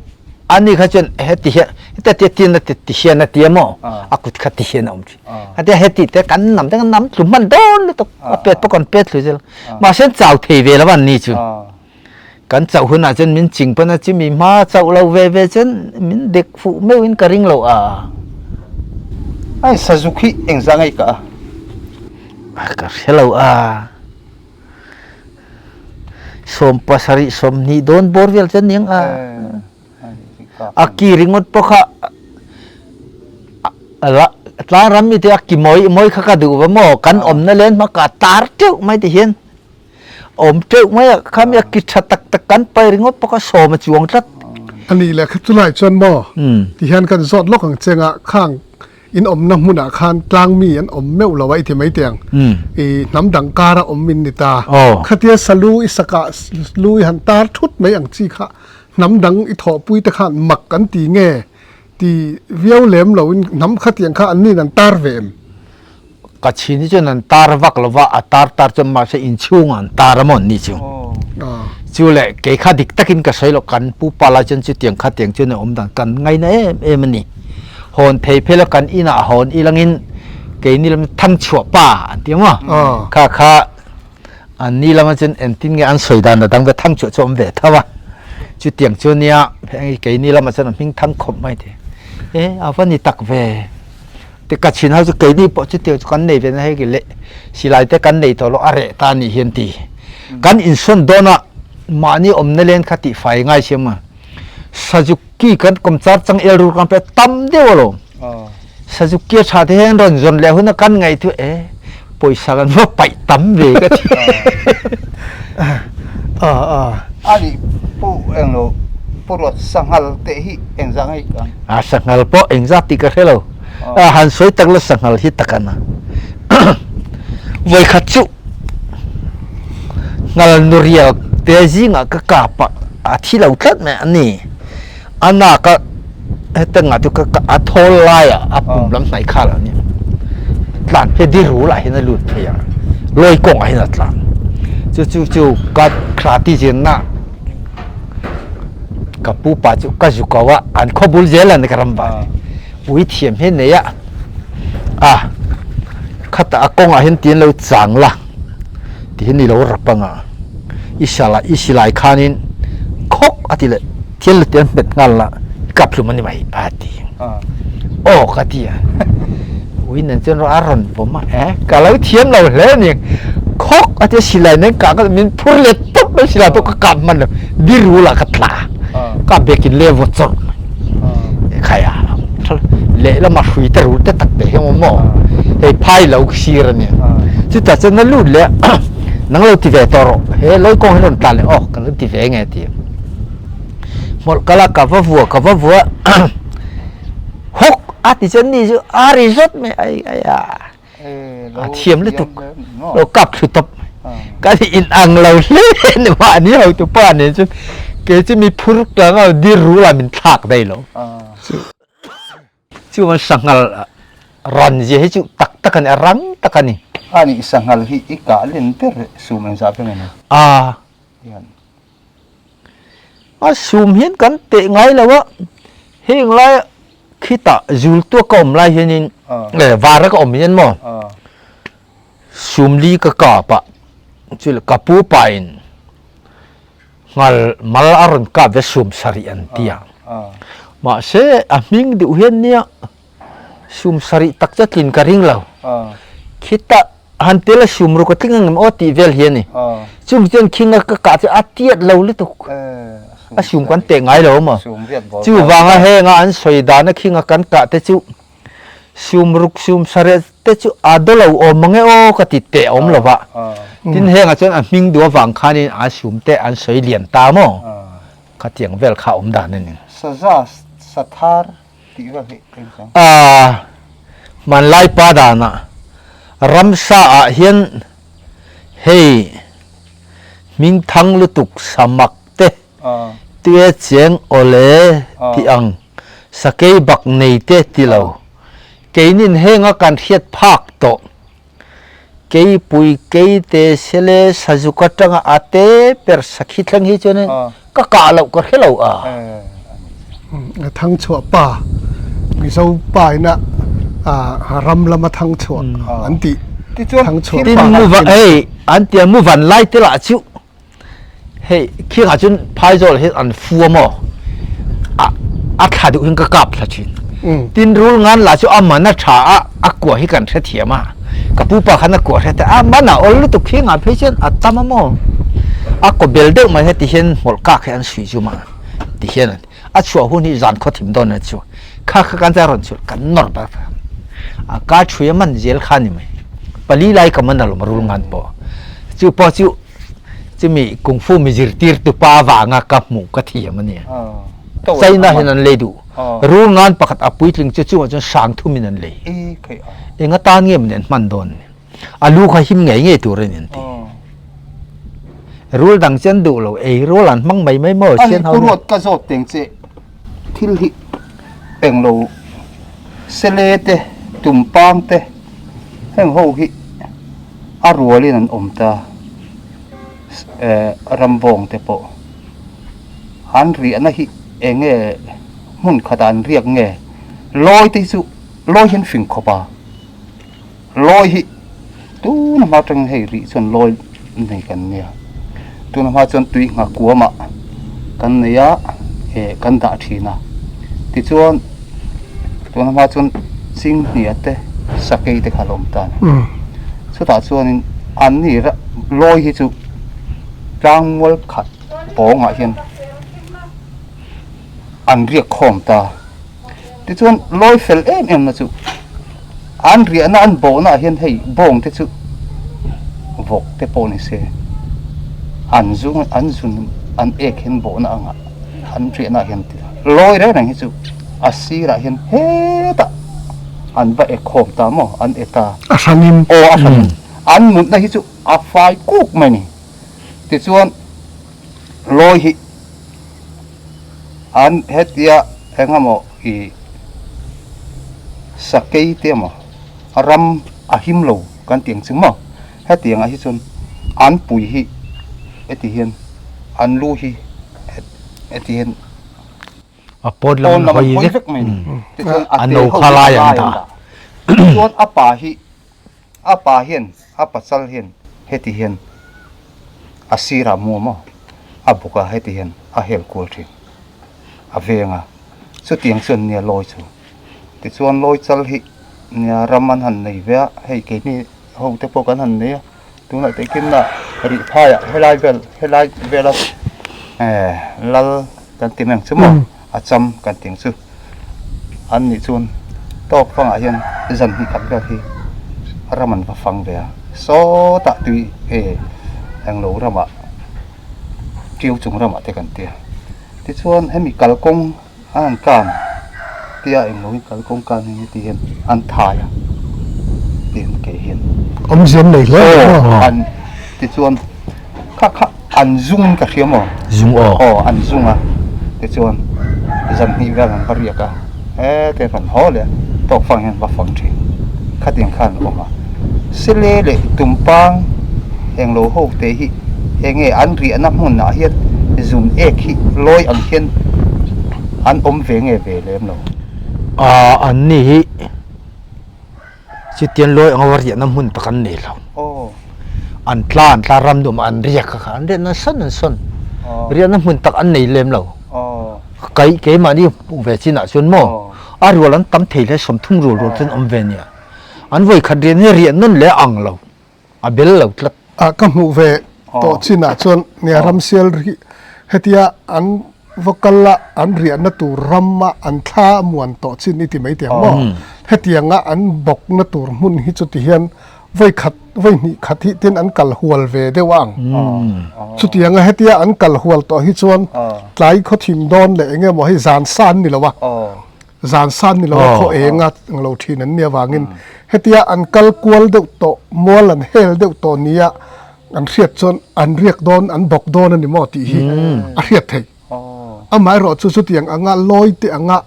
ani kha chuan heti hian heta tia tin a ti hian a tia maw? A kut kha ti hian a awm thin. A tia heti te kan nam te kan nam tlu hman dawn lutuk a pet pawh kan pet thlu zel. Mahse an chau thei ve lo a ni chu. Kan chauh hunah chuan min ching pawn a chimi hma chauh lo ve ve chuan min dek fuh meuhin ka ring lo a. Ai sazuk hi engzah ngei ka a? Ka hre lo a. 70 20 dawn bawr vel chuan niang a. A ki ringawt pawh kha tlang ram mi te a ki mawi mawi kha ka duh va maw kan awmna len hma ka tar teuh mai ti hian. Awm teuh mai a, khami a ki tha tak tak kan pai ringawt bawk a, sawm a chuang tlat. A nih leh kha chulai chuan maw ti hian kan zawt lawk ang che nga, khang in awmna hmunah khan tlang mi an awm meuh lo a i ti mai teh ang, i hnam dang kara awm in ni ta, khatia salu i sakah lu i han tar thut mai ang chi kha hnam dang i thawhpui te khan mak an ti nge ti viau lem lo in hnam khatiang kha an nin an tar ve em? Ka chhin hi chuan an tar vak lo va, a tar tar chuan mahse inchhungah an tar a maw an nih chu. Chu leh kei kha dik takin ka sawi lo, kan pu pa lai chuan chutiang khatiang chuan a awm dan kan ngaina em em a ni. Hawn thei phel a kan inah hawn ilangin keini lam thangchhuah pa an ti maw? Kha kha an ni lama chuan engtin nge an sawi dan a dang ve thangchhuah chu a awm ve tho a. Chutiang chu nia keini lamah chuan a hming thang khawp mai thei. E a va ni tak ve. Te ka chhin ho chu keini pawh chutiang chu kan nei ve na hei leh silai te kan nei tawh lo a reh ta anih hian ti. Kan insawn dawn a mahni awmna len kha tih fai ngai siam a. Sazuki kan kawmchar chang el rur kan pe tam deuh alawm. Sazuki a tha te hian rawn zawn leh hun a kan ngaih thu e pawisa kan va paih tam ve ka ti. Ani pu englo pu ruat sanghal te hi engzah ngei ka? A sanghal pawh engzah tih ka hre lo. A han sawi tak la sanghal hi tak a na. Vawikhat chu ngal nurial te zingah ka kap a, a thi lo tlat mai a ni. A nak a hetang ah chu ka a thawl lai ah a pum lam hnaih khal a ni. Tlan phei dirul ah hian a lut phei a, lawi kawng ah hian a tlan. Chu chu chu ka khrati zirna ka pu pa chu ka zu ko a, an khaw bul zel a ni ka ram va ni. Ui thiam hi nei a, a khatah a kawngah hian ti an lo chang la ti hi ni lo rap anga i sala i silai khanin khawk a ti leh thil te an hmet nghal la kap hlum a ni mai a ti aw ka ti a ui nen chuan a rawn pawm a e ka lo thiam lo hle a ni khawk a ti a silai nen kah ka min phur let tawp mai silai pawh ka kap hman lo dirul ah ka tla ka bekin le vawt chawrh mai khai a lehlamah hrui te rul te tak te hi awm maw hei phai lo sir a nia chutah chuan na lut leh nang lo ti ve tawh rawh he lawi kawng hi rawn tlan leh aw ka lo ti ve nge ti hmawlh kal a ka va vua ka va vua hawk a ti chuan ni chu a ri zawt mai ai ai a a thiam lutuk lo kap thlu tawp ka ni in ang lo hle ni mahni hotu pa nen chuan kei chu mi phur tlang a dir rul ah min thlak daih lo chuan sanghal ran zia hi chu tak tak a ni a rang tak a ni. A nih sanghal hi i kah len ber sum engzah veng ani? A A sum hian kan teh ngai lo a, heng lai khitah zul tuak ka awm lai hianin eh vara ka awm hian maw sum li ka kap a, chu ka pu pa in ngal mal a rawn kap ve sum sarih an ti a, mahse a hming duh hian nia sum sarih tak chu a tlin ka ring lo, khitah han tel a sum ruk a tling ang em aw tih vel hi a ni. Chung chuan khing a ka kah chu a tiat lo lutuk. A sum kan teh ngai lo maw? Chuvanga henga an sawi dana khing a kan kah te chu sum ruk sum sareh te chu a daw lo awm mang e aw ka ti teh awm lo va. Tin hengah chuan a hming duh avang khanin a sum te an sawi lian ta maw? Khatiang vel kha awm dan a ni. Saza sathar tih vel hi eng chang? A hmanlai pa danah ramsa ah hian hei hming thang lutuk samak te tue cheng awle tih ang sakei bak nei te ti lo keinin henga kan hriat phak tawh. Keipui keite sele sazuk atanga a te per sakhi thleng hi chuanin ka kah loh ka hre lo a. A thangchhuah pa Mizo pa ina ram lama thangchhuah an tih thangchhuah pa Tin hei an tia muvan lai te lah chu hei khingah chuan phaizawl hian an fu a maw a a thla duh hian ka kap thla thin tin rul ngan lah chu a man a tha a a kua hi kan hrethiam a ka pu pa khan a kua hre ta a man a awl lutuk khingah phei chuan a tam a maw a kaw bel deuh mai heti hian hmawlh kak hi an suih zum a ti hian a chhuah hun hi zan khaw thim dawn a chu kha kha kan rawn chhuah kan nawr ber a ka thui a man zel kha ni mai pali lai ka man alawm rul ngan pawh chu pawh chu chumi kung fu mi zirtir tu pa vanga ka hmuh ka thiam ania China hian an lei duh rul ngan pakhat a puitling chu chungah chuan sang thumin an lei enga tan nge maw an hman dawn ni a lu kha him ngei ngei tur a ni an ti rul dang chu an duh lo ei rul an hmang mai mai maw sian ho ruat ka zawt teng che thil hi englo sele te tumpang te heng ho hi a rualin an awm ta rambawng te pawh an riahna hi eng nge hmun khatah an riak nge lawi te hi chu lawi hi an fing khawp a lawi hi tun hma atangin hei rih chuan lawi nei kan nia tun hma chuan tui nghah kuamah kan nei a eh kan dah thin a tichuan tun hma chuan chinghnia te sakei te kha a lo awm ta a ni chutah chuanin an ni lawi hi chu tlangmual khat pawngah hian an riak khawm ta. Tichuan lawi fel em em na chu an riahna an bawhna ah hian hei bawng te chu vawk te pawh ni se an zung an zun an ek hian bawhna angah an riahna ah hian lawi reng reng hi chu a sirah hian hetah an va ek khawm ta maw an e ta a hranin aw a hranin an mutna hi chu a fai kuk mai ni tichuan lawi hi An hetia engemaw i sakei te emaw ram a him lo kan tih ang chu maw hetiang ah hi chuan an pui hi heti hian an lu hi heti hian a pawn lam an hawi vek mai ni tichuan a te ho hi a lai an dah tichuan a pa hi A pa hian, a pasal hian heti hian a sirah mu maw? A buk a, heti hian a hel kual thin. A veng a, chutiang chuan nia lawi chu. Tichuan lawi chal hi nia ram an han nei ve a, hei keini ho te pawh kan han nei a, tunah te khin a rih phaiah helai vel, helai vela eh lal kan ti mai ang chu maw? A cham kan ti ang chu. An nih chuan tawk fangah hian zan hnih khat vel hi ram an va fang ve a, sawtah tui e englo ramah tiu chung ramah te kan tia. Tichuan hemi kalkawng an han kan tia englo hi kalkawng kan hi heti hian an thai a tihian kei hian awmzia an nei hle maw? An tichuan kha kha An zung ka hria maw? Zung aw. Aw, an zung a. Tichuan zan hnih vel an va riak a, hete an rawn haw leh a, tawk fang hian an va fang thin. Khatiang khan an awm a. Sele leh Tumpang englo ho te hi enge an riahna hmunah hian zun ek hi lawi ang hian an awm ve nge ve lem lo? Aaa, an ni hi. Chutiang lawi anga va riahna hmun tak an nei lo. An tla an tla ram nuam an riak kha kha an riahna sawn an sawn. Riahna hmun tak an nei lem lo. Kai keimahni hmuh ve chinah chuan maw a rual an tam thei hle 30 rual rual chuan awm ve nia. An vawikhat riah hi riah nawn leh a ang lo. A bel lo tlat. A ka hmuh ve tawh chinah chuan nia ramsial ri hetia an va kal a an riahna tur rama an thla a muan tawh chin i ti mai tiang maw? Hetianga an bawkna tur hmun hi chuti hian vawi khat vawi hnih khat hi tin an kal hual ve deuh a ang. Chutianga hetia an kal hual tawh hi chuan tlai khaw thim dawn leh eng emaw hei zan san ni lo a. Zan san ni lo a khaw eng a lo thin an nih avangin hetia an kal kual deuh tawh mual an hel deuh tawh nia an hriat chuan an riak dawn an bawk dawn a ni maw tih hi a hriat theih. Amaherawh chu chutiang anga lawi te anga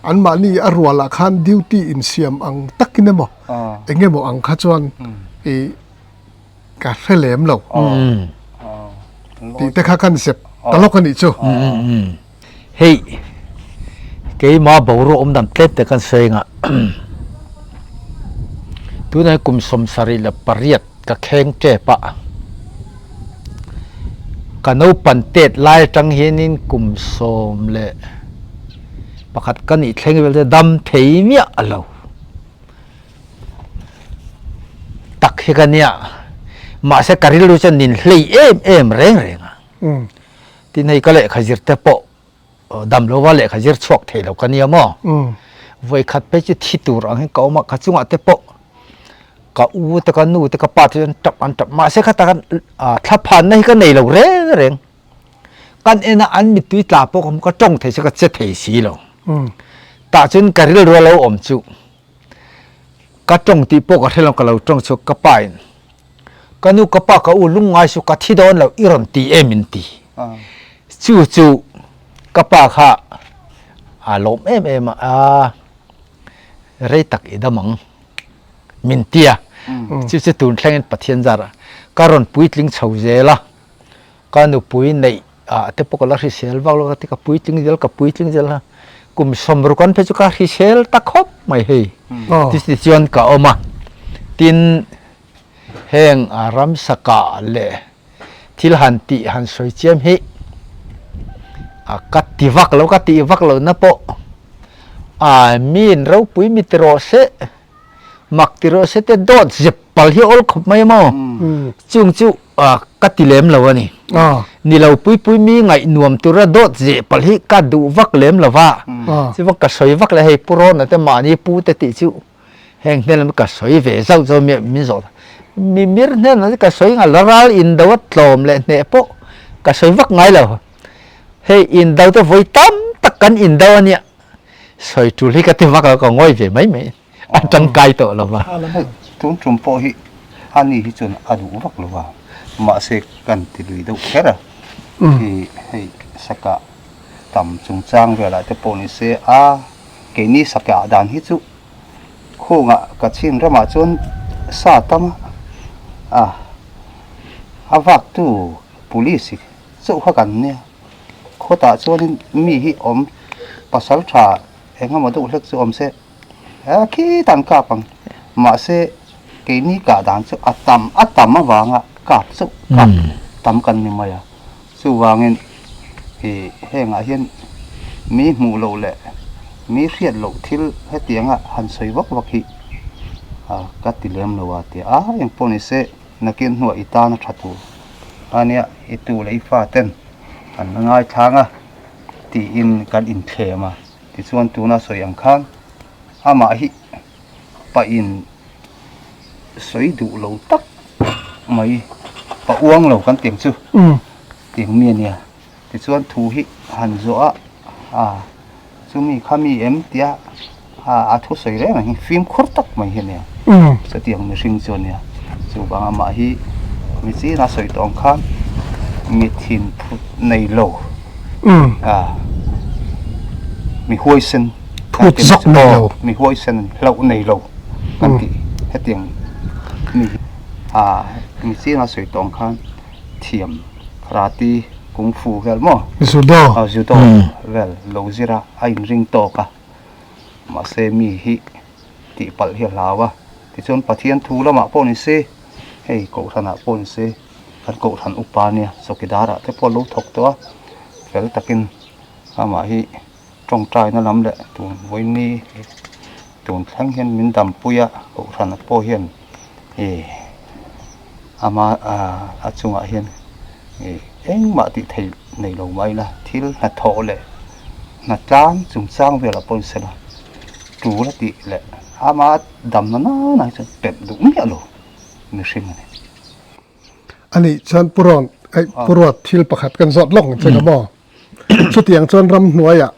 anmahni a rualah khan duty insiam ang takin emaw eng emaw ang kha chuan ih. Ka hre lem lo tih te kha kan zep ta lawk a nih chu. Hei keima boruak awm dan tlem te kan sawi anga tunah hian kum 78 ka kheng tep a, ka naupan tet lai atang hianin kum 11 ka nih thleng vel te dam thei miah lo. Tak hi ka nia mahse ka rilru chuan nin hlei em em reng reng a tin hei ka lehkha zir te pawh dam lova lehkha zir chhuak thei lo ka nia maw vawi khat phei chu thi tur ang hian ka awm a ka chungah te pawh ka u te ka nu te ka pa te chu an tap an tap mahse khatah khan thlaphanna hi ka nei lo reng reng kan en a an mittui tla pawh ka tawng thei se ka che thei si lo tah chuan ka rilru a lo awm chu. Ka tawng tih pawh ka hre lo, ka lo tawng chu ka pa in ka nu ka pa ka u lungngai chu ka thi dawn lo i rawn ti em min ti. Chu chu ka pa kha a lawm em em a, a rei tak i dam ang min ti a. Chu chu tun thlengin Pathian zar ah ka rawn puitling chho zel a, ka nupui neih ah te pawh ka la hrisel vak lo ka ti ka puitling zel ka puitling zel a kum 60 an phei chu ka hrisel ta khawp mai hei ti chuan ka awm a tin heng a ramsa kah leh thil han tih han sawi chiam hi a ka ti vak lo ka tih vak lo na pawh a min ropui mi ti rawh se mak ti rawh se te dawt zep pal hi awl khawp mai maw chung chu ka ti lem lo a ni. Ni lo pui pui mi ngaih nuam tura dawt zeh palh hi ka duh vak lem lo va. Chuva ka sawi vak le hei Pu Rawna te mahni pu te tih chu heng hnen lam ka sawi ve zauh zauh mi min zawh mi mir hnen lam ka sawi nga la ral indo a tlawm leh hneh pawh ka sawi vak ngai lo. Hei indo te vawi tam tak kan indo a nia sawi tul hi ka ti vak lo ka ngawi ve mai mai. a tangkai tawh lo va. Hei tun tum pawh hi a ni hi chuan a duh vak lo va, mahse kan ti lui deuh kher a, hi hei sakah tam chungchang velah te pawh ni se a keini sakah dan hi chu khungah ka chhin ramah chuan sa tam a a vak tu police chauh kha kan nia khawtah chuanin mi hi awm pasal tha engemaw deuh hlek chu awm se. He khitah an kap ang. Mahse, keini kah dan chu a tam a tam avanga kap chauh kap tam kan ni mai a. Chuvangin ih hengah hian mi hmuh loh leh mi hriat loh thil hetianga han sawi vak vak hi ka ti lem lo a tia. A engpawh ni se nakin hnuah i tan a tha tur a nia, i tu leh i fa ten an la ngaithlang a tiin kan inthlem a. Tichuan tuna sawi ang khan amah hi pahin sawi duh lo tak mai pa uang lo kan tiang chu tiang mi a nia. Tichuan thu hi han zawh a a chumi kha mi em tia a thu sawi reng ang hi fimkhur tak mai hi a nia. Chutiang mihring chu a nia. Chuvang amah hi mi china sawi tawh ang khan mi thin phut nei lo a mi huaisen phut zawk nei lo mi huaisen hlauh nei lo kan tih hetiang mi a mi china sawi tawh ang khan thiam karate kung fu vel maw judo judo vel lo zir a a inring tawk a mahse mi hi tih palh hi a hlau a, tichuan Pathian thu lamah pawh ni se, hei Kohhranah pawh ni se, kan Kohhran upa nia chawkidar ah te pawh a lo thawk tawh a, fel takin amah hi tawngtaina lam leh tun vawiini tun thleng hian min dampui a, Kohhran pawh hian ih ama a chungah hian ih engmah tih theih nei lo mai la, thil hnathawh leh hnatlang chungchang velah pawh ni sela. Tul a tih leh ama damna nana hi chuan pep duh miah lo mihring a ni. A nih chuan Pu Rawn, ei Pu Ruat thil pakhat kan zawt lawk ang che ka maw? Chutiang chuan ramhnuaiah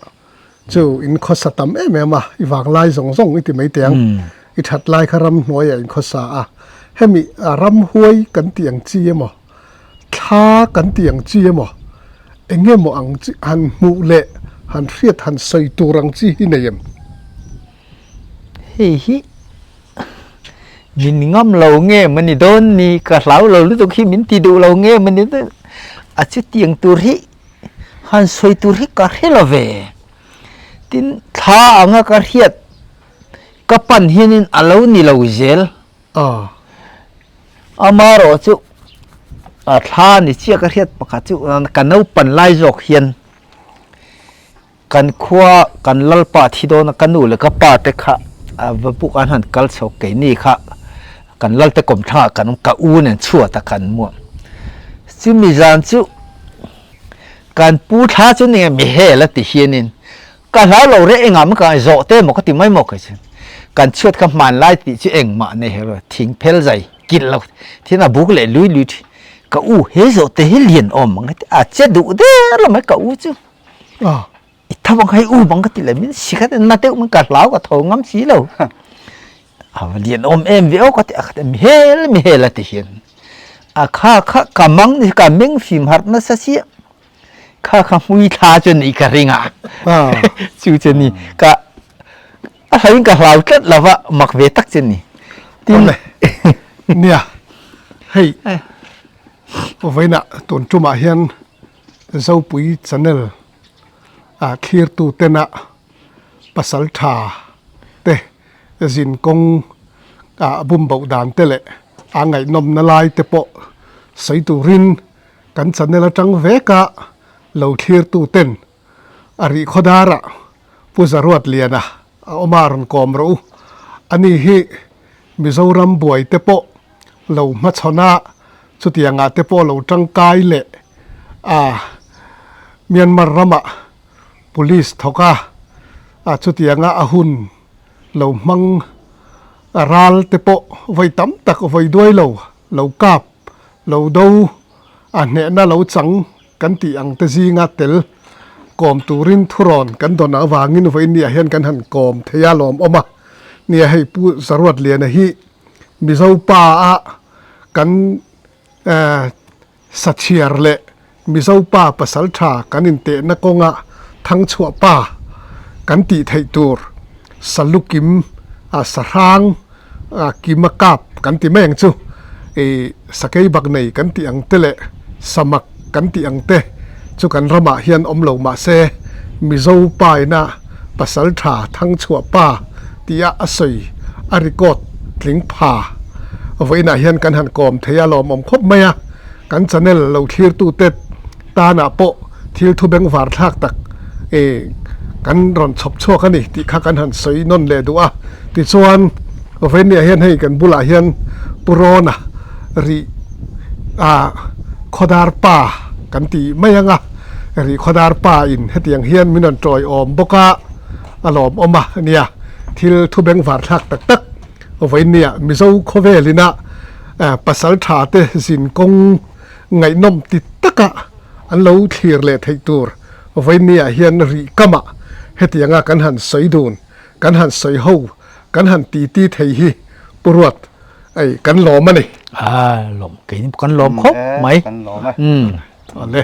chu in khawsa tam em em a, i vanglai zawng zawng i ti mai teh ang. I that lai kha ramhnuaiah in khawsa a, hemi ramhuai kan tih ang chi emaw, thla kan tih ang chi emaw, eng emaw ang chi han hmuh leh han hriat han sawi tur ang chi hi nei em? Hei hi Min ngam lo nge mawni dawn ni, ka hlau lo lutuk hi min ti duh lo nge mawni dawn a chutiang tur hi han sawi tur hi ka hre lo ve. Tin, thla anga ka hriat ka pan hianin a lo ni lo zel. Amaherawh chu a thla ni chiah ka hriat pakhat chu ka naupan lai zawk hian Kan khua kan Lalpa thi dawn a, ka nu leh ka pa te kha a va buk an han kal chho keini kha kan Lalte kawmthlang ah kan awm ka u nen chhuat a kan muah. Chumi zan chu kan pu thla chu ni nge mi hel a ti hianin ka hlau lo reh engah maw ka zawh te maw ka ti mai maw kei chuan kan chhuat kha hmanlai tih chu engmah nei hek lo thing phel zai kilh lo thian a buk leh lui lui thin ka u he zawh te hi lian awm ang a che duh der lo mai ka u chu. I tho ang hei u bang ka ti le min si khat na deuh min ka hlau ka tho ngam si lo a lian awm em ve aw ka ti a khat mi hel mi hel a ti hian a kha kha ka mang ni ka meng fim harh nasa sia kha kha hmui thla chu ni ka ring a chu chu ni ka a hlain ka hlau tlat lova mak ve tak chu ni tin nia hei vawiinah tun tumah hian Zopui channel ah thlirtu tena pasal tha te zin kawng ah bum boh dan te leh a ngaihnawmna lai te pawh sawi turin kan channel atang vek a lo thlirtu ten a rih khawdar ah Pu Zaruatliana a awm a rawn kawm rawh u. Ani hi Mizoram buai te pawh lo hmachhawn a, chutiangah te pawh lo tangkai leh a, Myanmar ramah police thawk a, a chutianga a hun lo hmang ral te pawh vawi tam tak vawi duai lo, lo kap, lo do, a hnehna lo chang kan tih ang te zinga tel kawm turin thurawn kan dawn avangin vawiinniah hian kan han kawm thei a lawmawm a, nia hei Pu Zaruatliana hi Mizo pa a kan sachhiar leh Mizo pa pasal tha kan intehna kawnga thangchhuah pa kan tih theih tur salukim a sahrang kim a kap kan ti mai ang chu ih sakei bak nei kan tih ang te leh samak kan tih ang te chu kan ramah hian awm lo mahse Mizo pa ina pasal tha thangchhuah pa tia a sawi a record tling pha. Vawiinah hian kan han kawm thei a lawmawm khawp mai a, kan channel lo thlirtute tanah pawh thil thu bengvar thlak tak kan rawn chhawp chhuak a ni tih kha kan han sawi nawn leh duh a. Tichuan vawiinah hian hei kan bulah hian Pu Rawna rih ah Khawdar pa kan ti mai ang a, rih Khawdar pa in hetiang hian min rawn tawiawm bawk a. A lawmawm a nia, thil thu bengvar thlak tak tak vawinia Mizo khawvel ina pasal tha te zin kawng ngaihnawm ti taka an lo thlir leh theih tur vawinia hian rih kamah hetianga kan han sawi dun, kan han sawi ho, kan han titi thei hi Pu Ruat ei kan lawm a ni. A lawm, keini pawh kan lawm khawp mai. Kan lawm e. Awle.